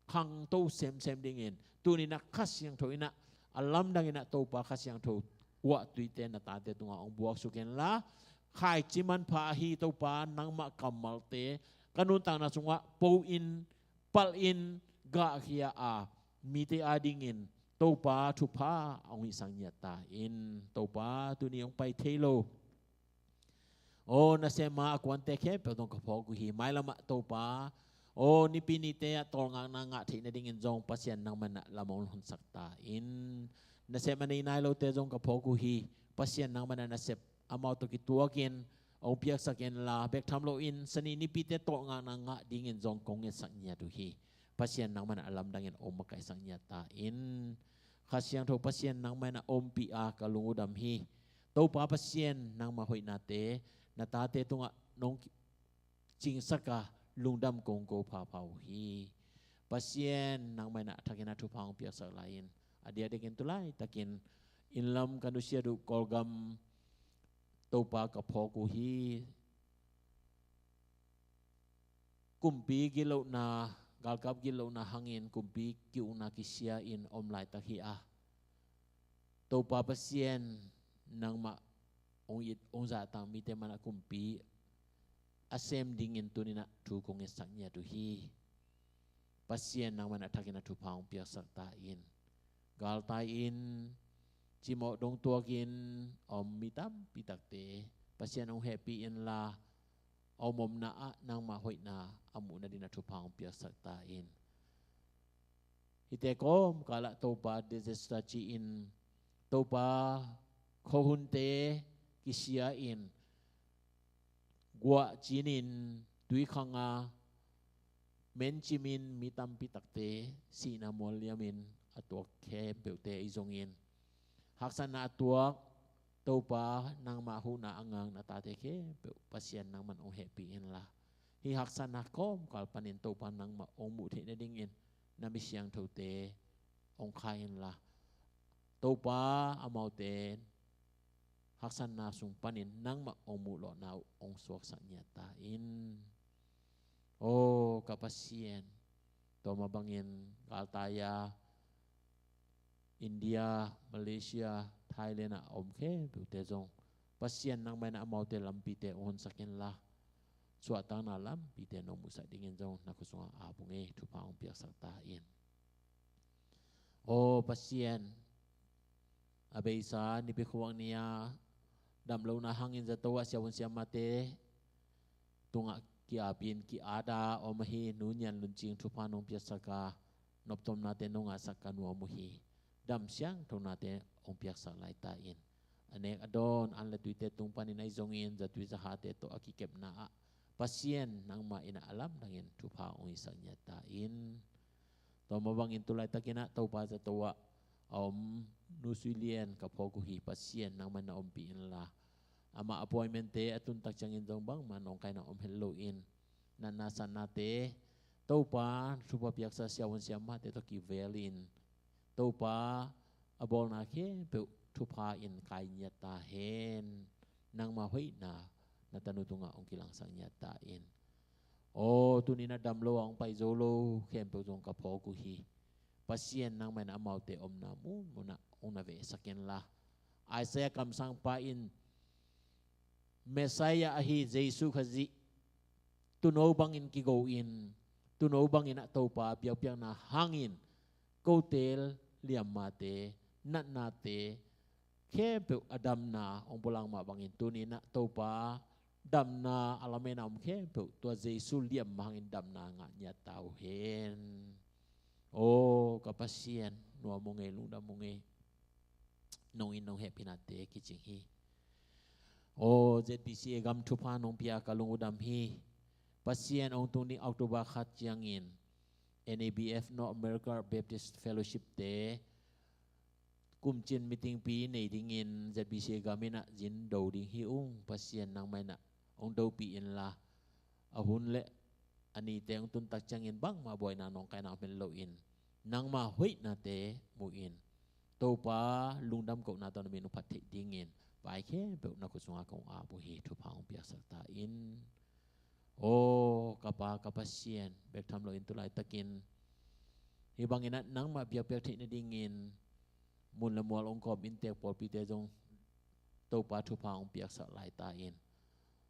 khangto semsem dingin, tuni-in ah Kha Siangtho in ah a lamdang in ah Topa Kha Siangtho kuahtuite na tate tungah hong buaksuk inla, khaici manpha ahi Topa nangmah kammalte ka nuntakna sungah po-in, palh-in, gahkhia a, mite adingin Topa thupha hong hihsak ngiat ta in. Topa, tuni hong pai thei lo, aw nasem a a kuante khempeuh tawh ka phawk uh hi. Mailam ah Topa, aw Nipi nite ah tawlngakna ngah theih nadingin zong Pasian nangman ah lam hong honsak ta in. Nasep a nei nai lote zong ka phawk uh hi. Pasian nangman ah nasep amau tawh kituakin, hong piaksak inla, bek tham loin Sani nipite tawh ngakna ngah dingin zong kong ngetsak ngiat uh hi. Pasian nangmah in a lamdangin hong makaihsak ngiat ta in. Kha Siangtho Pasian nangmah in a ompih a ka lung uh dam hi. Topa Pasian nangmah hoihnate na tate tungah nong cingsak a lungdam kong ko phapha uh hi. Pasian nangmah in a thakin a thupha hong piaksak lai in, a diakdiakin tu laitakin inn lam ka nusiat uh Kawlgam Topa ka phawk uh hi. Kumpi gitlohna, galkap gitlohna hangin kumpi ki-ukna kisia in om laitak hi a, Topa Pasian nangmah hong it hong zahtak mite man a kumpi a sem dingin tuni-in ah thu kong ngetsak ngiat uh hi. Pasian nangmah in a thakin a thupha hong piaksak ta in. Galtai-in, cimawh dong tuakin a om mi tampi takte Pasian hong hehpih inla, a om omna ah nangmah hoihna a muh nadin a thupha hong piaksak ta in. Hihte kawmkal ah Topa disaster ci-in, Topa khuahunte kisia in, guah cinin, tuikhang a mencimin mi tampi takte sihna mual liamin a tuak khempeuhte ahi zongin, haksatna a tuak Topa nangmah huhna a ngak na tate khempeuh Pasian nangmah in hong hehpih inla, hih haksatna kawmkal panin Topa nangmah hong muh theih nadingin na mi siangthote hong khai inla, Topa amaute haksatna sung panin nangmah hong muh lawhna uh hong suaksak ngiat ta in. Aw ka Pasian, tua mah bangin galtai-a India, Malaysia, Thailand ah a om khempeuhte zong Pasian nangmah in amaute lampite hong honsak inla, suahtakna lampite nong muhsak dingin zong na khut sungah ap ung ei, thupha hong piaksak ta in. Aw Pasian, a beisa Nipi khuavak ni-a damlohna hangin zato ah siavuan siamate tungah ki-apin ki-at a om ahi Nu Nian Lun Cing thupha nong piaksak a, noptomnate nong ngahsak ka nuam uh hi. Dam siangthonate hong piaksak lai ta in. A nek a dawn, an le tuite tung panin ahi zongin zatui zahate tawh a kikepna ah Pasian nangmah in a lamdangin thupha hong hisak ngiat ta in. Tua mah bangin tu laitakin ah Topa zato ah a om Nu Sui Lian ka phawk uh hi. Pasian nangmah in na ompih inla, amah appointment-te a tuntak ciangin zong bangmah nawngkaina om het loin, natna satnate Topa thupha piaksa siavuan siamate tawh kivelin, Topa a bawlna khempeuh thupha in kai ngiat ta hen. Nangmah hoihna na tanu tungah hong kilangsak ngiat ta in. Aw tuni-in a dam lo a hong pai zo lo khempeuh zong ka phawk uh hi. Pasian nangmah in amaute omna munmunah hong na vehsak inla, Isaiah kamsangpa in Messiah ahi Jesu Khazih tuuno bangin kigo-in, tuuno bangin ah Topa biakpiakna hangin kote liammate, natnate khempeuh a damna hong pulak mah bangin tuni-in ah Topa damna a lamen a om khempeuh tua Jesu liamma hangin damna ngah ngiat ta uh hen. Aw ka Pasian, nuam ung ei, lungdam ung ei. Nong it nong hehpihnate kicing hi. Aw Z B C A gam thupha nong pia ka lung uh dam hi. Pasian, hong tung ding October khat ciangin N A B F, North America Baptist Fellowship-te kumcin meeting-pi nei dingin Z B C A gam in ah zin do ding hi ung. Pasian nangmah in ah hong dopih inla, a hun le a nite hong tuntak ciangin bangmah buaina nawngkaina om het loin, nangmah hoihnate muhin, Topa lungdam kohna tawh na min uh phat theih dingin pai khempeuh na khut sungah kong ap uh hi. Thupha hong piaksak ta in. Aw ka Pa ka Pasian, bek tham loin tu laitakin hih bangin ah nangmah biakpiak theih nadingin mun le mual hong kawm inntek pawlpite zong Topa thupha hong piaksak lai ta in.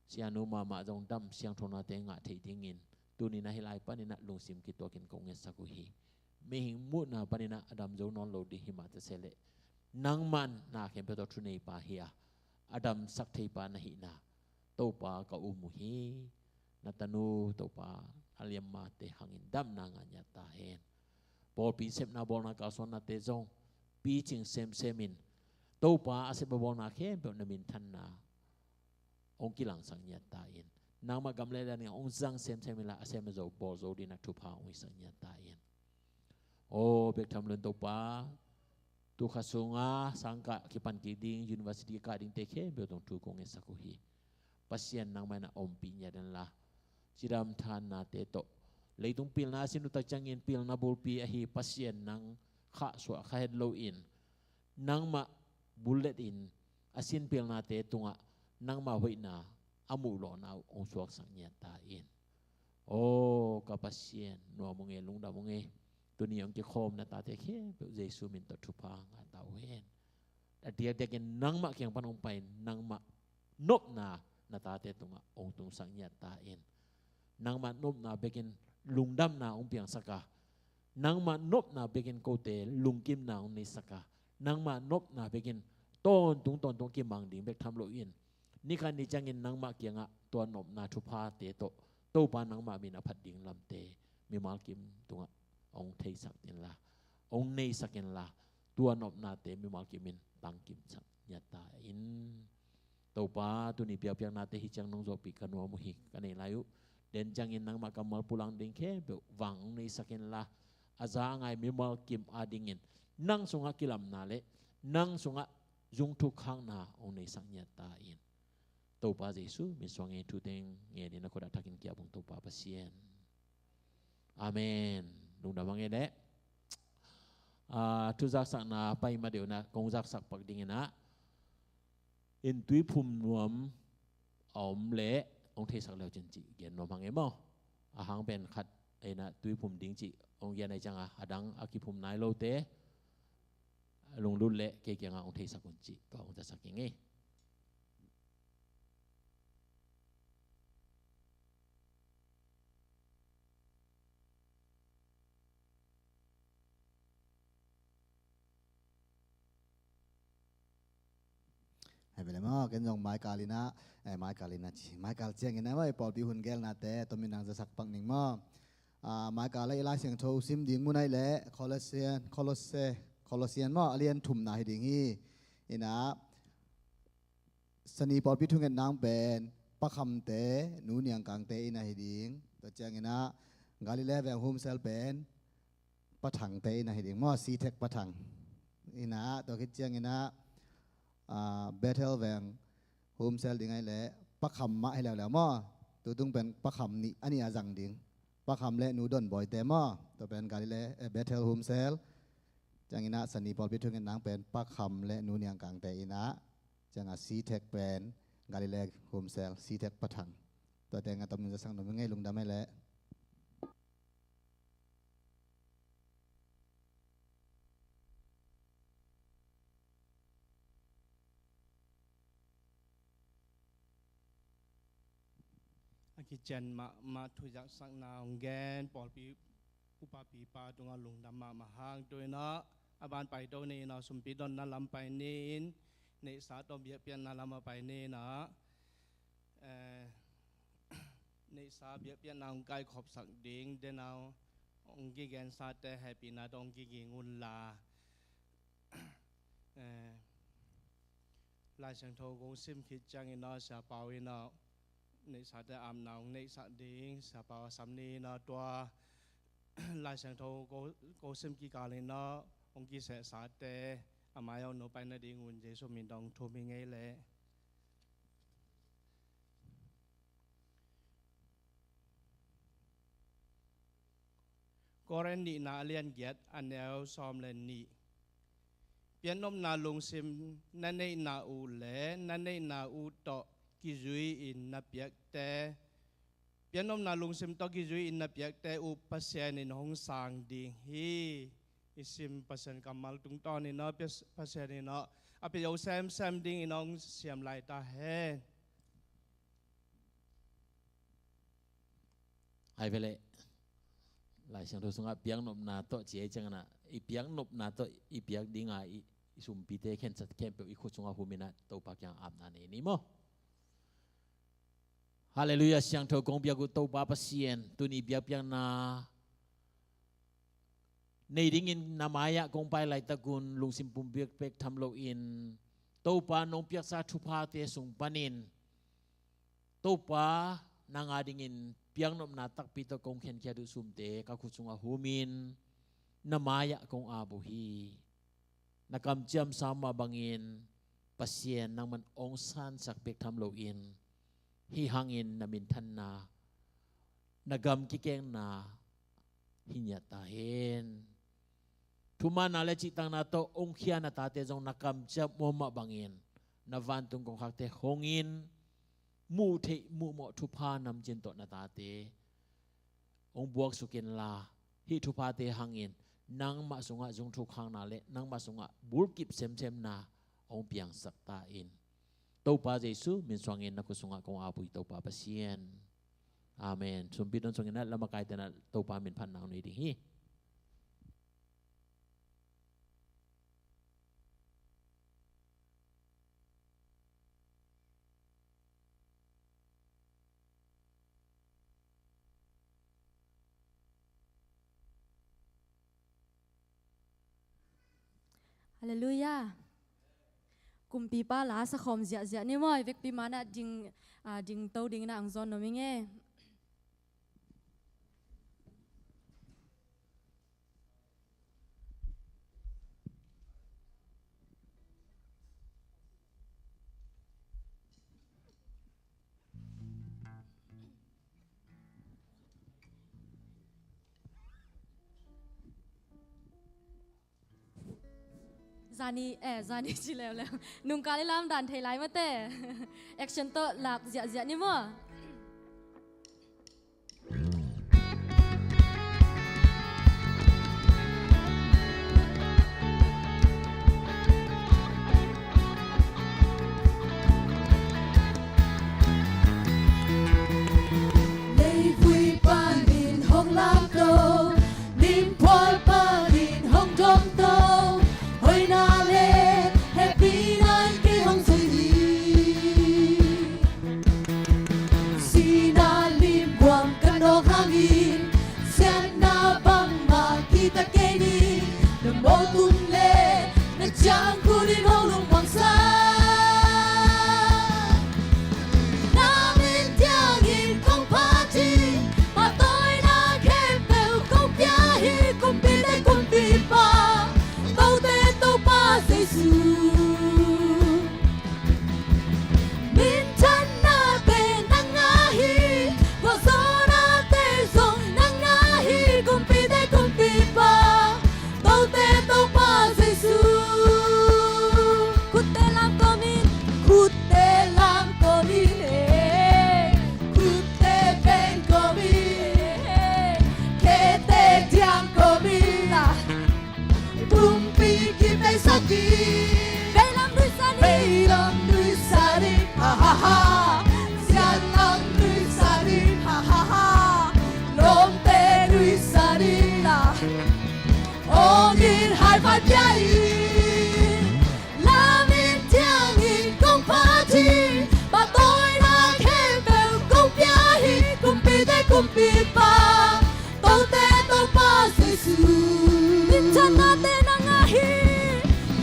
Sianu mahmah zong dam siangthonate ngah theih dingin tuni-in ah hih lai panin ah lungsim kituakin kong ngetsak uh hi. Mihing muhna panin ah a dam zo nawn lo ding hi mah ta se leh, nangmah in na khempeuh tawh thuneipa hi a, a damsak theipa na hihna Topa ka um uh hi. Na tanu Topa a liammate hangin damna ngah ngiat ta hen. Pawlpi sepna bawlna kalsuannate zong picing semsem in, Topa a sep a bawlna khempeuh na minthanna hong kilangsak ngiat ta in. Nangmah gam le dan in hong zang semsem inla, a sem a zo bawl zo dingin a thupha hong hisak ngiat ta in. Aw, bek tham lo in Topa, tu kha sunga sang kah kipan kik ding, university kah dingte khempeuh tungah thu kong ngetsak uh hi. Pasian nangmah in a ompih ngiat inla, cidam thannate tawh, leitung pilna a sin uh tak ciangin pilna bulpi ahi Pasian nang khahsuah kha het loin, nangmah bullet in a sin pilnate tungah nangmah hoihna a muh lawhna uh hong suaksak ngiat ta in. Aw ka Pasian, nuam ung e, lungdam ung e. Tuni hong kikhawm na tate khempeuh Jesu min tawh thupha ngah ta uh hen. A diakdiakin nangmah kiang pan hong pai in, nangmah nopna na tate tungah hong tungsak ngiat ta in. Nangmah nopna bekin lungdamna hong piangsak a, nangmah nopna bekin kote lungkimna hong neisak a, nangmah nopna bekin tawntung tawntung kimang ding bek tham loin, nikhat ni ciangin nangmah kiangah tua nopna thuphate tawh Topa nangmah min a phat ding lamte mimal kim tungah hong theisak inla, hong neisak inla, tua nopnate mimal kimin tangkimsak ngiat ta in. Topa, tuni biakpiaknate hi ciang nong zawhpih ka nuam uh hi. Ka neih lai uh den ciangin nangmah kammal pulak ding khempeuh vang hong neisak inla, a za a ngai mimal kim adingin nang sungah kilamna le nang sungah zungthuk khakna hong neisak ngiat ta in. Topa Jesu min suangin thu teng ngenin a khut a thakin kiap ung Topa Pasian. Amen. Lungdam a ngen leh. Ah, thuzaksakna pai ma deuh na kong zaksak pak dingin ah, in tuiphum nuam a om leh hong theisak leu cin cih gen nuam hang e maw. A hang pen khat ei na tuiphum ding cih hong gen ei ciangah, a dang a kiphum nai lote lunglut leh kei kiangah hong theisak un cih tua hong zaksak ing e. Hei vele maw, ken zong maikal inah, eh, maikal inah ci, maikal ciangin ah, maw, pawlpi hun gelnate tomin nang zasak pak ning maw. Ah, maikal ah i Lai Siangtho sim ding mun ah leh Colossian, Colosse, Colossian maw, a lian thumna hi ding hi. Inah, Sani pawlpi thungetna pen Pa Khamte, Nu Niang Kangte inn ah hi ding. Tua ciangin ah Galilee veng humsel pen Pa Thangte inn ah hi ding maw, Sithek Pa Thang. Inah tua khit ciangin ah, ah, Bethel veng humsel ding ah leh Pa Kham mah hi leuleu maw. Tutung pen Pa Kham nih, a nih a zang ding. Pa Kham le Nu Don Bawite maw. Tua pen Galilee, eh, Bethel humsel. Ciangin ah Sani pawlpi thungetna pen Pa Kham le Nu Niang Kangte inn ah. Ciangah Sithek pen Galilee humsel, Sithek Pa Thang. Tua teng ah tomin zasak nuam ing e, lungdam e leh. A kician mahmah thuzaksakna hong gen pawlpi upa pipa tungah lungdam mahmah hang. Tu inah a ban paito ni inah sumpi donna lam pai ni in, neihsa tawh biakpiakna lam a pai ni inah, eh, neihsa biakpiakna hong kaikhopsak ding, denau hong kigensate hehpihna tawh hong kiging unla. Eh, Lai Siangtho kong sim khit ciangin ah Sia Pau in ah neihsate apna hong neihsak ding, Sia Pau a sam ni in ah tua Lai Siangtho ko, ko sim kikal in ah hong kisehsate a mai ah hong nupai nading un Jesu min tawh hong thum hi ing e leh. Korin nihna a lian giat a neu sawm le nih. Piaknopna lungsim na neihna uh le na neihna uh tawh kizui-in na piakte, piaknopna lungsim tawh kizui-in na piakte uh Pasian in hong sang ding hi. I sim Pasian kammal tungtawn in ah Pasian in ah a pia zo semsem dingin hong siam lai ta hen. Hai vele. Lai Siangtho sungah piaknopna tawh ci ei ciangin ah, i piaknopna tawh i piak dinga i, i sumpite khensat khempeuh i khut sungah hum in ah Topa kiang apna nei ni maw. Halleluiah, siangtho kong biak uh Topa Pasian, tuni biakpiakna nei dingin na mai-ah kong pai laitak un lungsim pumpi bek tham loin Topa nong piaksa thuphate sung panin Topa, nang adingin piaknopna takpi tawh kong khenkhia uh sumte ka khut sungah humin na mai-ah kong ap uh hi. Na kamciam sa mah bangin Pasian nangman hong sansak bek tham loin, hih hangin na minthanna, na gam kikengna hi ngiat ta hen. Thumanna le cihtakna tawh hong khia na tate zong na kamciam uh mah bangin na vantung kongkhakte hongin, muh theih muh mawh thupha namcin tawh na tate hong buaksuk inla, hih thuphate hangin nangmah sungah zung thukhakna le nangmah sungah bulkip semsemna hong piangsak ta in. Topa Jesu min suangin na khut sungah kong ap uh hi, Topa Pasian. Amen. Sumpi don sungin a lamakaite na Topa min phatna hong nei ding hi. Halleluiah. Kumpipa la sakhawm ziahziah ni maw, i vekpi manah ding, ah, ding to dingin ah ang zawn nuam ing e. Zani, eh, zani ci leuleu. Nungkal i lamdan thei lai mate. Action tawh lak ziahziah ni maw? Leivui panin hong lamto, nimphual panin hong dongto, hoihna le hehpihna in kei hong zui hi. Sihna limguam ka nawk hangin, siatna bangmah kihta kei ni. Na motung le na ciangkhut in hong lungmuangsak. Na min tiangin kong phat hi, pahtawina khempeuh kong pia hi. Kumpite Kumpipa, tote Topa Jesu. Minthannate nang ngah hi, vualzawlnate zong nang ngah hi. Kumpite Kumpipa, tote Topa Jesu. Khutte lamto min, khutte lamto min e, khutte bengko min e, khete diangko min a, pumpi kipeisak ding. Veilam nuihsa ding, veilam nuihsa ding, ha ha ha. Siatlam nuihsa ding, ha ha ha. Lawmte nuihsa ding a, hong in haifai pia in. Na min tiangin kong phat hi, pahtawina khempeuh kong pia hi. Kumpite Kumpipa, tote Topa Jesu. Minthannate nang ngah hi,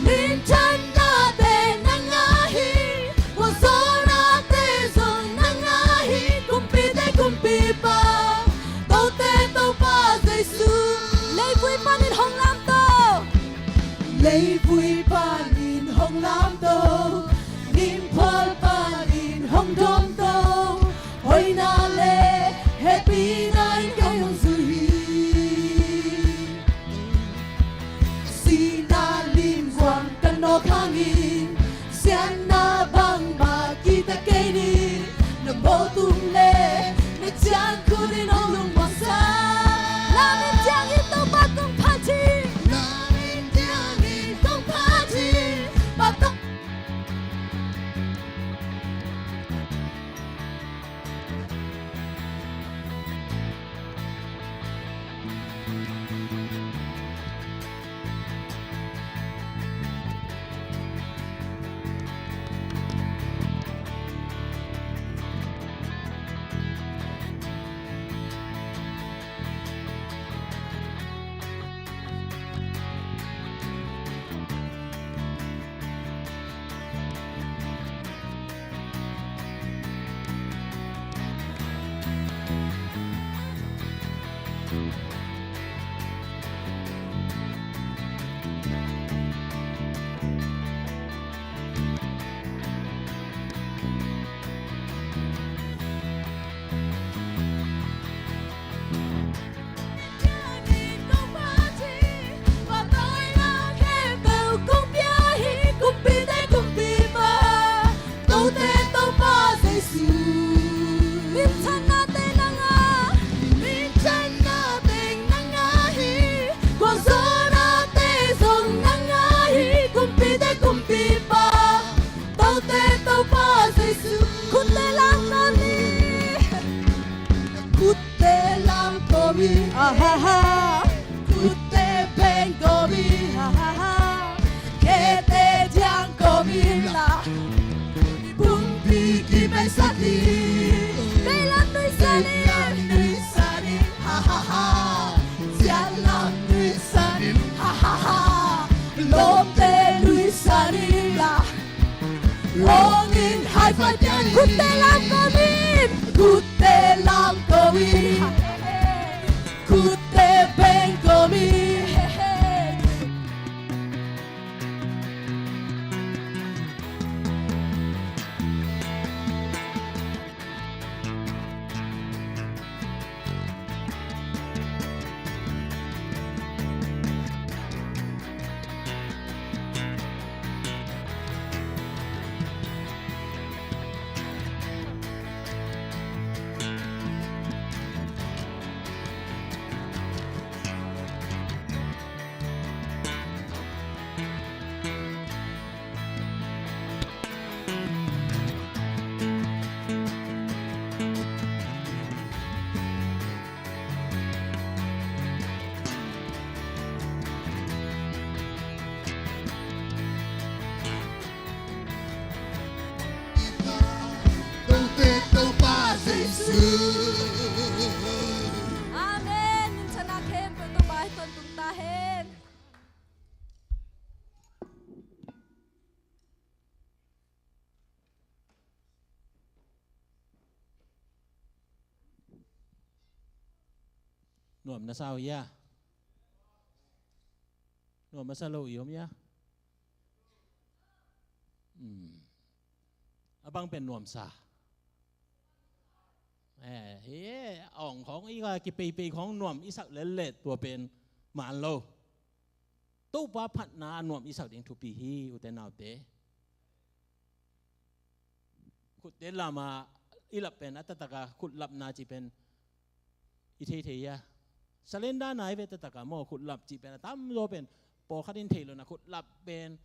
minthannate nang ngah hi, vualzawlnate zong nang ngah hi. Kumpite Kumpipa, tote Topa Jesu. Leivui panin hong lamto, le Kutte beng komi, khete diang komi la. Pumpi kipai sakin, veilam nui sanin, veilam nui sanin, ha ha ha. Sialam nui sanin, ha ha ha. Lomte nui sanin la. Ong in hai fai pian in. Kutte lam komin. Kutte lam komin. Kutte beng komin. Amen. Min thang a khempeuh Topa hong tawntung ta hen. Nuam na sa uh hia? Nuam na sa lo i om hia? Hmm. A bang pen nuamsa. Eh, hi, a ong khawng i ka kipeipei khawng nuam i sak lel leh tua pen man lo. Topa phatna a nuam i sak ding thupi hi, ute naute. Khutte lam a i lap pen a taktak a khut lapna cih pen i thei thei a. Surrender na i ve taktak a maw, khut lap cih pen a tamzaw pen pawlkhat in thei lo na khut lap pen,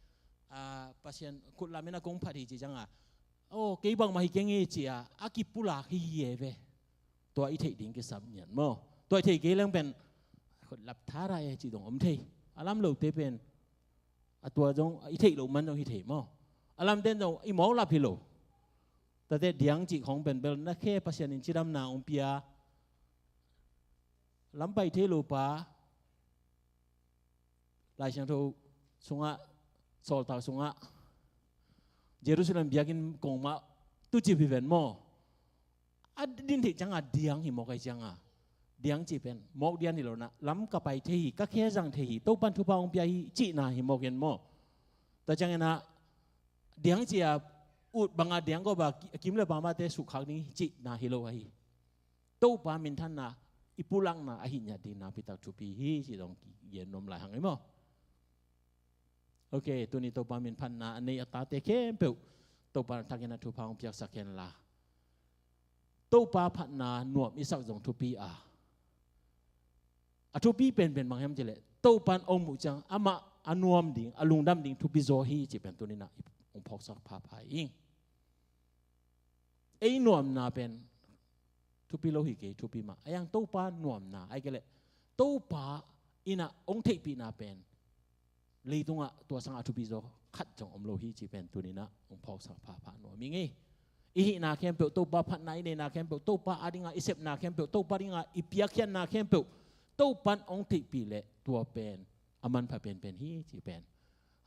a, Pasian khut lap in a kong phat hi ci ciang a. Aw, kei bangmah hi keng hi ci a, a kipulak hi hi e ve. Tua i theih ding kisam ngiat maw. Tua i thei kei leng pen khut lap tha ra e ci dong om thei. A lam lote pen a tua zong i theih loh man zong hi thei maw. A lamten zong i mawk lap hi lo. Tate diang cih khawng pen bel na khe Pasian in cidamna hong pia. Lam pai thei lo pa Lai Siangtho sungah, Sawltak sungah, Jerusalem biakinn kong mah tucip hi ven maw. A din theih ciang a diang hi mawk ahi ciang a, diang cih pen mawk dian hi lo na, lam ka pai thei hi, ka khe zang thei hi, Topan thupha hong pia hi cihna hi mawk in maw. Tua ciangin a diang cih a ut bang a diang gawp a kim le pamate sukkhak ding hi cihna hi lo ahi. Topa minthanna i pulakna ahi ngiat ding nakpi tak thupi hi cih dong kigen nuam lai hang hi maw. Ok, tuni Topa min phatna a nei a tate khempeuh Topa a thakin a thupha hong piaksak hen la. Topa phatna nuam i sak zong thupi a, a thupi penpen bang hiam cih leh Topa in hong muh ciang amah a nuam ding, a lungdam ding thupi zaw hi cih pen tuni na i hong phawksak phapha ing. Ei nuamna pen thupi lo hi kei, thupi mah. A yang Topa nuamna, ai kei leh Topa in a hong theihpihna pen leitungah tua sangah thupi zaw khat zong om lo hi cih pen tuni na hong phawksak phapha nuam ing ei. I hihna khempeuh Topa phatna, i neihna khempeuh Topa a dinga i sepna khempeuh, Topa dinga i piakkhiatna khempeuh Topa in hong theihpih leh tua pen a manpha penpen hi cih pen,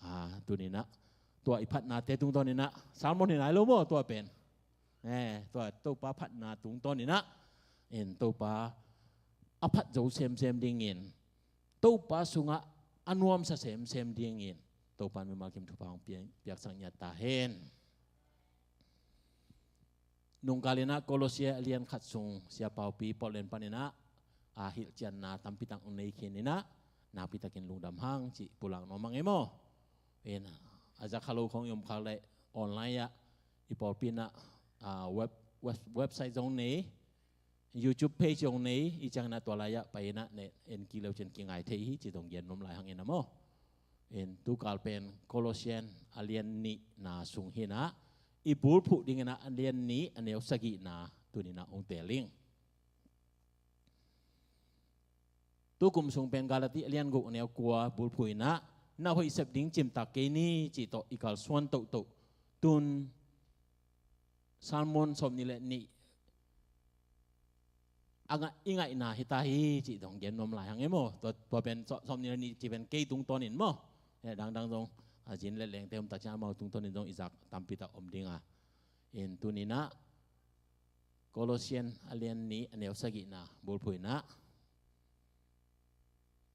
a, tuni na tua i phatnate tungtawn in a, sermon hi nai lo maw tua pen. Eh, tua Topa phatna tungtawn in a, in Topa a phat zo semsem dingin, Topa sungah a nuamsa semsem dingin Topa in mimal kim thupha hong pia-, piaksak ngiat ta hen. Nungkal in a Kolosia a lian khat sung Sia Paupi Portland pan in a, a, hilhcianna tampi tak hong nei khin in a, nakpi takin lungdam hang cih pulak nuam hang ei maw. In a, a za kha lo khawng i om khak leh online ah i pawlpi in a, a, web, web, website zong nei, YouTube page zong nei, i ciang in a tua lai ah pai in a ne en kik leu cin kingai thei hi cih dong gen nuam lai hang in a maw. In tukal pen Colossian a lian nihna sung hi in a, i bulphuh ding in a, a lian nih a neu sagihna tuni na hong teel ing. Tukum sung pen Galati a lian guk a neu kua bulphuh inah, na hoih sep ding cimtak kei ni cih tawh i kalsuan tohtoh. Tun Salmon sawmnih le nih a ngah, i ngaihna hi ta hi cih dong gen nuam lai hang e maw. Tua, tua pen sawm, sawmnih le nih cih pen kei tungtawnin maw. Eh, dangdang zong a zin le lengte om ta ciang amau tungtawnin zong i zak tampi tak om ding a. In tuninah Colossian a lian nih a neu sagihna bulphuh inah,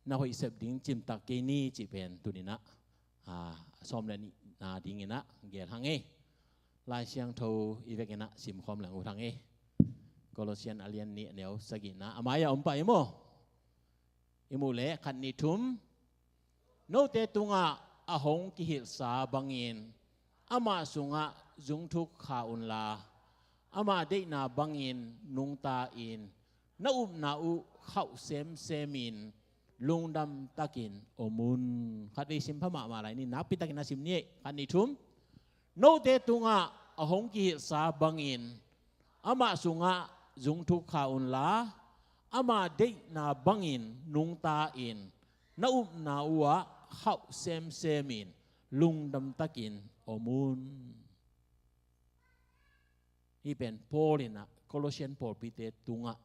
na hoih sep ding cimtak kei ni cih pen tuninah, a, sawm le nihna dinginah gel hang e. Lai Siangtho i vekinah simkhawm leng ut hang e. Colossian a lian nih a neu sagihna a mai-ah om pah i maw. I muh leh khat nih thum. Note tungah a hong kihilhsa bangin amah sungah zungthuk kha unla, ama deihna bangin nungta in, na upna uh khauh semsemin lungdam takin om un. Khatvei sim pha mahmah lai ni, nakpi takin a sim ni ei. Khat nih thum. Note tungah a hong kihilhsa bangin amah sungah zungthuk kha unla, ama deihna bangin nungta in, na upna uhah khauh semsemin lungdam takin om un. Hih pen Paul inah Colossian pawlpite tungah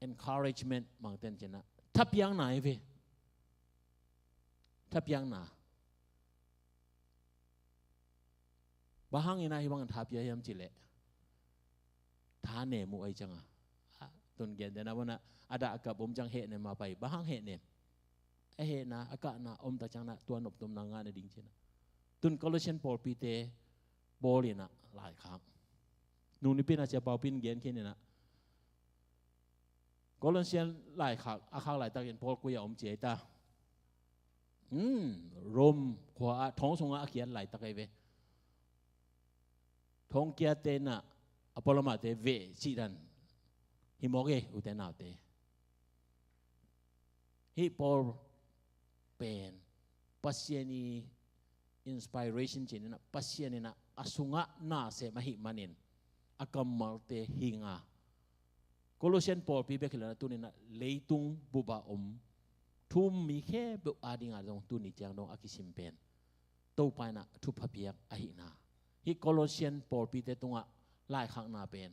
encouragement mangten cinah thapiakna hi ve. Thapiakna. Bang hang inah hih bangin thapia hiam cih leh, thanem uh ahi cianga. Tun gentehna banah a dah a kap om ciang hehnem a pai. Bang hang hehnem? A hehna a kahna om ta ciangnah tua noptomna ngahna ding cinah. Tun Colossian pawlpite Paul inah laikhak. Nung nipi inah Sia Pau Pin gen khin inah Colossian laikhak a khak laitakin Paul koi-ah om ci ai ta. Hmm, Rome khua-ah thong sungah a kiat laitak ai ve. Thong kiatte inah a pualamate veh cihdan hi mawk e, ute naute. Hih Paul pen Pasian i inspiration ci-in inah, Pasian inah a sungah nasem ahih manin a kammalte hinga. Colossian pawlpi bek hi lo inah tuninah leitung bup a om thu-um mi khempeuh adinga zong tuni ciang dong a kisim pen Topa inah thupha piak ahihna. Hih Colossian pawlpite tungah laikhakna pen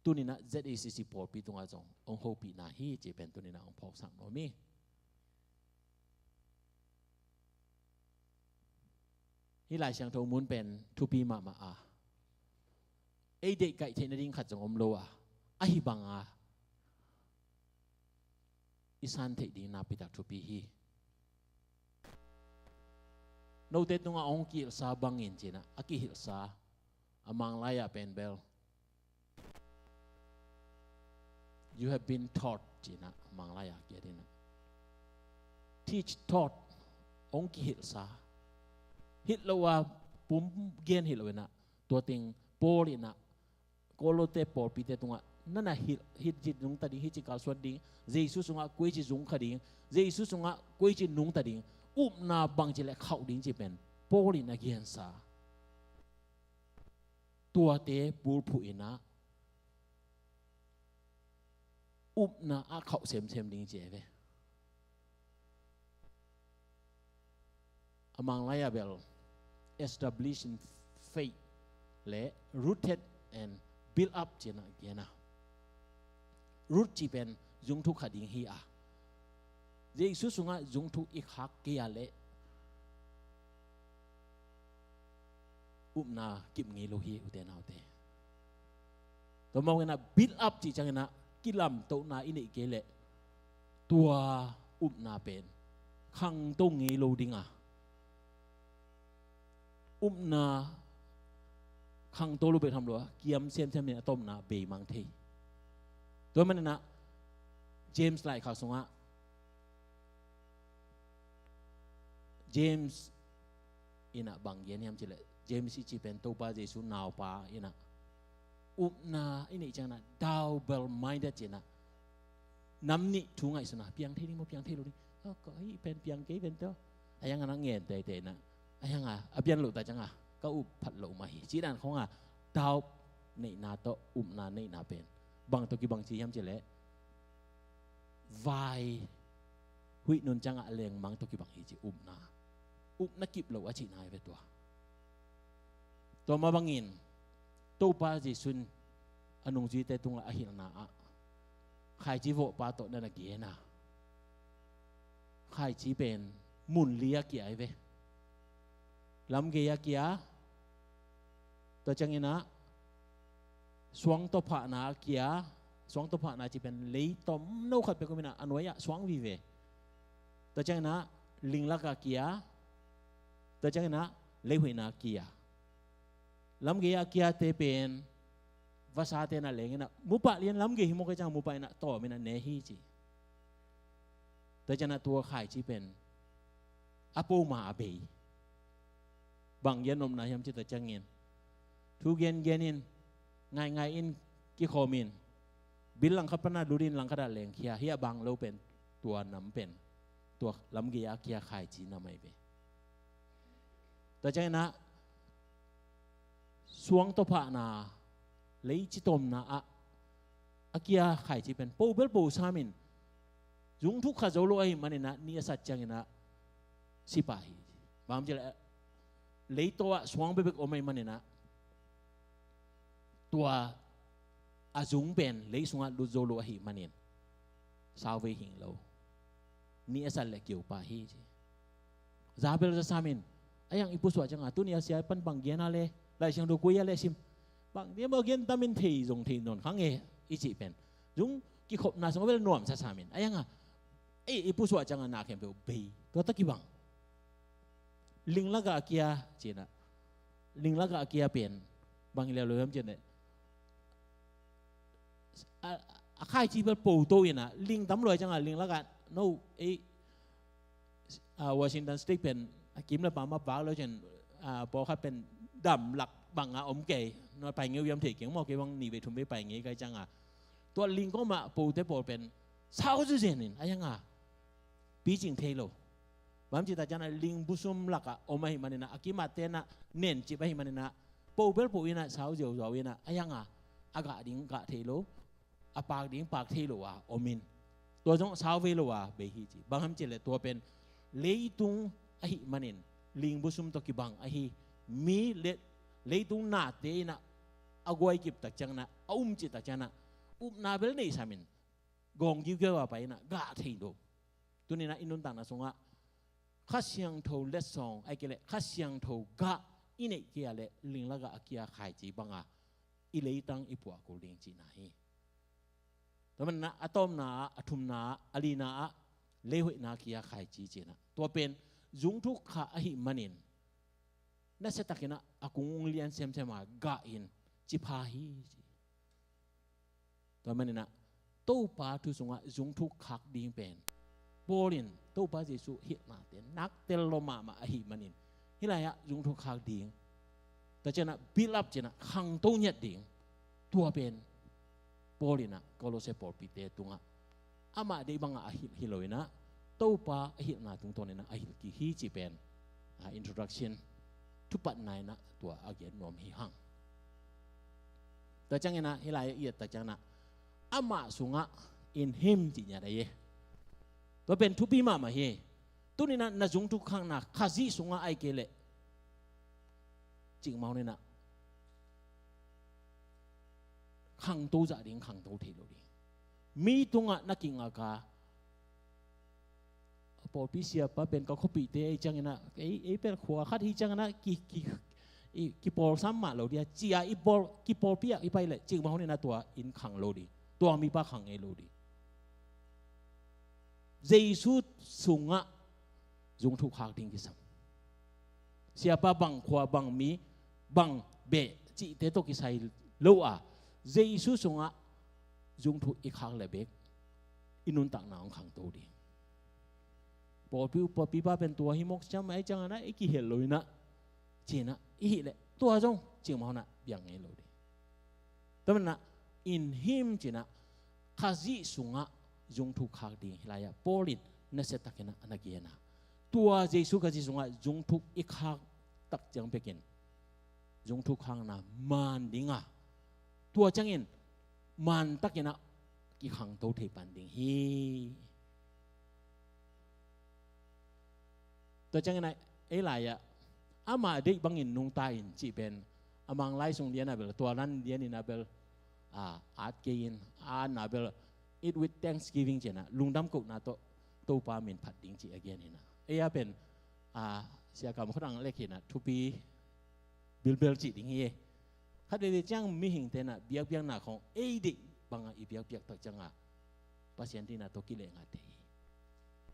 tuninah Z A C C pawlpi tungah zong hong hopihna hi cih pen tuninah hong phawksak nuam hi. Hih Lai Siangtho mun pen thupi mahmah a, ei deihkaih theih nading khat zong om lo a, ahi banga i san theih ding nakpitak thupi hi. Note tungah hong kihilhsa bangin cinah a kihilhsa a Manglai-ah pen bel, you have been taught cinah Manglai-ah kiat inah, teach, taught, hong kihilhsa. Hilh lo a pum gen hi lo inah, tua teng Paul inah Colossian pawlpite tungah nana hilh, hilh cih nungta ding, hilh cih kalsuan ding, Jesu sungah koi cih zungkha ding, Jesu sungah koi cih nungta ding, upna bangci le khauh ding cih pen Paul inah gensa. Tuate bulphuh inah upna a khauh semsem ding ci ai ve. A Manglai-ah bel establish in faith le rooted and build up cinah gen a. Root cih pen zungthuk kha ding hi a, Jesu sungah zungthuk i khak kei a leh upna kip ngei lo hi, ute naute. Tua mawk inah build up cih ciang inah kilamtohna i neih kei leh tua upna pen khangto ngei lo ding a, upna khangto lo bek tham lo a, kiam semsem in a tomna beimang thei. Tua man inah James laikhak sungah James inah bang gen hiam cih leh, James i cih pen Topa Jesu naupa inah upna i neih ciang inah double minded cinah, nam nih thu ngaihsutna, piang thei ding maw, piang thei lo ding, oh, ka hih pen piang kei pen tawh, a hiang a na ngen teitei inah, a hiang a a pian loh ta ciang a ka up phat loh mah hi cih dan khong a, doubt neihna tawh upna neihna pen bang tawh kibang ci hiam cih leh, vai huih nun ciangah lengmang tawh kibang hi ci, upna, upna kip lo a cihna hi ve tua. Tua mah bangin Topa Jesu in a nungzuite tungah a hilhna ah khaici vawhpa tawh na na gen a, khaici pen mun li a kia hi ve. Lamgei a kia, tua ciangin ah suang tawh phahna a kia, suang tawh phahna ci pen lei tomno khat pek om in ah a nuai-ah suang vive. Tua ciangin ah linglak a kia, tua ciangin ah leihuihna a kia. Lamgei a kiate pen vasate na leng in ah, mupah lian lamgei hi mawk a ciang mupah in ah tawm in ah ne hi ci. Tua ciangin ah tua khaici pen a po ma a bei. Bang gen nopna hiam cih tua ciangin, thu gengen in, ngaingai in, kikhawm in, bil langkhat pan a lut in langkhat ah lengkhia, hiah bang lo pen, tua nam pen tua lamgei a kia khaici nam ahi ve. Tua ciangin ah suang tawh phahna, lei citomna ah a kia khaici pen po bel po sam in, zung thuk kha zo lo ahih manin ah ni a sat ciangin ah si pah hi. Bang hang hiam cih leh leitaw ah suang bekbek om ahih manin ah tua a zung pen lei sungah lut zo lo ahih manin sauvei hing lo, ni a sat leh kio pah hi ci. Za bel za sam in, a hiang i pusuah ciangah tuni a sia pan bang gen a le, Lai Siangtho koi a le sim, bang dia maw gen tam in thei zong thei nawn kha nge i cih pen, zung kikhopna sungah bel nuamsa sam in, a hiangah ei i pusuah ciangah na khempeuh bei, tua tawh kibang. Linglak a kia ci in ah, linglak a kia pen bang hi leuleu hiam cih leh, a, a khaici bel po to in ah, ling tam lua ciangah linglak ah, no, ei, a, Washington State pen a kim le pam a pak lo ciang, a, pawlkhat pen dam lak bang a om kei, no, pai ngeu hiam thei keng maw, kei bang nih vei thum vei pai ngei kai ciangah, tua ling kawmah pote pawl pen sau zuzen in, a hiangah picing thei lo. Bang hang hiam cih tua ciangin ah ling busum lakah om ahih manin ah, a kimatte in ah nencip ahih manin ah, po bel po in ah sau ziauziau in ah, a hiangah a gah ding gah thei lo, a pak ding pak thei lo a om in, tua zong sauvei lo a bei hi ci. Bang hang hiam cih leh tua pen leitung ahih manin ling busum tawh kibang ahi, mi le leitung nate in ah a guai kip tak ciangin ah, a um cih tak ciangin ah upna bel nei sam in, gawng giugiau a pai in ah gah thei lo. Tuni in ah i nuntakna sungah Kha Siangtho letsong, ahih kei leh Kha Siangtho gah i neih kei a leh linglak a kia khaici banga i leitang i puah kul ding cihna hi. Tua manin ah a tawpna ah, a thumna ah, a lina ah leihoihna kia khaici ci in ah, tua pen zungthuk khak ahih manin nasia takin ah a kung ung lian semsem a gah in ci pha hi ci. Tua manin ah Topa thu sungah zungthuk khak ding pen Paul in Topa Jesu hilhnate nak tel lo mahmah ahih manin, hih lai-ah zungthuk khak ding, tua ciangin ah build up ci in ah khangto ngiat ding, tua pen Paul in ah Kolose pawlpite tungah amah deih bangah a hilh hi lo in ah, Topa a hilhna tungtawn in ah a hilh kik hi cih pen, ah, introduction, thupatna in ah tua a gen nuam hi hang. Tua ciangin ah hih lai-ah i et tak ciangin ah amah sungah, in him cih ngiat ahi hi. Tua pen thupi mahmah hi. Tuni in ah na zungthuk khakna Khazih sungah ahih kei leh, cikmah hun in ah khangto zah ding, khangto thei lo ding. Mi tungah na kingak a, a pawlpi siapa pen ka khuapihte ahi ciangin ah, ei, ei pen khua khat hi ciangin ah ki, ki, i, kipawlsam mah lo ding a, ci a i pawl, kipawlpi ah i pai leh, cikmah hun in ah tua inn khang lo ding, tua mipa khang ngei lo ding. Jesu sungah zungthuk khak ding kisam. Siapa bang khua, bang mi, bang beh cihte tawh kisai lo a, Jesu sungah zungthuk i khak leh bek i nuntakna hong khangto ding. Pawlpi, pawlpipa pen tua hi mawk siam, ahih ciangin ah i kihel lo in ah, ci in ah i hih leh tua zong cikmah hun ah biang ngei lo ding. Tua manin ah in him ci in ah Khazih sungah zungthuk khak ding hih lai-ah Paul in nasia takin ah a na gen a, tua Jesu Khazih sungah zungthuk i khak tak ciang bekin zungthuk khakna man ding a, tua ciangin man takin ah kikhangto thei pan ding hi. Tua ciangin ah ei lai-ah amah deih bangin nungta in cih pen a Manglai sung lian a bel, tua nan lian in a bel, a, at kei in, a na bel, eat with thanksgiving ci-in ah lungdam kohna tawh Topa min phat ding cih a gen in ah. Ei a pen, a, Sia Kam Khuadang lek hi in ah thupi bilbel cih ding hi e. Khat veivei ciang mihingte in ah biakpiakna khawng ei deih bangah i biakpiak tak ciangah Pasian deihna tawh kilehngah thei hi.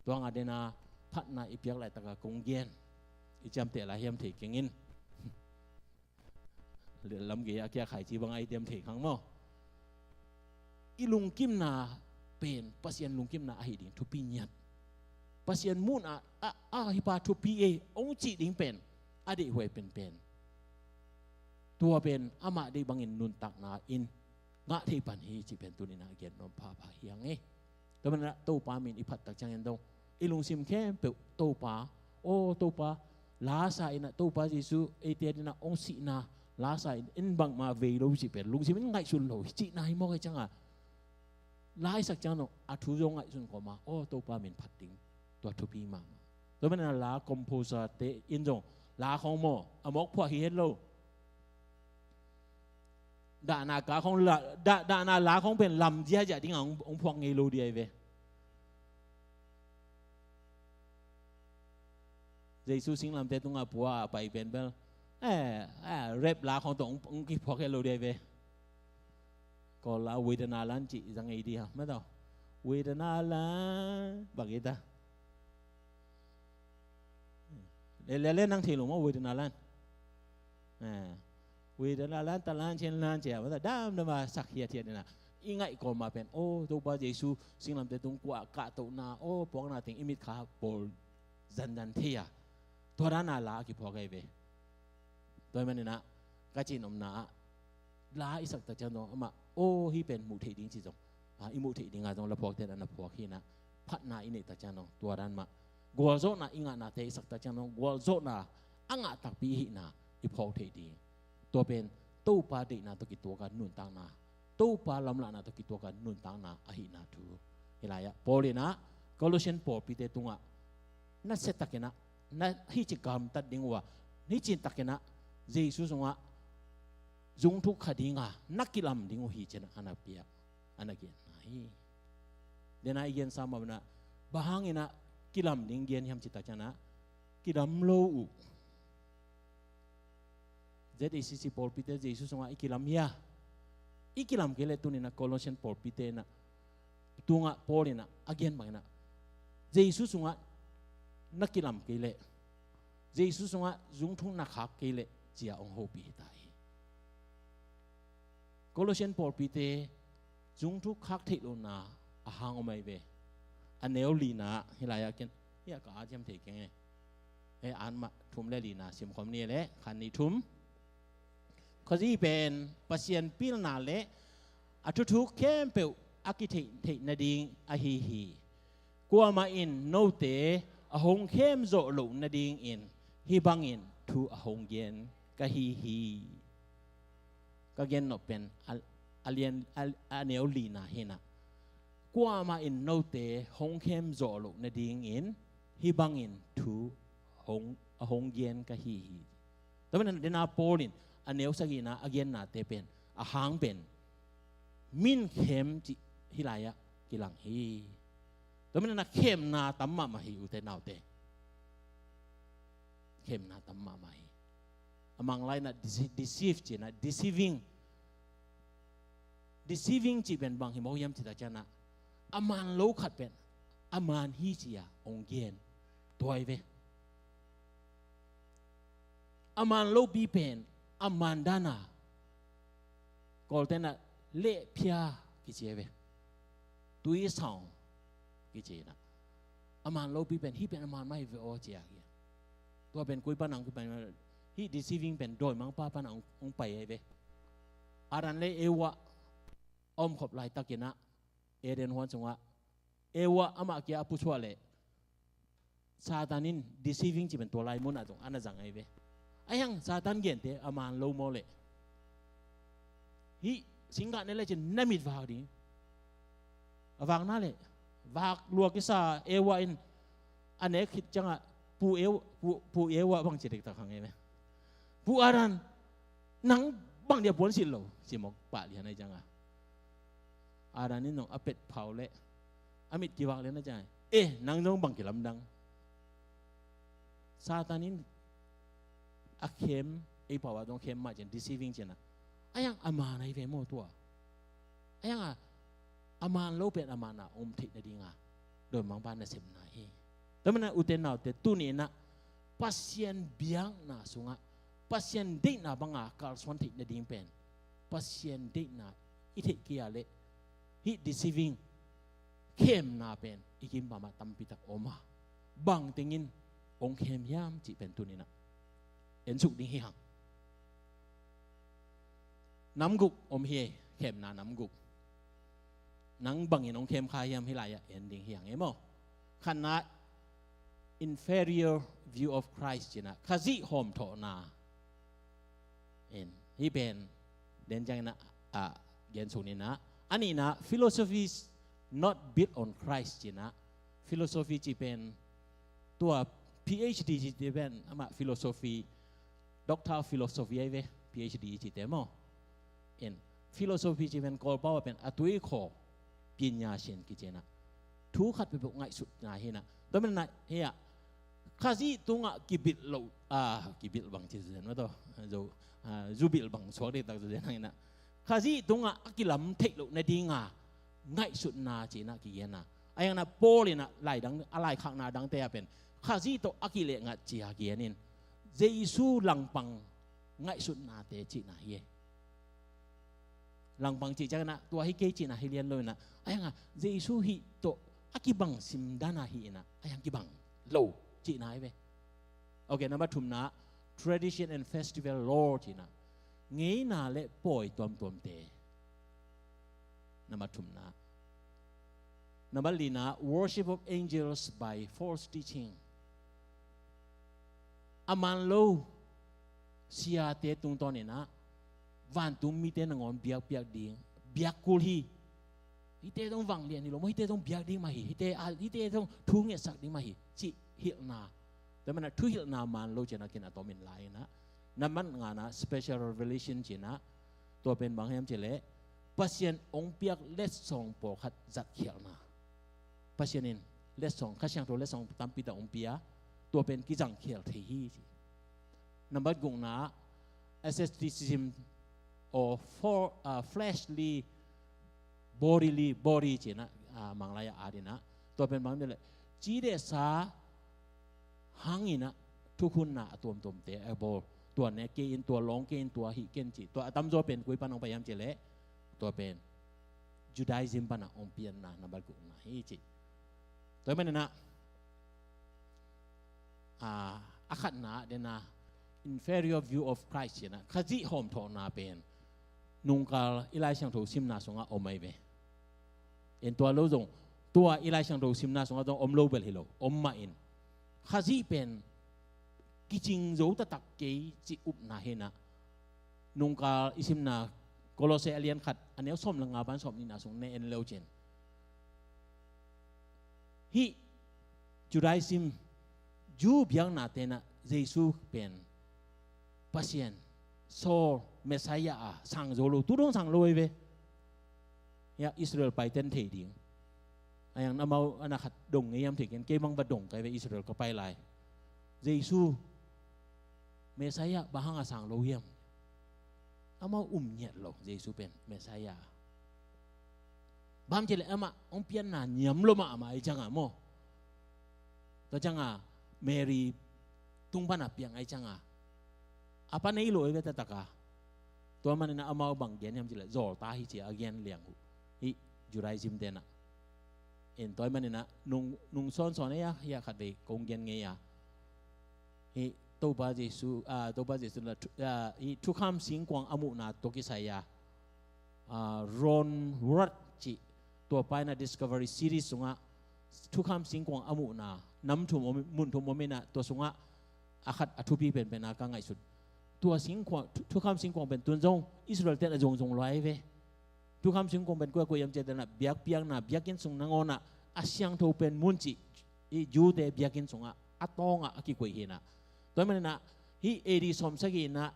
Tua ngah dena phatna i piak laitakah kong gen, i ciamteh lai hiam thei keng in. Lam gei a kia khaici bangah i diam thei khang maw. I lungkimna pen Pasian lungkimna ahi ding thupi ngiat. Pasian muhna a, a hi pa thupi e hong cih ding pen a deihhuai penpen, tua pen amah deih bangin nuntakna in ngah thei pan hi cih pen tuni-in ah gen nuam phapha hi hang e. Tua manin ah Topa min i phat tak ciangin dong i lungsim khempeuh Topa, aw Topa, la sa in ah Topa Jesu eite adingin ah hong sihna la sa in, en bangmah vei lo cih pen lungsim in ngaihsun lo cihna hi mawk e. Ciangah la i sak ciang dong a thu zong ngaihsun kawm a, aw Topa min phat ding, tua thupi mahmah. Tua manin ah la composer te in zong la khawng maw a mawk phuah hi het lo. Dahna ka khawng la, dah, dahna la khawng pen lam ziahziah dingah hong, hong phuak ngei lo ding ahi ve. Jesu singlamteh tungah pua a pai pen bel, eh, eh, rap la khawng tawh hong, hong kiphuak het lo ding ahi ve. Kawl la, Vedana Lan cih zang ei ding a, mah tawh. Vedana Lan, bang ei ta. Le, le, le, nang thei lo maw, Vedana Lan. Eh, Vedana Lan, ta lan, cen lan, cia, mah tawh, dam, dam, a, sak hiathiat in ah. I ngaih kawm a pen, aw, Topa Jesu, singlamteh tung kuah, kahtohna, aw, puakna teng, i mitkha bawl, zanzan thei a. Tua dana la a kiphuak ahi ve. Tua ahih manin ah ka cih nopna ah la i sak tak ciang dong amah, aw, hih pen muh theih ding cih zong, a, i muh theih ding a zong laphuakte in a na phuak hi in ah, phatna i neih tak ciang dong tua dan mah, gualzawhna i ngahnate i sak tak ciang dong gualzawhna a ngah takpi i hihna i phawk theih ding. Tua pen Topa deihna tawh kituak a nuntakna, Topa lamlahna tawh kituak a nuntakna ahihna thu. Hih lai-ah Paul in ah Colossian pawlpite tungah na sia takin ah, na hih ci gamtat ding uh a, hih ci takin ah Jesu sungah zungthuk kha ding a na kilam ding uh hi ci-in ah a na piak, a na genna hi. Dena i gensa mah bang ah, bang hangin ah kilam ding gen hiam ci tak ciang ah, kilam lo uh. Z A C C pawlpite Jesu sungah i kilam hia? I kilam kei leh tuni-in ah Colossian pawlpite in ah, tungah Paul in ah a gen bangin ah, Jesu sungah na kilam kei leh, Jesu sungah zungthuk na khak kei leh, ci-a hong hopih hi ta hi. Colossian pawlpite zungthuk khak theih lohna a hang om ahi ve. A neu lina, hih lai-ah ken, hih a ka at hiam thei keng e. Hih at mah thum le lina simkhawm ni leh, khat nih thum. Khuazih pen Pasian pilna le a thuthuk khempeuh a kitheih theih nading ahi hi. Kuamah in note a hong khem zawh loh nadingin hih bangin thu a hong gen ka hi hi. Ka gen nop pen a, a lian, a, a neu lina hi in ah, kuamah in note hong khem zawh loh nadingin hih bangin thu hong, a hong gen ka hi hi. Tua manin ah dena Paul in a neu sagihna a gennate pen, a hang pen min khem cih hih lai-ah kilang hi. Tua manin ah khemna tam mahmah hi, ute naute. Khemna tam mahmah hi. A Manglai in ah dece-, deceive ci-in ah, deceiving. Deceiving cih pen bang hi mawk hiam ci tak ciang ah, a man lo khat pen a man hi ci-a hong gen. Tua hi ve. A man lopi pen a man dan a, Kawlte in ah lehphia kici hi ve. Tui saung kici in ah, a man lopi pen, hih pen a man mah hi ve aw, ci-a hi. Tua pen koi pan a hong kipan, hih deceiving pen dawimangpa pan a hong, hong pai hi ve. Adam le Eva a omkhop laitakin ah, Eden huan sungah Eva amah kia a pusuah leh Satan in deceiving cih pen tua lai munah zong a na zang ahi ve. Ahi hang Satan gente a man lo maw leh, hih singgah ne lecin na mit vak ding, A vakna leh vak lua kisa Eva in a nek khit ciangah Pu Eva, Pu, Pu Eva bang ci dektak hang e me. Pu Adam, nang bang dia puan silh lo ci mawk pah lian ahi ciangah Adam in zong a pet phau leh a mit kivak lian ahi ciangah, eh, nang zong bang kilamdang. Satan in a khem, ei pau ah zong khem mah cin, deceiving cin a. A yang a man ahi ve maw tua. A yang a, a man lo pen a man a om theih nadinga Dawimangpa nasepna hi. Tua manin a ute naute tuni in a Pasian biakna sungah Pasian deihna banga kalsuan theih nading pen Pasian deihna i theih kei a leh hih deceiving khemna pen i kimpam ah tampitak om a, bangtengin hong khem hiam cih pen tuni in a ensuk ding hi hang. Namguk om hi, khemna namguk. Nang bangin hong khem kha hiam hih lai-ah en ding hi hang e maw. Khatna, inferior view of Christ ci in a, Khazih hawmthawhna. En, hih pen den ciangin a, a, gen suk ni in a. A nihna, philosophy is not built on Christ ci in a. Philosophy ci pen tua PhD ci te pen amah philosophy, Doctor of Philosophy ahi ve, PhD ci te maw. En, philosophy ci pen Kawlpau ah pen a tuikhaw, pinya sin kici in a. Thu khat peuhpeuh ngaihsutna hi in a. Tua manin a hih ah Khazih tungah kibilh loh, a, kibilh bang ci zen maw tua. Zo, a, zubilh bang suak dektak zen hang in a. Khazih tungah a kilam theih loh nadinga ngaihsutna ci in a kigen a. A yang in a Paul in a lai dang, a laikhakna dangte ah pen Khazih tawh a kileh ngat ci a kigen in, Jesu langpang ngaihsutnate cihna hi e. Langpang cih ciangin a tua hi kei cihna hi lian lo in a, a yang a Jesu hih tawh a kibang simdan a hi in a, a yang kibang lo cihna hi ve. Ok, number thumna, tradition and festival law ci in a, ngeina le pawi tuamtuamte. Number thumna. Number lina, worship of angels by false teaching. A man lo siate tungtawn in a vantung mite nangawn biakpiak ding, biak kul hi. Hihte zong vanglian hi lo maw, hihte zong biak ding mah hi, hihte, a, hihte zong thu ngetsak ding mah hi cih hilhna. Tua manin a thuhilhna man lo ci in a kin a tom in lai in a. Number ngana, special revelation ci in a. Tua pen bang hiam cih leh Pasian hong piak letsong pawlkhat zatkhialhna. Pasian in letsong, Kha Siangtho letsong tampi tak hong pia, tua pen kizangkhial thei hi ci. Number gukna, asceticism or for, uh, fleshly, bodily, body ci in a, uh, Manglai ah at in a. Tua pen bang hiam cih leh cidehsa hang in a thukhunna a tuamtuamte a bawl. Tua ne kei in, tua lawng kei in, tua hih ken ci. Tua a tamzaw pen koi pan hong pai hiam cih leh tua pen Judaism pan a hong pianna number gukna hi ci. Tua hi manin a, a, a khatna den a inferior view of Christ ci in a, Khazih hawmthawhna pen nungkal i Lai Siangtho simna sungah om ahi ve. En, tua lo zong, tua i Lai Siangtho simna sungah zong om lo bel hi lo, om mah in. Khazih pen kicing zo taktak kei cih upna hi in a. Nungkal i simna Kolose a lian khat a neu sawm le nga pan sawm nihna sung ne en le uh cin. Hih Judaism, Jew biaknate in a Jesu pen Pasian, Saul, Messiah a sang zo lo, tu dong sang lo ahi ve. Hia Israel paiten thei ding. A yang amau a na khat dong ngei hiam thei ken, kei bang va dong ka hi ve Israel ka pai lai. Jesu Messiah bang hang a sang lo hiam? Amau um ngiat lo Jesu pen Messiah. Bang hiam cih leh amah hong pianna niam lo mahmah ahi ciangin maw. Tua ciangin Mary tung pan a piang ahi ciangin a pa nei lo ahi ve taktak a. Tua manin a amau bang gen hiam cih leh zawlta hi ci a gen liang uh. Hih Judaism te in a. En, tua hi manin a nung, nung sawnsawn ei a, hih a khatvei kong gen ngei a. Hih Topa Jesu, ah, Topa Jesu in a thu-, ah, hih thukham singkuang a muhna tawh kisai a, ah, Ron Wright cih, tua pa in a Discovery Series sungah thukham singkuang a muhna, nam thum om, mun thum om in a, tua sungah a khat a thupi penpen a ka ngaihsut. Tua singkuang, thu-, thukham singkuang pen tun zong Israel ten a zongzong lua ahi ve. Thukham singkung pen kua kua hiam cih leh biakpiakna, biakinn sung nangawnah a siangtho pen mun cih, hih Jew-te biakinn sungah a tawngah a kikoih hi-in ah. Tua ahih manin ah hih A D sawmsagih in ah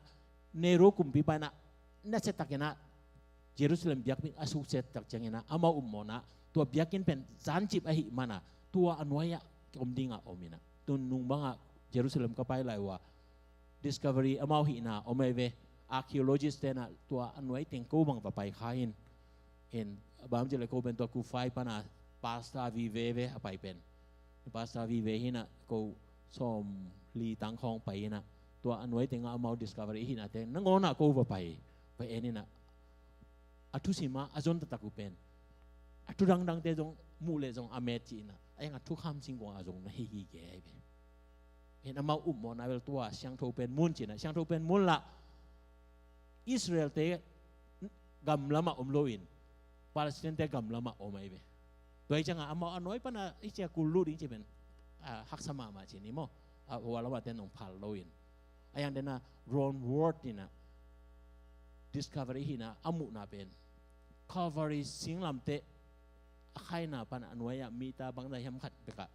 Nero kumpipa in ah nasiatakin ah Jerusalem biakinn a suksiat tak ciangin ah amau upmawhna tua biakinn pen zancip ahih manin ah tua a nuai-ah om dingah om in ah, tu nung bangah Jerusalem ka pai lai uh a, discovery amau hihna om ahi ve. Archaeologist-te'n ah tua a nuai teng ko bang va pai kha in, in bang hiam cih leh ko pen tua Kufay pan ah pastor vive ve a pai pen. Pastor vive hi-in ah ko sawmli tang khawng pai in ah tua a nuai tengah amau discovery hihnate nangawnah ko va pai, va en in ah, a thusim ah a zon taktak uh pen, a thu dangdangte zong muh leh zong a met cih in ah, a hiang a thukham singkung ah zong na hi hi kei ahi ve. Hih amau upmawhna bel tua siangtho pen mun cih in ah, siangtho pen mun lah Israel-te gam lamah om loin Palestine-te gam lamah om ahi ve. Tua ahih ciangah amau a nuai pan ah hih ci-a kul lut ding cih pen, ah, haksa mahmah ci ni maw. Ah, hua lamah ten hong phal loin, a hiang den ah Ron Ward in ah discovery hi-in ah a muhna pen Calvary singlamteh a khaina pan a nuai-ah meter bangzah hiam khat bekah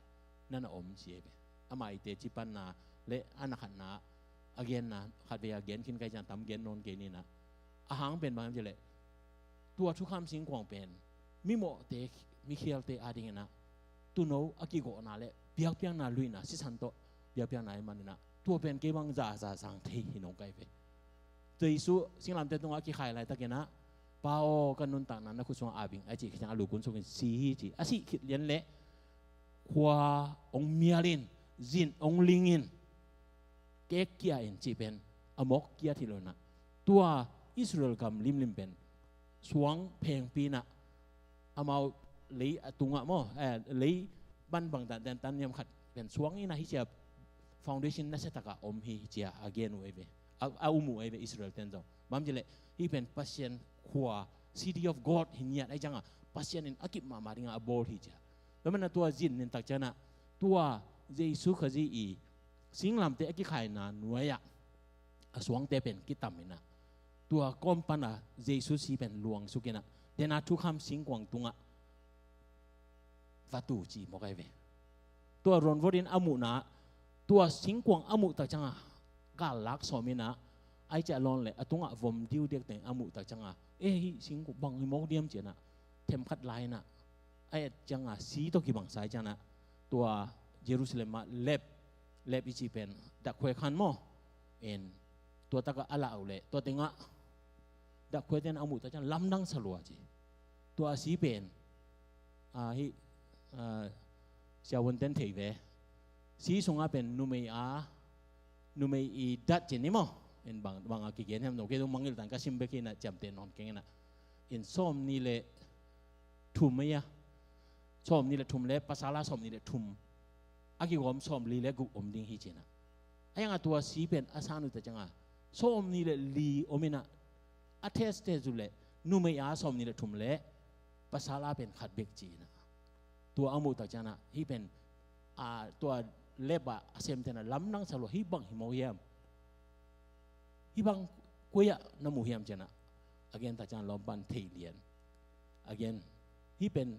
na na om ci ahi ve. Amah i teci panna leh a na khatna a genna khatvei a gen khin ka hih ciang tam gen nawn kei ni in ah. A hang pen bang hiam cih leh tua thukham singkung pen mimawhte, mikhialte adingin ah tuuno a kigawhna leh biakpiakna luina, sisan tawh biakpiakna ahih manin ah tua pen kei bang za a za sang thei hi nong kai ve. Jesu singlamteh tungah a kikhai laitakin ah, Pa aw, ka nuntakna na khut sungah ap ing, a cih khit ciang a lukun sukin si hi ci. A sih khit lian leh khua hong mial in, zin hong ling in, kek kia in cih pen a mawk kiat hi lo in ah, tua Israel gam limlim pen suang phengpi in ah, amau lei a tungah maw, eh, lei bangbang dan, dan, dan hiam khat pen suang in ah hih ci-a foundation nasiatakah om hi ci-a a gen uh ahi ve. A, a um uh ahi ve Israel-te'n zong. Bang hiam cih leh hih pen Pasian khua, city of God hi ngiat ahih ciangah Pasian in a kip mahmah dingah a bawl hi ci-a. Tua manin ah tua zin nin tak ciangah tua Jesu Khazih i singlamteh a kikhaina nuai-ah a suangte pen kitam in ah, tua kawm pan ah Jesu si pen luangsuk in ah, den ah thukham singkung tungah va tu ci mawk ahi ve. Tua Ron Ward in a muhna, tua singkung a muh tak ciangah gal lak sawm in ah, ahih ciang a lawn leh a tungah vom diudiak teng a muh tak ciangah, eh, hih singkung bang hi mawk diam ci-in ah themkhat la in ah a et ciangah si tawh kibangsa ahih ciangah tua Jerusalem ah lep, lep i cih pen dakkhuai khan maw, in tua takah a lah uh leh tua tengah dakkhuaite'n a muh tak ciang lamdang sa lua ci. Tua a si pen, ah, hih, ah, siavuante'n thei ve. Si sungah pen numei a, numei i dat ci ni maw. In bang, bang a kigen hiam, no kei zong mangngilh tan ka sim bek hi in ah ciamteh nawn keng in ah. In sawmnih leh thum ei a, sawmnih leh thum leh pasal a sawmnih leh thum, a kigawm sawmli leh guk om ding hi ci in ah. A hiang a tua si pen a san uh tak ciangah sawmnih leh li om in ah, a test test uh leh numei a sawmnih leh thum leh pasal a pen khat bek ci in ah. Tua a muh tak ciangah hih pen, ah, tua lep ah a semte'n ah lamdang sa lua, hih bang hi mawk hiam, hih bang koi-ah na mu hiam ci in ah a gen tak ciang lawm pan thei lian. A gen, hih pen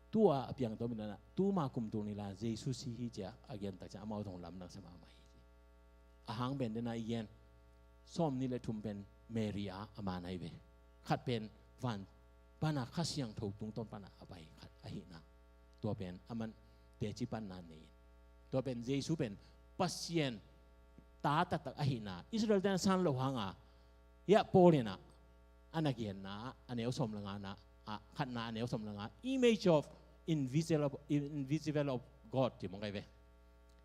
tua a piang tawm in ah tuma kum tul nih la Jesu si hi ci-a a gen tak ciang amau zong lamdang sa mahmah hi ci. A hang pen den ah i gen, sawmnih leh thum pen Mary a, a man ahi ve. Khat pen van pan ah Kha Siangtho tungtawn pan ah a pai khat ahihna, tua pen aman teci panna nei in. Tua pen Jesu pen Pasian ta taktak ahihna Israel-te'n a san loh hang a, hiah Paul in ah a na genna ah, a neu sawm leh nga na ah, khatna a neu sawm leh nga, image of invisible, invisible of God ci mawk ahi ve.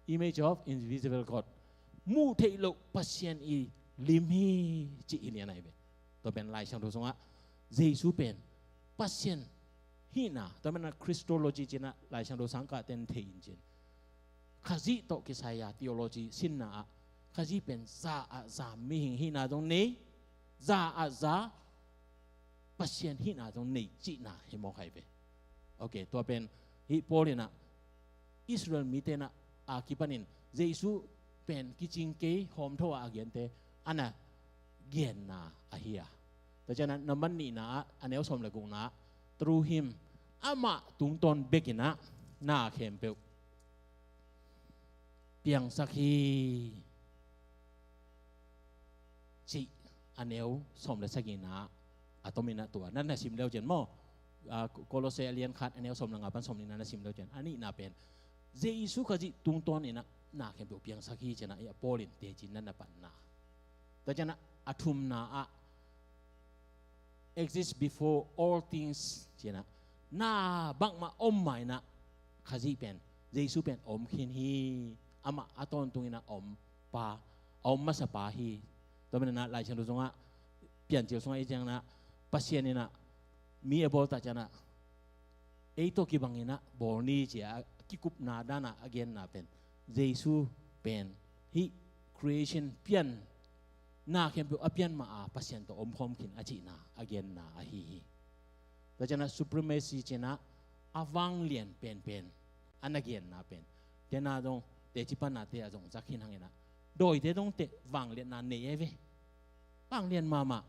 Image of invisible God. Muh theih loh Pasian i lim hi cih hi lian ahi ve. Tua pen Lai Siangtho sungah Jesu pen Pasian hihna, tua manin ah Christology ci in ah Lai Siangtho sangkahte'n thei in cin, Khazih tawh kisai a theology sinna ah Khazih pen za ah za mihing hihna zong nei, za ah za Pasian hihna zong nei cihna hi mawk ahi ve. Ok, tua pen hih Paul in ah Israel mite'n ah a kipanin Jesu pen kicing kei hawmtho a a gente a na genna ahi a, Tua cianah na man nihna ah a neu sawm le gukna ah, through him, amah tungtawn bekinah na khempeuh piangsak hi, cih a neu sawm le sagihna ah a tominah tua na na sim leu cian maw. Kolose a lian khat a neu sawm le nga pan sawm nihna na sim leu cian a nihna pen Jesu Khazih tungtawn inah na khempeuh piangsak hi cinah, i a Paul in teci na na panna. Tua cianah a thumna ah exist before all things cinah, na bangmah om ma inah Khazih pen, Jesu pen om khin hi. Amah a tawntung inah a om pa, a om masa pa hi. Tua manah Lai Siangtho sungah, Piancil sungah i ciangnah Pasian inah mi a bawl tak cianah ei tawh kibanginah bawl ni cia a kikupna danah a genna pen, Jesu pen hih creation pian, na khempeuh a pian mah a Pasian tawh omkhawm khin a cihna a genna ahi hi. Tua cianah supremacy cinah a vanglian penpen a na genna pen, tena zong teci panate a zong zak khin hanginah dawite dong teh vangliatna nei ei ve. Vanglian mahmah.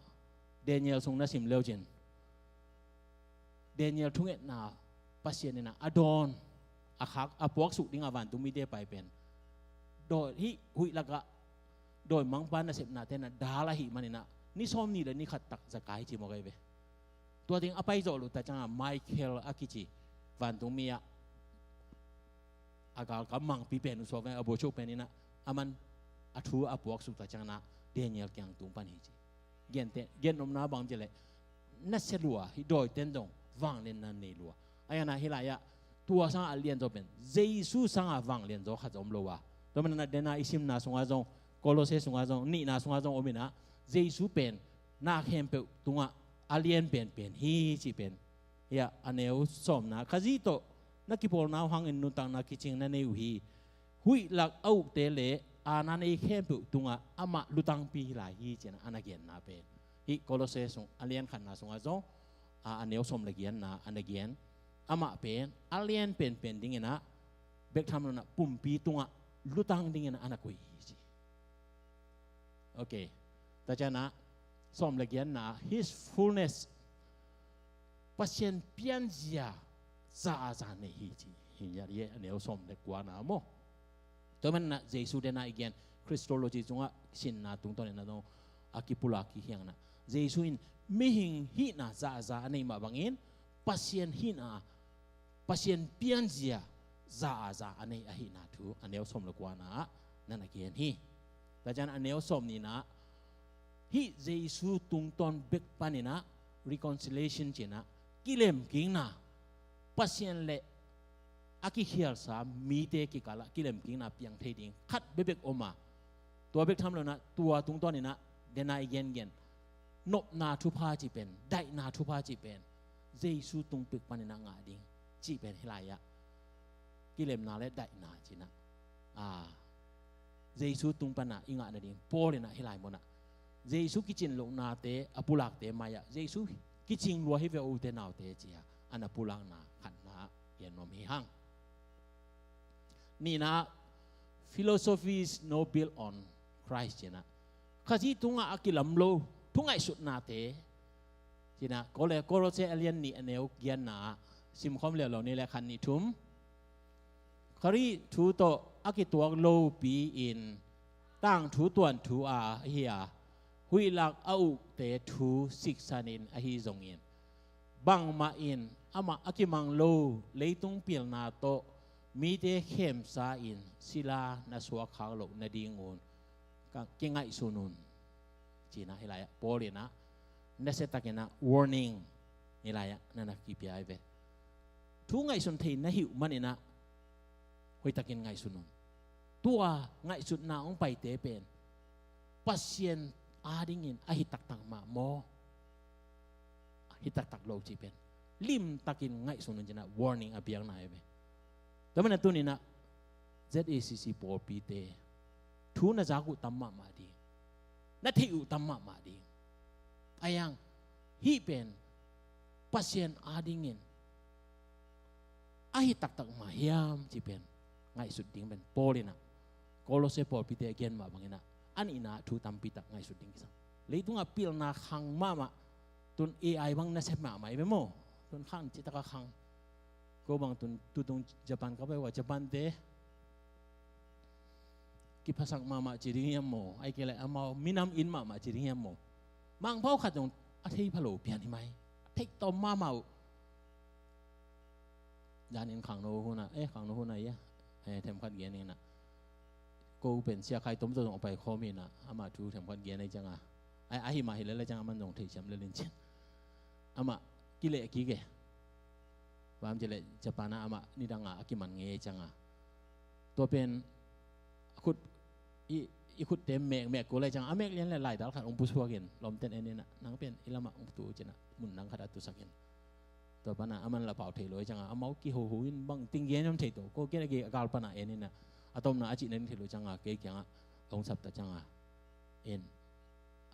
Daniel sung na sim leu cin Daniel thungetna Pasian inah a dawn, a khak, a puaksuk dingah vantungmite pai pen dawi hih huih lakah dawimangpa nasepnate na dal ahih maninah ni sawm nih le ni khat tak zakai ci mawk ei ve. Tua ding a pai zawh luh ta ciangah Michael a kici vantungmi ah a galkap mangpi pen uh suak ve, a buaisuk pen inah a man a thu a puaksuk ta ciangnah Daniel kiang tung pan hi ci. Gente gen omna bang cileh nasia lua hi, dawiten dong vanglianna nei lua. Ayanah hih lai-ah tua sangah a lianzaw pen Jesu sangah vanglianzaw khat zong om lo a. Tua manah dena i simna sungah zong, Kolose sungah zong, nihna sungah zong om inah Jesu pen na khempeuh tungah a lian penpen hi cih pen, hiah a neu sawmna, Khazih tawh na kipawlna uh hangin nuntakna kicing na nei uh hi. Huih lak a ukte le aana nei khempeuh tungah amah lutangpi hi lai hi cinah a na genna pen, hih Kolose sung a lian khatna sungah zong a, a neu sawm le gianna a na gen. Amah pen a lian penpen dinginah bek tham loinah pumpi tungah lutang dinginah a na koih hi ci. Ok. Tua cianah sawm le gianna, his fullness, Pasian pianzia za a za nei hi ci. Hi ngiat hi a neu sawm le kuana maw. Tua manah Jesu dena i gen Christology sungah sinna tungtawn inah dong a kipulak kikhiangnah Jesu in mihing hihna za a za a nei mah bangin Pasian hihna, Pasian pianzia za a za a nei ahihna thu a neu sawm le kuana ah na na gen hi. Tua cian a neu sawm nihna ah hih Jesu tungtawn bek paninah reconciliation cinah kilemkikna, Pasian le a kikhialsa mite kikalah kilemkikna piang thei ding khat bekbek om a. Tua bek tham loinah tua tungtawn inah dena i gengen nopna thupha cih pen, daihna thupha cih pen Jesu tung pek paninah ngah ding cih pen hih lai-ah kilemna le daihna cinah, a, Jesu tung panah i ngah nading Paul inah hih lai munah Jesu kicin lohnate a pulakte mai-ah Jesu kicing lua hi ve ute naute cia a na pulakna khatna ah gen nuam hi hang. Nihna ah, philosophies no built on Christ cinah, Khazih tungah a kilam lo thu ngaihsutnate cinah, Kole, Kolose a lian nih a neu gianna ah simkhawm liaulo ni le khat nih thum. Khrih thu tawh a kituak lopi-in tangthu tuanthu a hi a, huih lak a ukte thu siksanin ahi zongin, bangmah in amah a kimang lo leitung pilna tawh mite khemsa-in sila na suakkhak loh nadingun ka kingaihsun un. Cinah hih lai-ah Paul inah nasiatakinah warning hih lai-ah na na kipia hi ve. Thu ngaihsun thei na hih uh maninah hoihtakin ngaihsun un. Tua ngaihsutna hong paite pen Pasian adingin ahi taktak mah maw, ahi taktak lo cih pen limtakin ngaihsun un cinah warning a piakna hi ve. Tua manah tuninah Z A C C pawlpite thu na zak uh tam mahmah ding, na theih uh tam mahmah ding. Ayang hih pen Pasian adingin ahi taktak mah hiam cih pen ngaihsut ding pen Paul inah Kolose pawlpite a gen mah banginah a nihna thu tampitak ngaihsut ding kisam. Leitungah pilna khang mahmah Tun A I bang nasep mahmah i ve maw. Tun khang citaka khang. Ko bang tun tutung Japan ka pai ua Japan te kiphasak mahmah ci ding hiam maw. Ai kei le amau minam in mahmah ci ding hiam maw. Mangpau khat zong a thei phalo pian hi mai. A thei tawm mahmah uh. Zanin khangno huna, eh, khangno huna ia. Eh, themkhat gen ina. Ko pen sia khai tom to zong pai khawm ina. Ama thu themkhat gen ai canga. Ai, ahi ma hi lele canga man zong thei siam lelin cin. Ama kile kike. Bam cile Japan a ama nidanga a kiman nge canga. Tua pen khut i, i khutte mek mek ko lai canga a mek lian le lai dal khat ong pusuakin lomten en ina nang pen i lama ong tu cina mun nang khat a tusakin. Tua pana aman la pau thei lo canga amau kihoho in bang ting gen om thei to ko gen a gal pana en ina a tomna a cih nen thei lo canga kei kianga ong sapta canga. In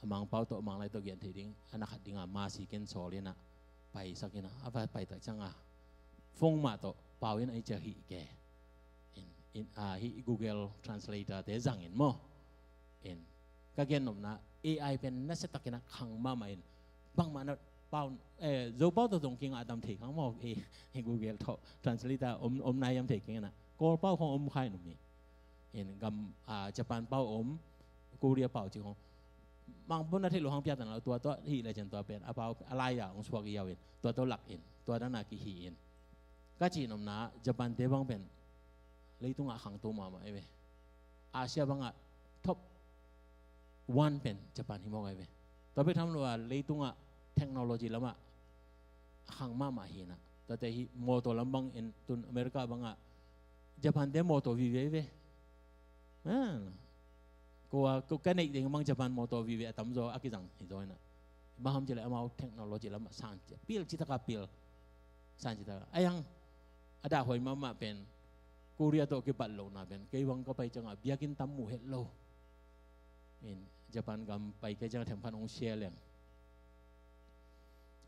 a Mangpau tawh a Manglai tawh gen thei ding a na khat dinga masi ken sawl ina paisak ina a va paitak canga. Fong mah tawh pau in a i cia hih ke. In, in, a, hih Google Translator te zangin maw. In ka gen nopna A I pen nasiatakin a khang mahmah in bangmah na pau, eh, Zopau tawh zong kinga a dam thei khang maw. Eh, hih Google tawh Translator om, om nai yam thei keng ina Kawlpau khong om khai numi. In gam, a, Japan pau om, Korea pau ci khong. Mangpau na thei lo hang piatan lo tua tua hih le cen tua pen a pau a lai ya ong suak i yau in tua tua lak in tua dana kihi in. Ka ci nopna Japan te bang pen leitungah khangto mahmah i ve. Asia bangah top one pen Japan hi mawk ai ve. Tua bek tham lo a leitungah technology lamah a khang mahmah hi na. Tuate hi motor lam bang in tun America bangah Japan te motor vive ai ve. Ko a ko ka neih ding bang Japan motor vive a tamzaw a kizang hi zaw ina. Bang ham cile amau technology lamah san cia pil citaka pil. San citaka a yang a dahhuai mahmah pen Korea tawh kipat lohna pen kei bang ka pai cangah biakinn tam muh het lo. In Japan gam pai kei cangah themkhat hong share leng.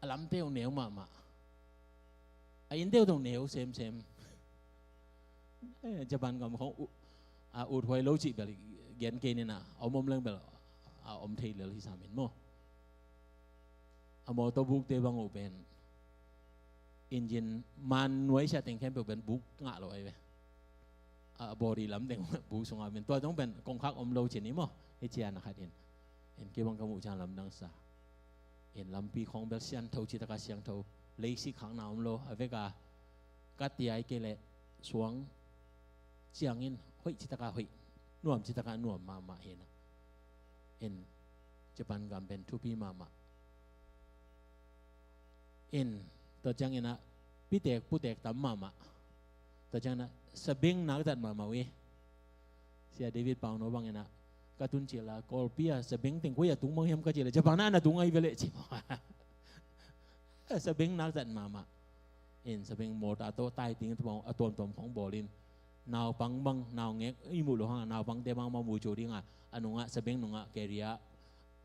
A lamte uh neu mahmah. A innte uh dong neu semsem. Eh, Japan gam khong uh, a uthuai lo cih bel gen kei nina a om om leng bel a om thei lel hi samin maw. A motor bukte bang uh pen engine man nuai sia teng khempeuh pen buk ngah lo ai ve. A body lam teng buk sungah pen tua zong pen kongkhak om lo cin i maw. Hi cian a khat in. In kei bang ka muh cian lamdang sa. In lampi khong bel siangtho citaka siangtho. Leisik khakna om lo a veka ka tiai kei leh suang ciangin hoih citaka hoih nuam citaka nuam mahmah hina. In Japan gam pen thupi mahmah. In tua ciangin ah pitek putek tam mahmah. Tua ciangin ah sabeng nak zat mahmah uh hi. Sia David Pauno bangin ah ka tun cila Kawlpi a sabeng teng koi a tung bang hiam ka cila Japan a na tung ai vele ci. Sabeng nak zat mahmah. In sabeng mawta tawh tai ting a tuamtuam khong bawlin naupang bang naungek i muh lo hanga naupangte bang bang muco dinga a nungah sabeng nungah keria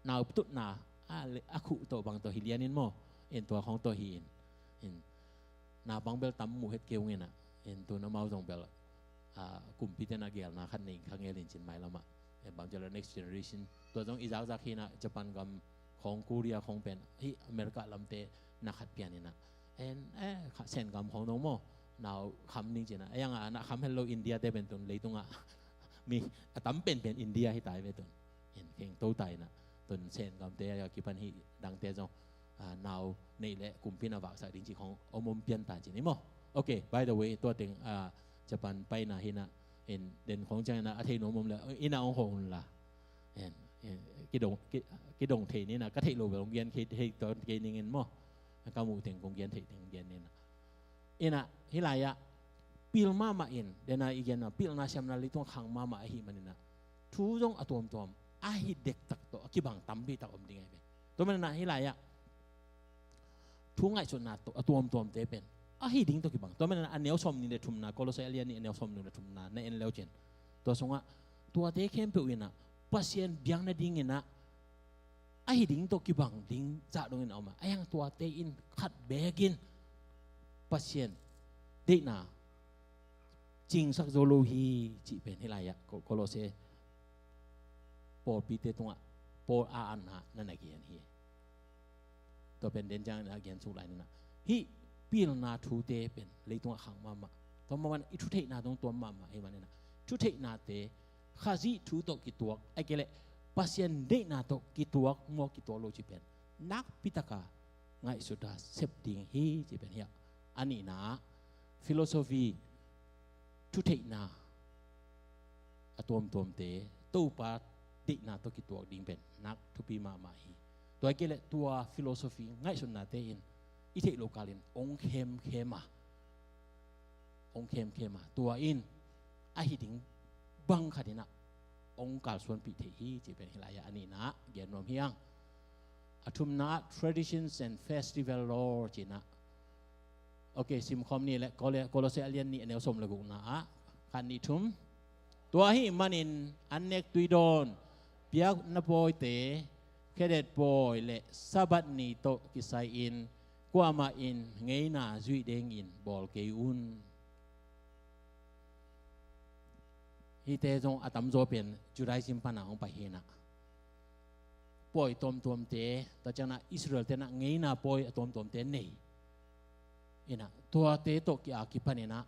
nau tutna a khuh tawh bang tawh hi lianin maw. In tua khong tawh hi in. In naupang bel tam muh het keu ngena. In tun amau zong bel kumpite na gelna khat nei kha ngelin cin mailamah. Bang cila next generation tua zong i zakzak hina Japan gam khong Korea khong pen hi America lamte na khat pian ina. En eh Sen gam khong dong maw nau kham ning cina a yanga na kham hello India te pen tun leitungah mi a tam penpen India hi tai ve tun. En kheng to tai na tun Sen gamte a kipan hi dangte zong nau neih le kumpi na vaksak ding ci khong om om pian ta cin i maw. Ok, by the way tua teng Japan paina hina. En den khong ciangina a thei nuam om le ina ong hong hun la. En kidong thei nina ka theih lo bel ong gian thei tawh kei ningin maw. Ka muh teng kong gian theih teng gian nina. Ina hi lai-ah pil mahmah in dena i genna pilna siamna leitung khang mahmah ahi manina thu zong a tuamtuam ahi dektak tawh a kibang tampi tak om ding ahi ve. Tua manina hi lai-ah thu ngaihsutna a tuamtuamte pen ahi ding tawh kibang. Tua manina a neu sawm nih le thumna Kolose a lian nih a neu sawm nih le thumna na en leucin tua sungah tuate khempeuh inah Pasian biak nadinginah ahi ding tawh kibang ding zah dongin a om a, a hiang tuate in khat bekin Pasian deihna cingsak zo lo hi cih pen hi lai-ah Kolose pawlpite tungah Paul a anna na na gen hi. Tua pen den ciang inah gen suk lai inah, hih pilna thute pen leitungah khang mahmah. Tua mahmah i thutheihna dong tuam mahmah ahih maninah, thutheihnate Khazih thu tawh kituak, ahih kei leh Pasian deihna tawh kituak maw, kituak lo cih pen nakpitaka ngaihsuta sep ding hi cih pen hiah. A nihna ah philosophy, thutheihna a tuamtuamte Topa deihna tawh kituak ding pen nak thupi mahmah hi. Tua ahih kei leh tua philosophy ngaihsutnate in i theih loh kalin hong khemkhem a, hong khemkhem a, tua in ahi ding bang khat inah hong kalsuanpih thei hi cih pen hih lai-ah a nihna ah gen nuam hi hang. A thumna ah traditions and festival law ci inah. Ok, simkhawm ni leh Kolo-, Kolose a lian nih a neu sawm le gukna ah khat, nih, thum. Tua ahih manin annek, tuidawn, biakna pawite, Khedet pawi le Sabbath ni tawh kisai-in kuamah in ngeina zuih dengin bawl kei un. Hihte zong a tamzaw pen Judaism pana hong pai hi inah, pawi tuamtuamte, tua cianginah Israel-te inah ngeina pawi a tuamtuamte nei inah, tuate tawh ki-a kipan inah,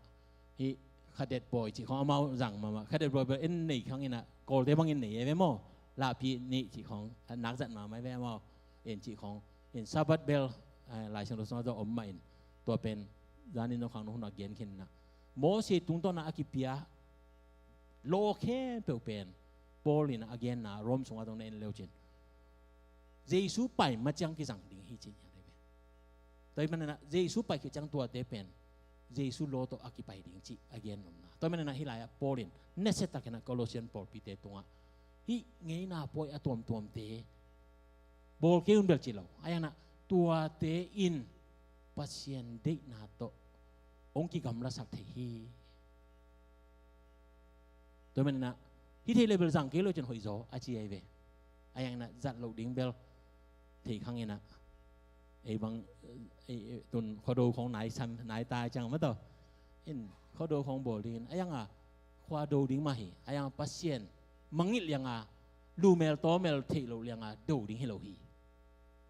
hih Khedet pawi cih khawng amau zang mahmah. Khedet pawi bel en nei khang inah, Kawlte bangin nei e ve maw. Lahpi nih cih khawng a nakzat mahmah e ve maw. En cih khawng, en Sabbath bel, eh, Lai Siangtho sungah zong om mah in, tua pen zanin zong khang nong hun a gen khin inah, Moses tungtawn a kipia law khempeuh pen Paul in a genna Rome sungah zong na en le uh cin, Jesu pai ma ciang kizang ding hi cih. Tua ahih maninah Jesu pai khit ciang tuate pen Jesu law tawh a kipai ding cih a gen nopna. Tua ahih maninah hih lai-ah Paul in nasiatakinah Colossian pawlpite tungah hih ngeina pawi a tuamtuamte bawl kei un bel ci lo. A ianah tuate in Pasian deihna tawh hong kigamlasak thei hi. Tua maninah hih thei le bel zang kei lo cin hoih zaw a ci ahi ve. A ianginah zat loh ding bel thei khang inah, ei bang, ei, ei, tun khuado khawng nai sam, nai tai ciang mataw in khuado khawng bawl dingin a ianga khuado ding mah hi. A ianga Pasian mangngilh lianga lumel tawmel theih loh lianga do ding hi lo hi.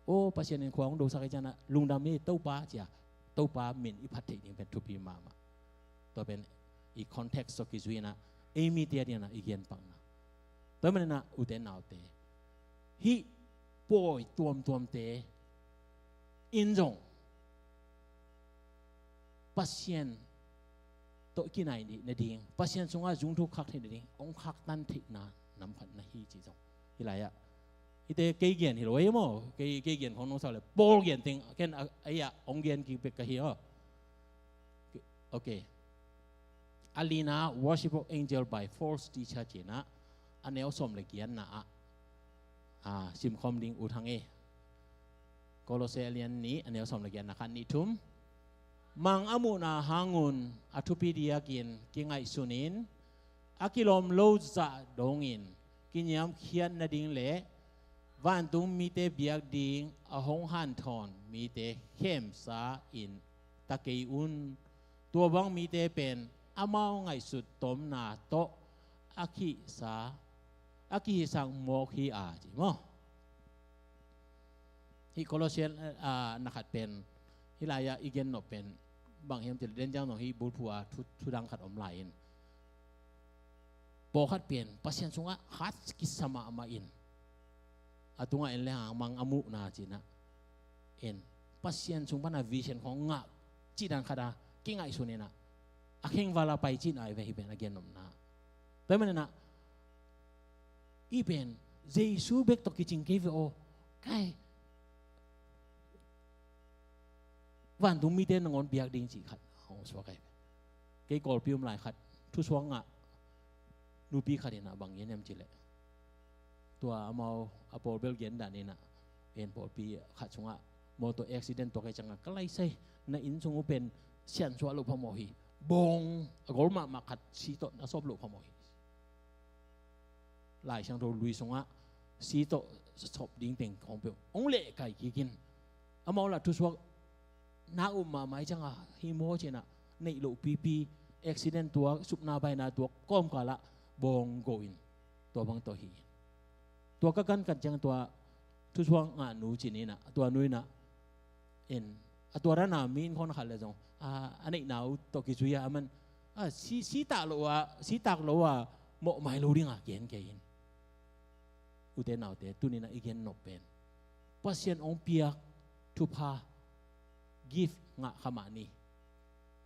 Aw, Pasian in khua hong dosak hi cianah lungdam hi Topa cia, Topa min i phat theih ding pen thupi mahmah. Tua pen i context tawh kizui inah ei mite a dinah i genpakna. Tua maninah ute naute, hih pawi tuamtuamte in zong Pasian tawh kinai nading, Pasian sungah zungthuk khak theih nading hong khaktan theihna nam khat na hi cih zong hih lai-ah. Hihte kei gen hi lo ei maw, kei, kei gen khawng nong sa le Paul gen teng ken a, ei ah hong gen kik bek ka hi aw. Ok. A lina, Worship of Angel by False Teacher ci inah a neu sawm le giatna ah, ah, simkhawm ding ut hang e. Kolose a lian nih a neu sawm le giatna khat, nih, thum. Mang a muhna hangun a thupi diakin kingaihsunin a kilawm lo zah dongin kiniamkhiat nading le vantung mite biak ding a hong hanthawn mite khemsa in ta kei un. Tua bang mite pen amau ngaihsut tomna tawh a khihsa, a kihisak mawk hi a ci maw. Hih Colossian, ah, na khat pen hih lai-ah i gen nop pen bang hiam cih leh den ciang zong hih bulphuh a thu, thu dang khat om lai in, pawlkhat pen Pasian sungah hat kisa mahmah in a tungah en le hang mang a muhna ci inah en, Pasian sung pana vision khawng ngah cih dan khat a kingaihsun inah a khengval a pai cihna hi ve hih pen a gen nopna. Tua ahih maninah i pen Jesu bek tawh kicing kei ve aw. Kai, vantung mite nangawn biak ding cih khat hong suak ahi ve. Kei Kawlpi um lai khat thusuak ngah nupi khat inah bang gen hiam cih leh, tua amau a pawl bel gen dan inah, en pawlpi khat sungah mawtaw accident tuak hi ciangah ka laisai na inn sung uh pen siansuah loh phamawh hi. Bawng a gol mahmah khat si tawh na sawp loh phamawh hi. Lai Siangtho lui sungah si tawh sawp ding teng khawng peuh hong lehkai kik in, amau lah thusuak na um mahmah hi ciangah hi maw ci inah neih loh pipi, accident tuak, supna baina tuak kawmkalah bawng go in tua bang tawh hi. Tua ka kankan ciang tua thusuak ngah nu ci inah, tua nu inah En, a tua dana mi in khawng khat le zong a, a neihna uh tawh kizui a, aman a si, si tak lo a, si tak lo a mawhmai lo dinga gen kei in. Ute naute, tuninah i gen nop pen Pasian hong piak thupha, gift ngah kha mah ni.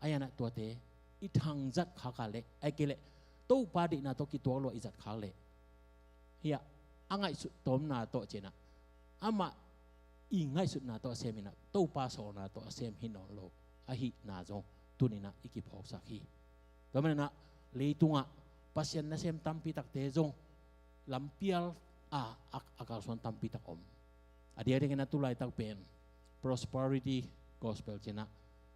A ianah tuate i thangzat khak a leh, ai kei leh Topa deihna tawh kituak lo a i zat khak leh, hiah a ngaihsut tawmna tawh cinah, amah i ngaihsutna tawh a sem inah, Topa sawlna tawh a sem hi nawn lo ahihna zong tuninah i kiphawksak hi. Tua maninah leitungah Pasian nasem tampi takte zong lampial a, a, a kalsuan tampi tak om. A diakdiakin a tulaitak pen prosperity gospel cinah,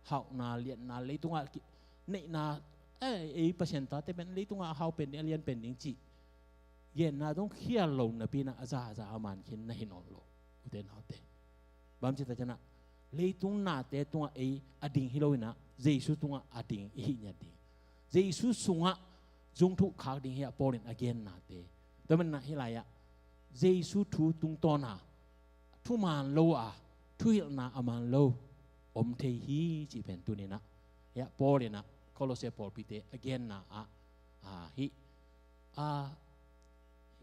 hauhna, liatna, leitungah ki, neihna, eh, ei Pasian tate pen leitungah a hau pen ding, a lian pen ding cih genna dong khial lo napi inah a za a za a man khin na hi nawn lo, ute naute. Bang ci ta cianah leitung nate tungah ei a ding hi lo inah Jesu tungah a ding i hih ngiat ding. Jesu sungah zungthuh khak ding hi a Paul in a gennate. Tua maninah hih lai-ah Jesu thu tungtawna thuman lo a, thuhilhna a man lo om thei hi cih pen tuninah, hiah Paul inah Kolose pawlpite a genna ah, a, hih a,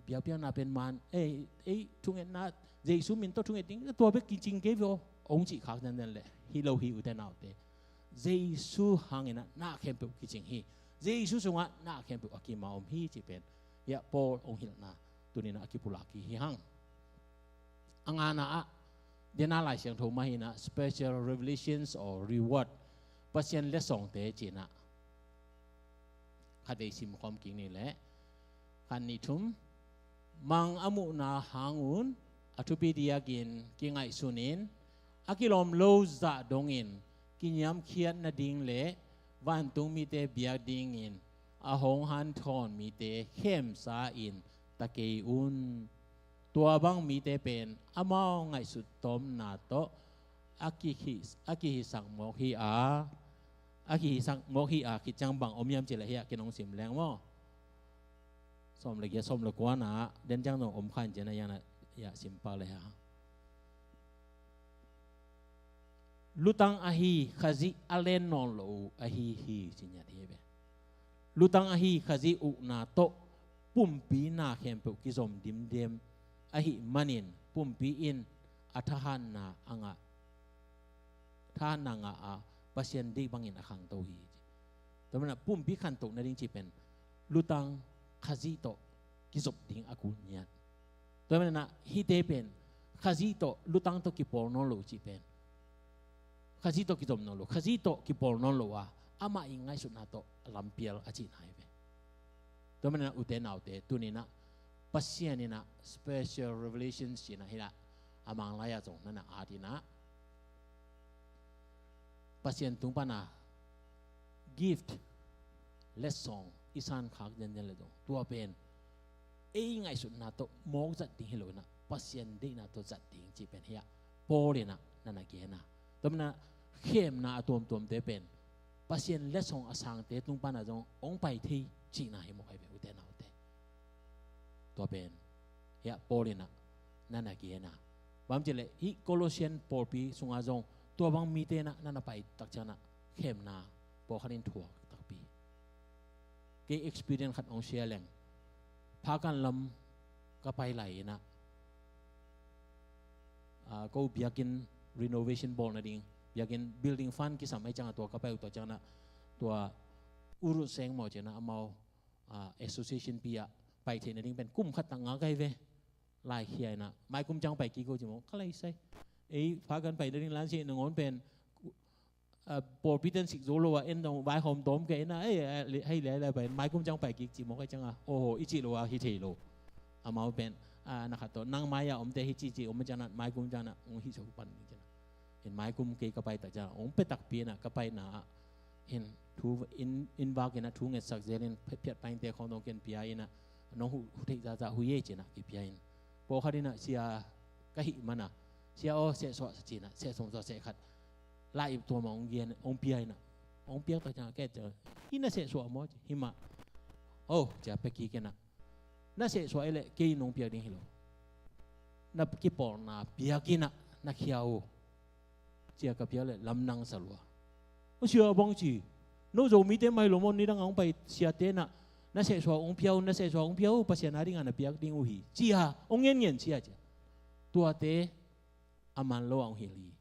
biakpiakna pen man, ei, ei, thungetna, Jesu min tawh thunget ding, tua bek kicing kei ve aw, hong cih khak zenzen leh hi lo hi, ute naute. Jesu hanginah na khempeuh kicing hi. Jesu sungah na khempeuh a kima om hi cih pen hiah Paul hong hilhna tuninah a kipulak hi, hi hang. A ngana ah, dena Lai Siangtho mah hinah special revelations or reward, Pasian letsongte cinah khatvei simkhawm kik ni leh, khat, nih, thum. Mang a muhna hangun a thupi diakin kingaihsunin a kilawm lo zah dongin kiniamkhiat nading le vantung mite biak dingin a hong hanthawn mite khemsa in ta kei un. Tua bang mite pen amau ngaihsut tawmna tawh a kihi, a kihisak mawk hi a, a kihisak mawk hi a, khit ciang bang om hiam cih leh hiah kin hong sim leng maw. Sawm le giat, sawm le kuana den ciang zong om kha in cih na, hiah na, hiah sim pak le hia. Lutang ahi Khazih a len nawn lo uh ahi hi, ci ngiat hi ve. Lutang ahi Khazih ukna tawh pumpi na khempeuh kizom dimdem ahih manin pumpi in a thahatna a ngah, thahatna ngah a, Pasian deih bangin a khangto hi, ci. Tua manin ah pumpi khantoh nading cih pen lutang Khazih tawh kizop ding a kul ngiat. Tua manin ah hihte pen Khazih tawh, lutang tawh kipawl nawn lo cih pen, Khazih tawh kizom nawn lo, Khazih tawh kipawl nawn lo a, amah i ngaihsutna tawh a lampial a cihna hi ve. Tua manin ah ute naute, tuni-in ah Pasian in ah special revelations cihna hi-in ah, a Manglai ah zong na na at in ah, Pasian tung pan a gift, letsong i san khak zenzen leh zong, tua pen ei ngaihsutna tawh mawk zat ding hi lo-in ah, Pasian deihna tawh zat ding cih pen hi-ah Paul in ah na na gen a. Tua manin ah khemna a tuamtuamte pen Pasian letsong a sangte tung pan ah zong hong pai thei cihna hi mawk hi ve, ute naute. Tua pen hi-ah Paul in ah na na gen a. Bang hang hiam cih leh hih Colossian pawlpi sungah zong tua bang mite in ah na na pai tak ciangin ah khemna pawlkhat in thuak takpi. Kei experience khat hong share leng. Phakan lam ka pai lai-in ah, ah, ko biakinn renovation bawl nading, biakinn building fund kisam ahih ciangin ah tua ka pai uh, tua ciangin ah tua Urut Seng maw ci-in ah, amau, ah, association pi ah pai theih nading pen kum khat tak ngak ahi ve. Laikhia in ah, mai kum ciang pai kik o ci maw, ka lai sai. Ei phakan pai nading lan si nangawn pen, ah, pawlpi ten sik zo lo a, en dong vaihawm tawm kei in ah, ei, ah, hei lai lai pai, mai kum ciang pai kik ci maw, ka cih ciangin ah, oho, i cih lo a hi thei lo. Amau pen, ah, na khat tawh, nang mai ah omte hi ci ci om ciangin ah, mai kum ciangin ah hong hih zo pan ding ci-in ah. In mai kum kei ka pai tak ciangin ah, hong pia takpi in ah, ka paina ah, in thu, in, inn vak in ah thu ngetsak zel in, phet, phiat paingte khawng dong ken pia in ah, nong huh, huh theih zahzah huh ei ci-in ah kipia in. Pawlkhat in ah, sia ka hih man a, sia aw, sehsuah sa ci-in ah, sehsuah, sehsuah seh khat. Lai-ip tuam ah hong gen, hong pia in ah, hong piak tak ciangin ah, kei ciangin ah, i na sehsuah maw ci, hi mah. Oh, ci-a pia kik in ah. Na sehsuah hi leh kei nong piak ding hi lo. Na kipawlna biakinn ah na khia o. Ci-a ka piak leh lamdang sa lua. Aw sia, bang ci, no Zomite mai lo maw, nidang a hong pai siate na, na sehsuah hong pia un, na sehsuah hong pia un, Pasian a dingah na piak ding uh hi, ci-a hong ngen ngen sia ci-a. Tuate a man lo a hong hilh hi.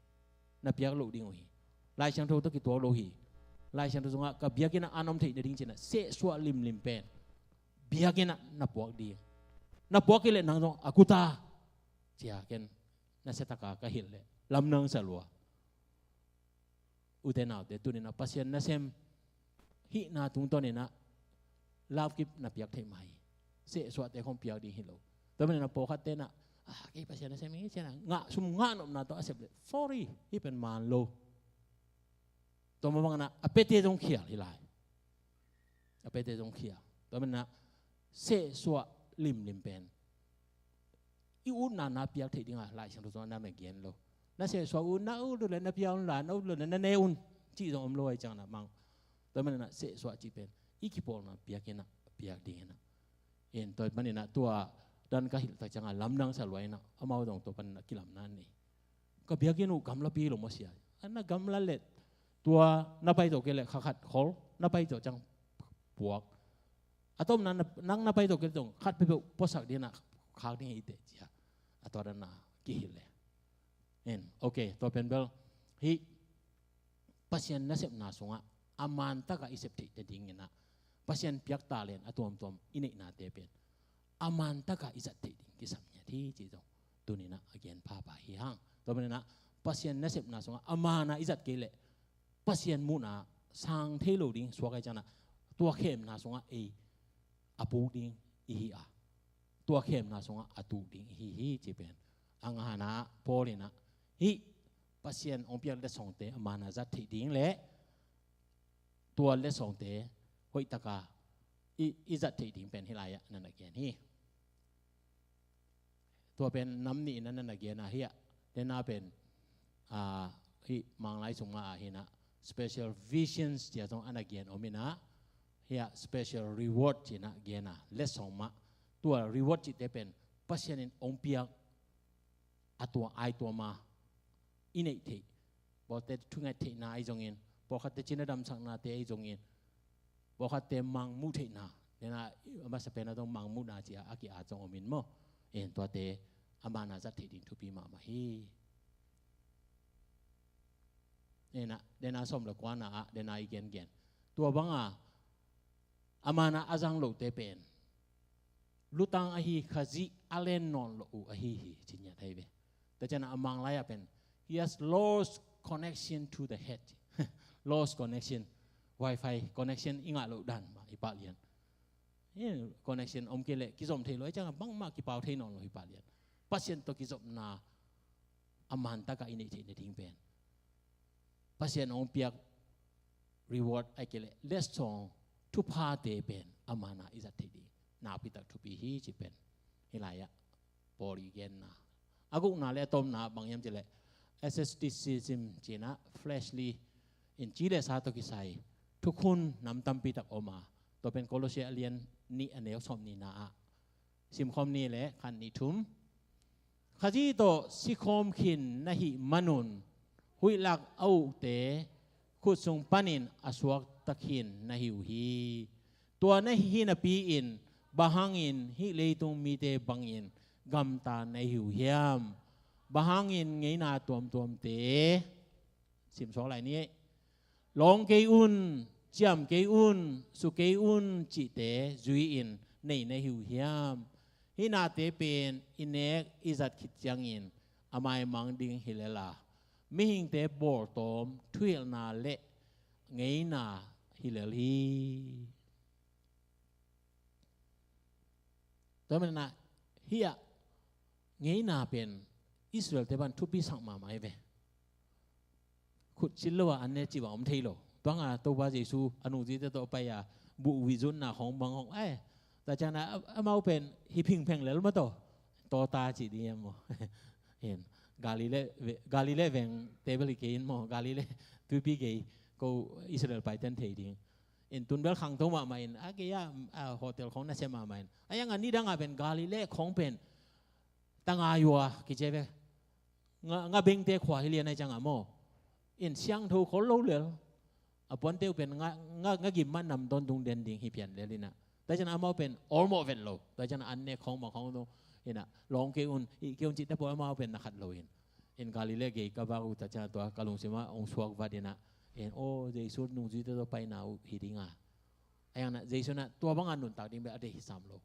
Na piak loh ding uh hi. Lai Siangtho tawh kituak lo hi. Lai Siangtho sungah ka biakinn ah an om theih nading ci-in ah sehsuah limlim pen biakinn ah na puak ding. Na puak kei leh nang zong a kuta, ci-a ken nasia taka ka hilh leh lamdang sa lua. Ute naute, tuni-in ah Pasian nasem hihna tungtawn in ah love gift na piak theih mah hi. Sehsuahte khong piak ding hi lo. Tua manin ah pawlkhatte in ah, ah, kei Pasian nasem hi ci-in ah ngah sum ngah nopna tawh a sep leh, sorry, hih pen man lo. Tua mah bangin ah a piate zong khial hi lai. A piate zong khial. Tua manin ah sehsuah limlim pen i utna na piak theih dingah Lai Siangtho sungah na gen lo. Na sehsuah uh, na ut uh leh na pia un la, na ut uh leh na ne un, cih zong om lo ahih ciangin ah mang. Tua manin ah sehsuah cih pen i kipawlna biakinn ah piak ding in ah. En, tua manin ah tua dan ka hilh tak ciangah lamdang sa lua in ah, amau zong tua panin ah kilamna nei. Ka biakinn uh gamlapi lo maw sia. A na gamla leh tua na pai zawh kei leh kha khat khol, na pai zawh ciang puak. A tomna na, nang na pai zawh kei leh zong khat peuhpeuh puaksak ding in ah khak ding hi teh ci-a, a tua dan a kihilh leh. En, ok, tua pen bel hih Pasian nasepna sungah a man takah i sep theih nading in ah, Pasian piak talent a tuamtuam i neihnate pen a man takah i zat theih ding kisam ngiat hi cih zong tuni-in ah a gen phapha hi hang. Tua manin ah Pasian nasepna sungah a man a i zat kei leh Pasian muhna sang thei lo ding suak ahih ciangin ah tua khemna sungah ei a puk ding i hi a, tua khemna sungah a tuk ding i hi hi cih pen a ngana Paul in ah hih Pasian hong piak letsongte a man a zat theih ding leh tua letsongte hoih taka i, i zat theih ding pen hih lai-ah na na gen hi. Tua pen nam nih in a na na gen a hi a, dena pen, ah, hih Manglai sung mah ah hi in ah special visions ci-a zong a na gen om in ah, hih ah special reward ci-in a gen a, letsong mah. Tua reward cihte pen Pasian in hong piak a tua ai tua ma i neih theih. Pawlkhatte thunget theihna ahi zongin, pawlkhatte cina damsaknate ahi zongin, pawlkhatte mangmuh theihna, dena a masa pen a zong mangmuhna ci-a a ki-at zong om in maw. En, tuate a man a zat theih ding thupi mahmah hi. En ah, dena sawm le kuana ah, dena i gengen tua banga a man a a zang lote pen lutang ahi, Khazih a len nawn loh uh ahi hi, ci ngiat ahi ve. Tua ciangin a Manglai ah pen, he has lost connection to the head. Lost connection. Wi-Fi connection i ngah loh dan mah hi pah lian. Eh, connection om kei leh kizom thei lo, ahih ciangin bangmah kipau thei nawn lo hi pah lian. Pasian tawh kizopna a man takah i neih theih nading pen Pasian hong piak reward ahih kei leh letsong thuphate pen a man a i zat theih ding nakpi tak thupi hi cih pen hih lai-ah Paul i genna. A gukna le a tomna bang hiam cih leh asceticism ci-in ah, fleshly, in ci le sa tawh kisai thukhun nam tampi tak om a, tua pen Kolose a lian nih a neu sawm nihna ah simkhawm ni le khat nih thum. Khazih tawh sikhawm khin na hih manun huih lak a ukte khut sung panin a suakta khin na hi uh hi. Tua na hi napi-in bang hangin hih leitung mite bangin gamta na hi uh hiam? Bang hangin ngeina tuamtuamte sim suak lai ni. Lawng kei un, ciam kei un, su kei un cihte zui-in nei na hi uh hiam? Hih nate pen i nek i zat khit ciangin a maimang ding hi lel a, mihingte bawltawm thuhilhna le ngeina hi lel hi. Tua manin ah hih ah ngeina pen Israel-te pan thupi sak mahmah hi ve. Khut cil lo a an ne cih bang om thei lo. Tua banga Topa Jesu a nungzuite tawh pai a buh vizutna khawng bang khawng, eh, tua ciangin ah amau pen hi phingpheng lel mah tawh, tawta cih ding hiam maw? Hin, Galilee ve-, Galilee vengte bel hi kei in maw, Galilee tuipi gei ko Israel paite'n thei ding. In tun bel khangto mahmah in, a gei a, a hotel khawng nasia mahmah in. A yang a nidang a pen Galilee khawng pen tangai uh a kici ve. Nga, nga bengte khua hi lian ahih ciangin maw, in siangtho khol lo lel. A puante uh pen nga, nga, nga gim mah nam tawntung den ding hi pian lel inah. Tua ciang amau pen awlmawh vet lo. Tua ciang an nek khawng mah khawng tung inah lawng kei un, ih kei un cihte pawl amau pen na khat lo in. In Galilee gei ka vak uh tua ciang tua ka lungsim ah hong suak vat inah. In aw Jesu nungzuite tawh paina uh hi ding a. A iang na Jesu na tua banga nuntak ding bel a deih hi sam lo.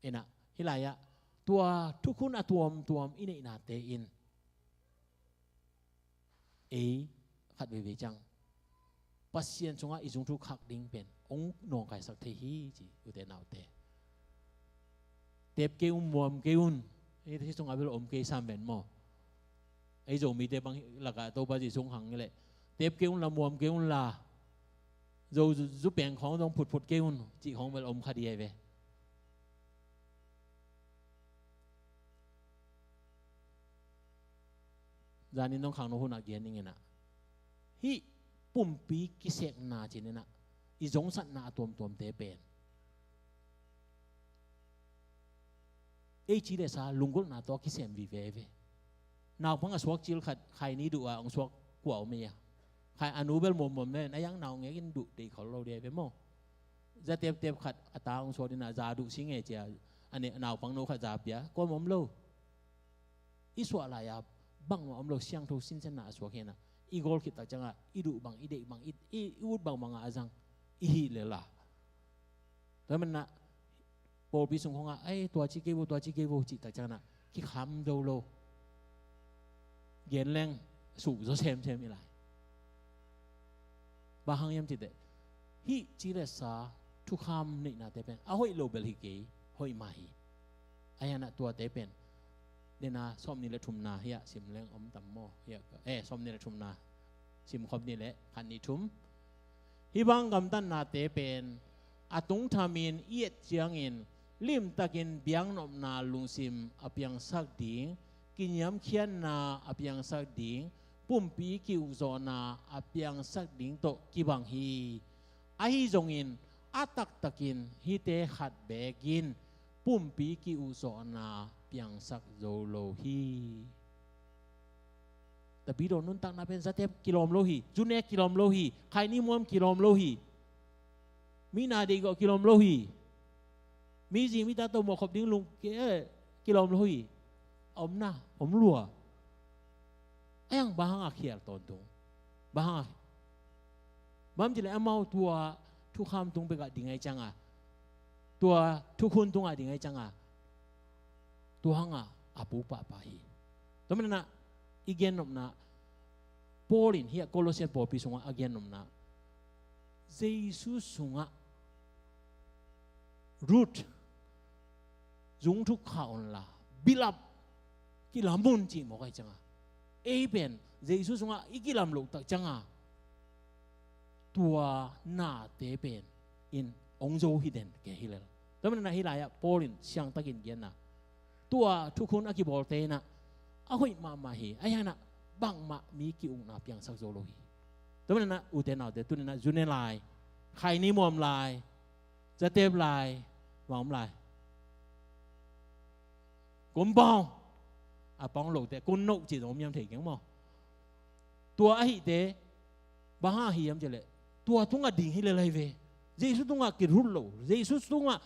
Inah hih lai-ah tua thukhun a tuamtuam i neihnate in ei khat veivei ciang Pasian sungah i zungthuk khak ding pen hong nawngkaisak thei hi ci, ute naute. Tep kei un, muam kei un. Hih sungah bel om kei sam ven maw. Ei Zomite bang lakah Topa Jesu hong hang leh tep kei un la, muam kei un la, Zo zu, zu peng khawng zong phutphut kei un cih khawng bel om kha ding ahi ve. Zanin dong khangno hunah gen ning inah hih pumpi kisekna cin inah i zongsatna a tuamtuamte pen ei ci le sa lunggulhna tawh kisem vive ve. Naupang a suak cil khat Khaini duh a hong suak kua om ei a. Khai a nu bel muammuam nen a iang nau ngekin duh deih khol lo ding ahi ve maw. Za teptep khat a ta hong suak ding a za duh si nge cia a naupang no khat za pia kuam om lo. I suah lai-a bangmah om lo, siangtho sinsenna a suak hi inah i gawl khit tak ciangah i duh bang, i deih bang, i, i, i ut bangbang a zang i hih lel a. Tua manah pawlpi sung khawngah ei tua ci kei vo, tua ci kei vo cih tak ciangah kikham do lo. Gen leng suh zaw semsem i lai. Bang hang hiam cih teh hih ci le sa thukham neihnate pen a hoih lo bel hi kei, hoih mah hi. A hianah tuate pen dena sawmnih le thumna hiah sim leng om tam maw? Hiah, eh, sawmnih le thumna sim khop ni le khat nih thum. Hih bang gamtatnate pen a tungthamin i et ciangin limtakin biaknopna lungsim a piangsak ding, kiniamkhiatna a piangsak ding, pumpi ki-ukzawhna a piangsak ding tawh kibang hi. Ahi zongin a taktakin hihte khat bekin pumpi ki-ukzawhna piangsak zo lo hi. Tapidaw nuntakna pen zatep kilawm lo hi, zunek kilawm lo hi, khaini muam kilawm lo hi, mi na deihgawh kilawm lo hi, mi zi mi ta tawh muahkhop ding lung ki, eh, kilawm lo hi. A omna om lua. A iang bang hanga khial tawntung? Bang hanga? Bang cih leh amau tua thukham tung bekah ding ahi cianga, tua thukhun tungah ding ahi cianga, tua hanga a pu pahpah hi. Tua manah i gennopna Paul in hiah Colossian pawlpi sungah a gennopna Jesu sungah Ruth zungthuk kha unla bilap kilam un cih mawk ahi cianga, ei pen Jesu sungah i kilam loh tak cianga tua nate pen in hong zo hi den kei hi lel. Tua manah hih lai-ah Paul in siangtakin genna tua thukhun a kibawlte inah a hoih mahmah hi. A hianah bangmah mi ki-ukna piangsak zo lo hi. Tua manah ute naute tuninah zune lai, khaini muam lai, zatep lai, bang om lai? Kun bawng a pawng lote kun noh cih zong om hiam thei keng maw? Tua ahihte bang hang ahi hiam cih leh tua tungah ding hi lel ahi ve. Jesu tungah kirut lo, Jesu tungah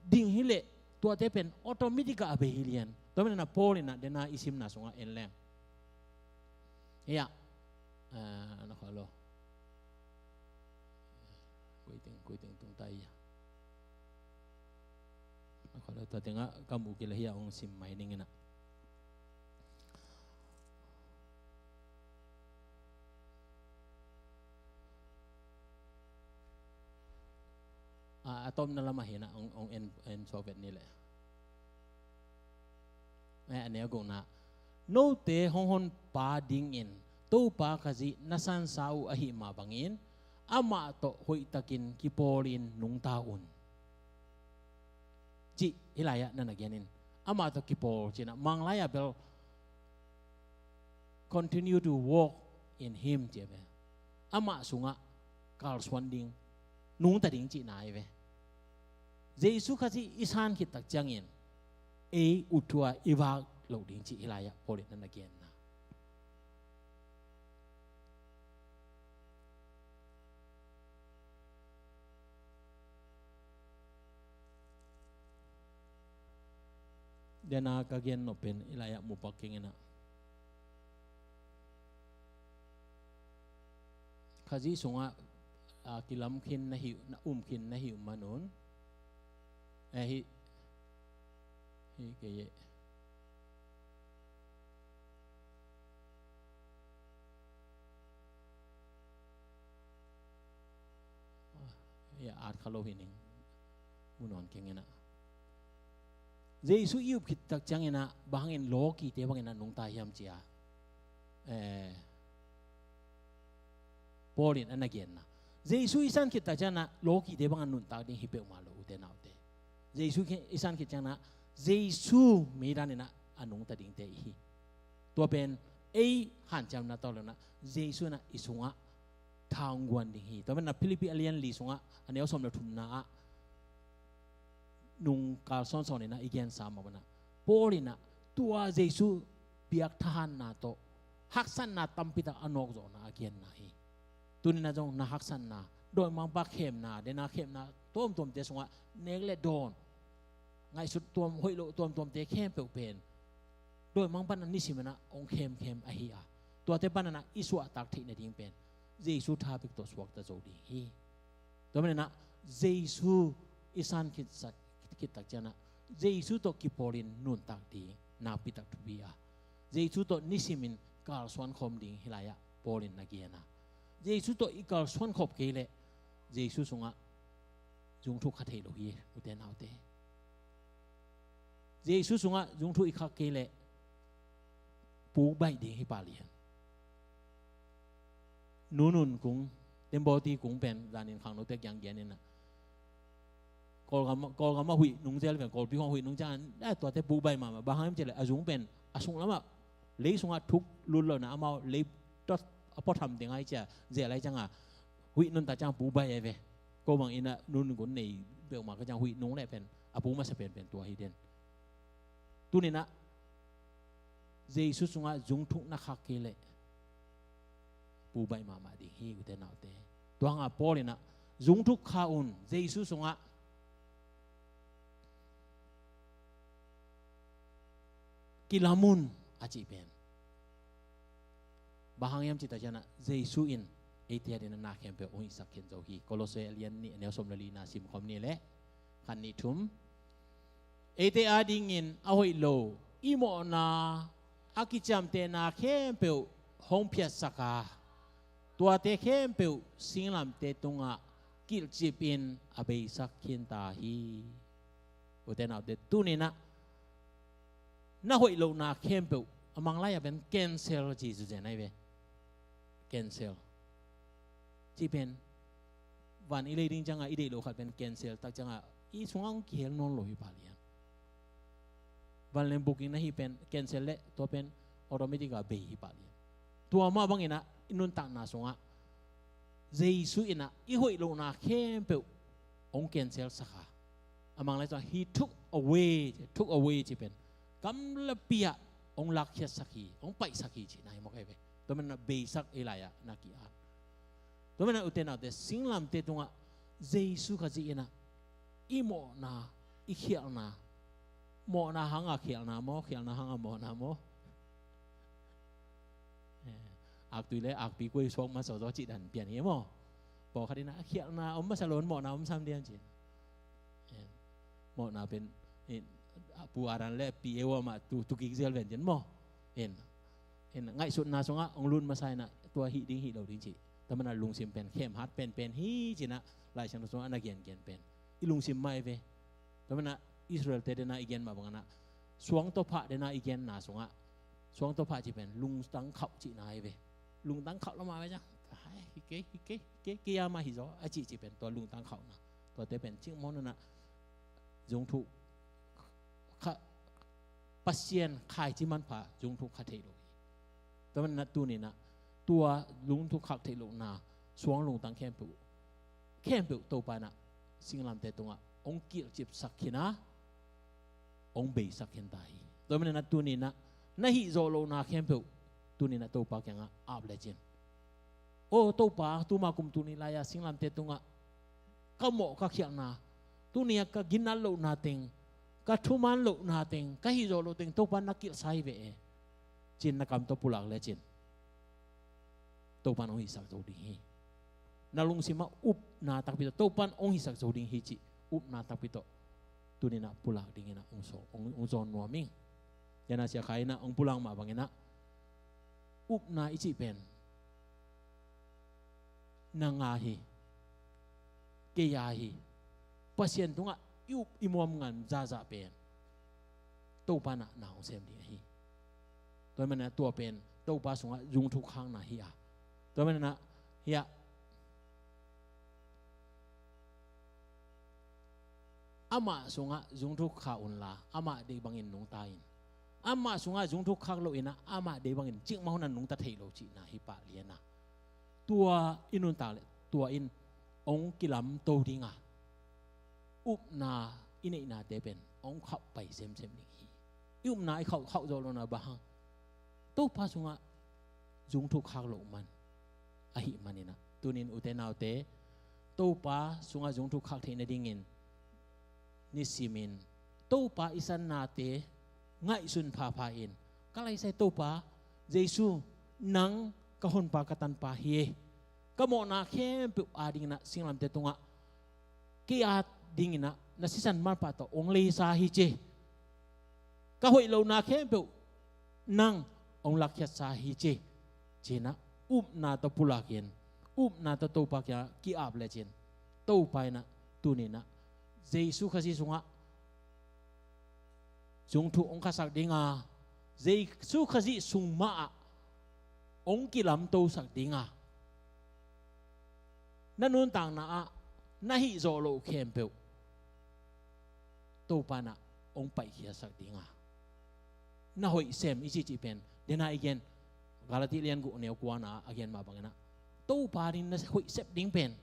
ding hi leh tuate pen automatic ah a bei hi lian. Tua manah Paul inah dena i simna sungah en leng, ei ah, ah, na khualo. Kuiteng, kuiteng tung ta ia. Na khualo tua tengah ka muh kila hiah hong sim mai ning inah. A, a tawpna lamah hinah hong, hong en, en sawvet ni leh. Eh, a neu gukna. Note hong honpa dingin Topa Khazih na sansa uh ahih mah bangin amah tawh hoihtakin kipawlin nungta un. Cih hih lai-ah na na genin. Amah tawh kipawl cinah Manglai ah bel continue to walk in him ci a ve. Amah sungah kalsuan ding, nungta ding cihna ahi ve. Jesu Khazih i san khit tak ciangin ei ut thu-a i vak loh ding cih hih lai-ah Paul in na na genna. Dena ka gen nop pen i lai-ah mupak keng inah, Khazih sungah a kilam khin na hi, na um khin na hi uh manun. Eh, hi hi kei eh. Ya, at kha lo hi ning. Mu nawn keng inah, Jesu i up khit tak ciang inah bang hangin lawkite bang inah nungta hiam ci-a, eh, Paul in a na genna, Jesu i san khit tak ciang inah lawkite bang a nuntak ding hi peuhmah lo, ute naute. Jesu i san khit ciang inah Jesu mi dan inah a nungta dingte i hi. Tua pen ei hanciamna tawh lo inah Jesu inah i sungah thangguan ding hi. Tua manin ah Philippi a lian li sungah a neu sawm le thumna ah nung kalsuan sawn inah i gensa mah banah Paul inah tua Jesu biak thahatna tawh haksatna tampitak a nawkzawhna a genna hi. Tuni inah zong na haksatna, dawimangpa khemna, dena khemna tuamtuamte sungah nek le dawn, ngaihsut tuam, hoih loh tuamtuamte khempeuh pen dawimangpa in a nisim inah hong khemkhem ahi a, tuate pan inah i suahtak theih nading pen Jesu tha bek tawh suakta zo ding hi. Tua manin ah Jesu i san khitsak, khit tak ciang inah Jesu tawh kipawlin nuntak ding nakpitak thupi a, Jesu tawh nisimin kalsuan khawm ding hih lai-ah Paul in na gen a, Jesu tawh i kalsuan khop kei leh Jesu sungah zungthuk kha thei lo hi, ute naute. Jesu sungah zungthuk i khak kei leh puk baih ding hi pah lian. Nunun kung, Tembawti kung pen zanin khangnote kiang gen inah, Kawlgam, Kawlgam ah huih nung zel pen, Kawlpi khawng huih nung ciang a, tuate puk baih mahmah. Bang hang hiam cih leh a zung pen a sung lamah lei sungah thuk lut lo inah amau lei tawh a pawtham ding ahi ciang, zel ahi ciang a huih nuntak ciang puk baih ahi ve. Ko bang inah nunun kung nei peuhmah ka ciang huih nung leh pen a puk masa penpen tua hi den. Tuni inah Jesu sungah zungthuk na khak kei leh puk baih mahmah ding hi, ute naute. Tua hangah Paul inah zungthuk kha un, Jesu sungah kilam un a cih pen bang hang hiam cih tak ciang inah Jesu in eite adingin a na khempeuh hong hisak khin zo hi. Kolose a lian nih a neu sawm le lina sim khawm ni leh, khat nih thum. Eite adingin a hoih lo i mawhna a kiciamtehna khempeuh hong phiatsak a, tuate khempeuh singlamteh tungah kilhcip in a beisak khin ta hi. Ute naute, tuni inah na hoih lohna khempeuh, a Manglai ah pen cancel ci, zu zen ahi ve. Cancel cih pen van i lei ding ciang a i deih loh khat pen cancel tak ciang a i sungah hong kihel nawn lo hi pah lian. Vanleng booking na hih pen cancel leh tua pen automatic a bei hi pah lian. Tua mah bang inah i nuntakna sungah Jesu inah i hoih lohna khempeuh hong cancel sak a, a Manglai sungah he took away, took away cih pen gamlapi ah hong lakkhiatsak hi, hong paihsak hi cihna hi mawk ahi ve. Tua manin ah beisak ei lai-ah na ki-at. Tua manin ah ute naute, singlamteh tungah Jesu Khazih inah i mawhna, i khialhna, mawhna hanga khialhna maw, khialhna hanga mawhna maw? Eh, aktui le akpi kuai suak masa zaw cih dan pian hi maw? Pawlkhat inah khialhna om masa lo, mawhna om sam diam cih. Eh, mawhna pen, eh, Pu Aran le Pi Ewa mah tu, tu kik zel ven cin maw? En, en, ngaihsutna sungah hong lut masa inah tua hih ding hih lo ding cih. Tua manin ah lungsim pen khemhat penpen hi ci-in ah Lai Siangtho sungah na gengen pen i lungsim mah hi ve. Tua manin ah Israel-te dena i gen mah bangin ah suang tawh phah dena i genna sungah suang tawh phah cih pen lungtang khauh cihna hi ve. Lungtang khauh lo mah ve ciang, "Hi kei, hi kei, hi kei, kei a mah hi zaw," a cihcih pen tua lungtang khauhna. Tuate pen cingmawh nunah zungthuh kha, Pasian khaici manpha zungthuh kha theih lo hi. Tua manin ah tuni-in ah tua zungthuh khak theih lohna suang lungtang khempeuh, khempeuh Topa in ah singlamteh tungah hong kilhcipsak khin a, hong beisak khin ta hi. Tua manin ah tuni-in ah na hih zawh lohna khempeuh tuni-in ah Topa kiangah ap lecin, "Aw Topa, tuma kum tuni lai-a singlamteh tungah ka mawh ka khialhna, tuni-a ka ginat lohna teng ka thuman lohna teng, ka hih zawh loh teng Topa na kilhsa hi ve e, ci-in na kam tawh pulak lecin Topa in hong hihsak zo ding hi. Na lungsim ah upna takpi tawh Topa in hong hihsak zo ding hi cih upna takpi tawh tuni-in ah pulak dingin ah hong zawn, hong, hong zawn nuam ing. Tua-in ah Sia Khai in ah hong pulak mah bangin ah upna i cih pen nang a hi, kei a hi. Pasian tungah i up i muam ngan zahzah pen Topa in ah na hong sem ding ahi. Tua manin ah tua pen Topa sungah zungthuk khakna hi a, tua manin ah hiah amah sungah zungthuk khak unla, amah deih bangin nungta in. Amah sungah zungthuk khak loin ah, amah deih bangin cikmah hun ah nungta thei lo cihna hi pah lian a, tua i nuntak leh tua in hong kilamto ding a, upna i neihnate pen hong khauh pai semsem ding hi. I upna i khauh, khauh zawh lohna bang hang? Topa sungah zungthuk khak loh man ahih manin ah, tuni-in ute naute, Topa sungah zungthuk khak theih nadingin nisimin Topa i sannate ngaihsun phapha in, ka laisai Topa Jesu, nang ka honpa ka tanpa hi e. Ka mawhna khempeuh adingin ah singlamteh tungah kei adingin ah na sisan manpha tawh hong leisa hi ci. Ka hoih lohna khempeuh nang hong lakkhiatsa hi ci, ci-in ah upna tawh pulakin, upna tawh Topa kiangah ki-ap lecin, Topa in ah tuni-in ah Jesu Khazih sungah zungthuk hong khaksak ding a, Jesu Khazih sung mah ah hong kilamtosak ding a, na nuntakna ah na hih zawh loh khempeuh Topa in ah hong paihkhiatsak ding a, na hoih sem i cihcih pen, dena i gen, Galati lian guk neu kuana a gen mah bangin ah, Topa adingin na hoih sep ding pen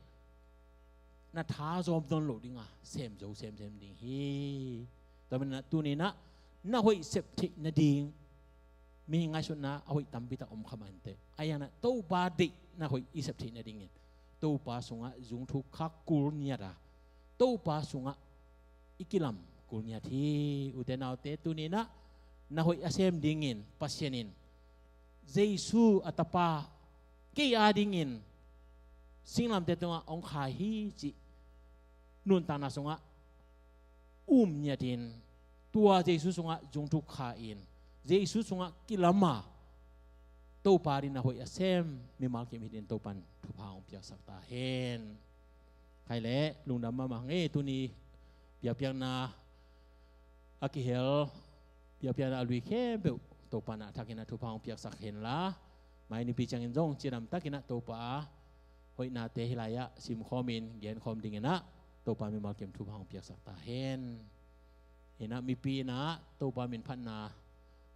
na tha zawm nawn loh ding a, sem zo semsem ding hi. Tua manin ah tuni-in ah na hoih sep theih nading, mi ngaihsutna a hoih tampi tak om kha mah inteh, ahi hangin ah Topa deih na hoih i sep theih nadingin Topa sungah zungthuk khak kul ngiat a, Topa sungah i kilam kul ngiat hi. Ute naute, tuni-in ah na hoih a sem dingin Pasian in Jesu a Tapa, kei adingin singlamteh tungah hong kha hi cih nuntakna sungah um ngiatin, tua Jesu sungah zungthuk kha in, Jesu sungah kilam a, Topa adingin na hoih a sem mimal kim hi dingin Topa in thupha hong piaksak ta hen. Khai leh lungdam mahmah ing ei, tuni biakpiakna a kihel, biakpiakna a lui khempeuh Topa in a thakin ah thupha hong piaksak hen la, mai nipi ciangin zong cidam takin ah Topa a hoihnate hih lai-ah simkhawmin genkhawm dingin ah Topa mimal kim thupha hong piaksak ta hen. Hi-in ah mipi in ah Topa min phatna,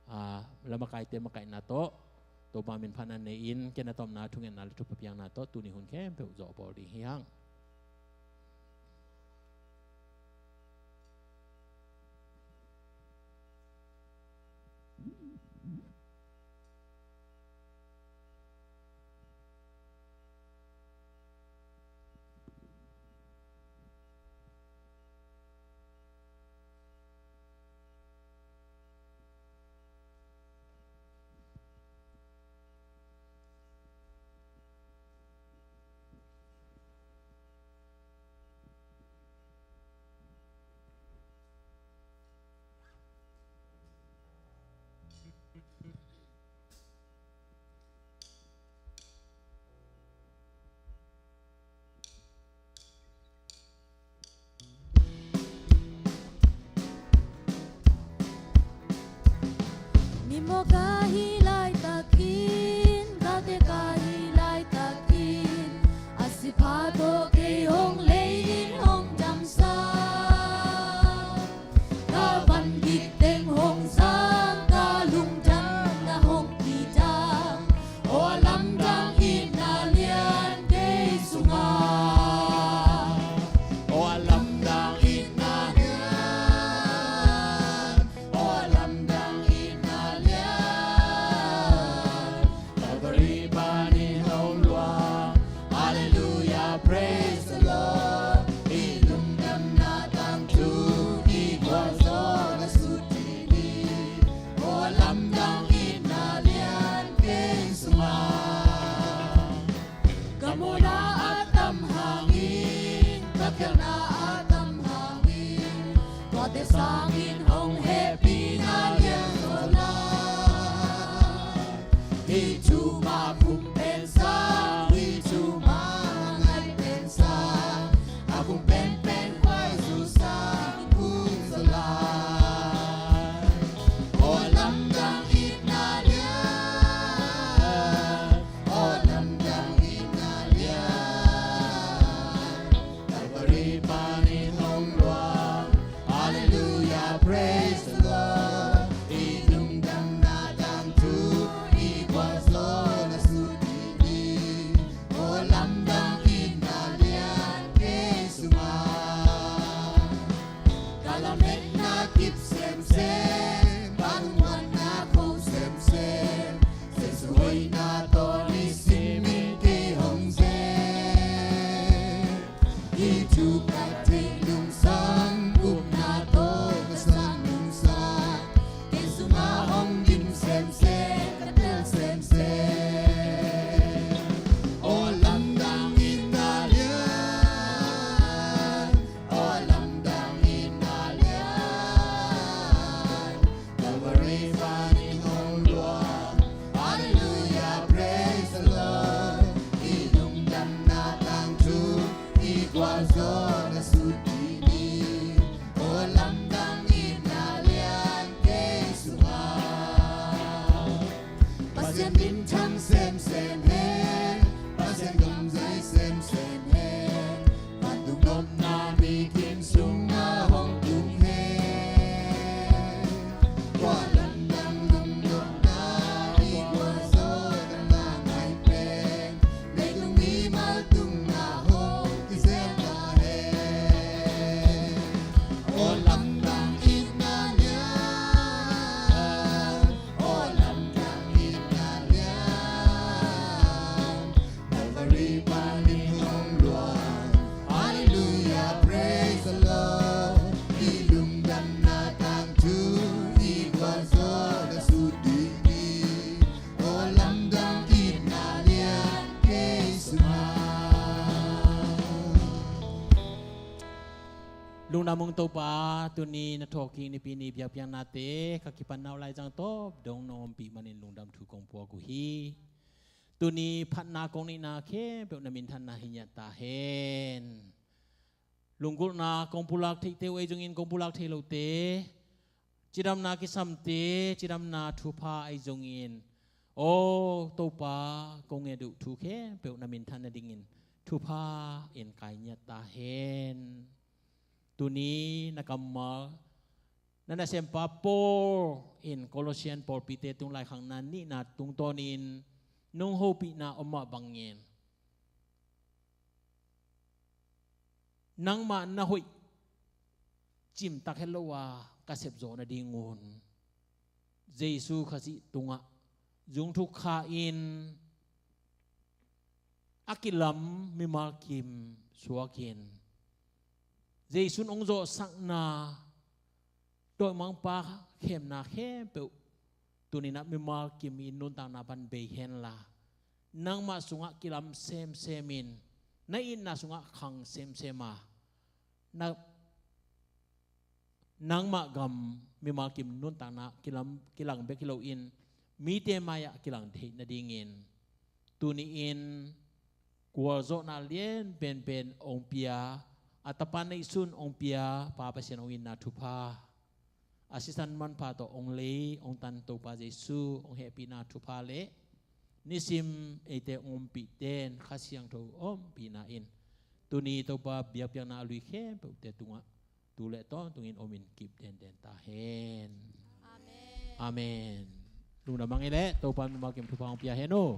aa, la makaite makaihna tawh, Topa min phatna nei-in, ken a tawpna thungetna le thupha piakna tawh tuni hun khempeuh zawh bawl ding hi hang. Lungdam ung Topa, tuni na thawhkik Nipi ni biakpiaknate ka kipan nau laizang tawp dong na ompih manin lungdam thu kong puak uh hi. Tuni phatna kong neihna khempeuh na minthanna hi ngiat ta hen. Lunggulhna kong pulak theihte uh ei zongin kong pulak thei lote, cidamna kisamte cidamna thupha ei zongin, aw Topa, kong nget uh thu khempeuh na minthan nadingin thupha in kai ngiat ta hen. Tuni na kammal na nasempa Paul in Colossian pawlpite tung laikhakna nihna tungtawnin nong hopihna om mah bangin, nangmah na hoih cimtak hetlo a ka sepzawh nadingun Jesu Khazih tungah zungthuk kha-in a kilam mimal kim suakin, Jesu in hong zawhsakna dawimangpa khemna khempeuh tuninah mimal kimin nuntakna pan bei henla, nangmah sungah kilam semsemin, na itna sungah khang semsema, na nangmah gam mimal kim nuntakna kilam, kilang bek hi loin mite mai-ah kilang theih nadingin tuni-in gualzawhna lian penpen hong pia, a tapa neihsun hong pia Pa Pasian hong itna thupha, a sisan manpha tawh hong lei hong tan Topa Jesu hong hehpihna thupha le nisim eite hong ompihte in Kha Siangtho ompihna in tuni Topa biakpiakna a lui khempeuhte tungah tu le tawntungin omin kip denden ta hen. Amen. Amen. Lungdam ang ei leh Topa mimal kim thupha hong pia hen aw.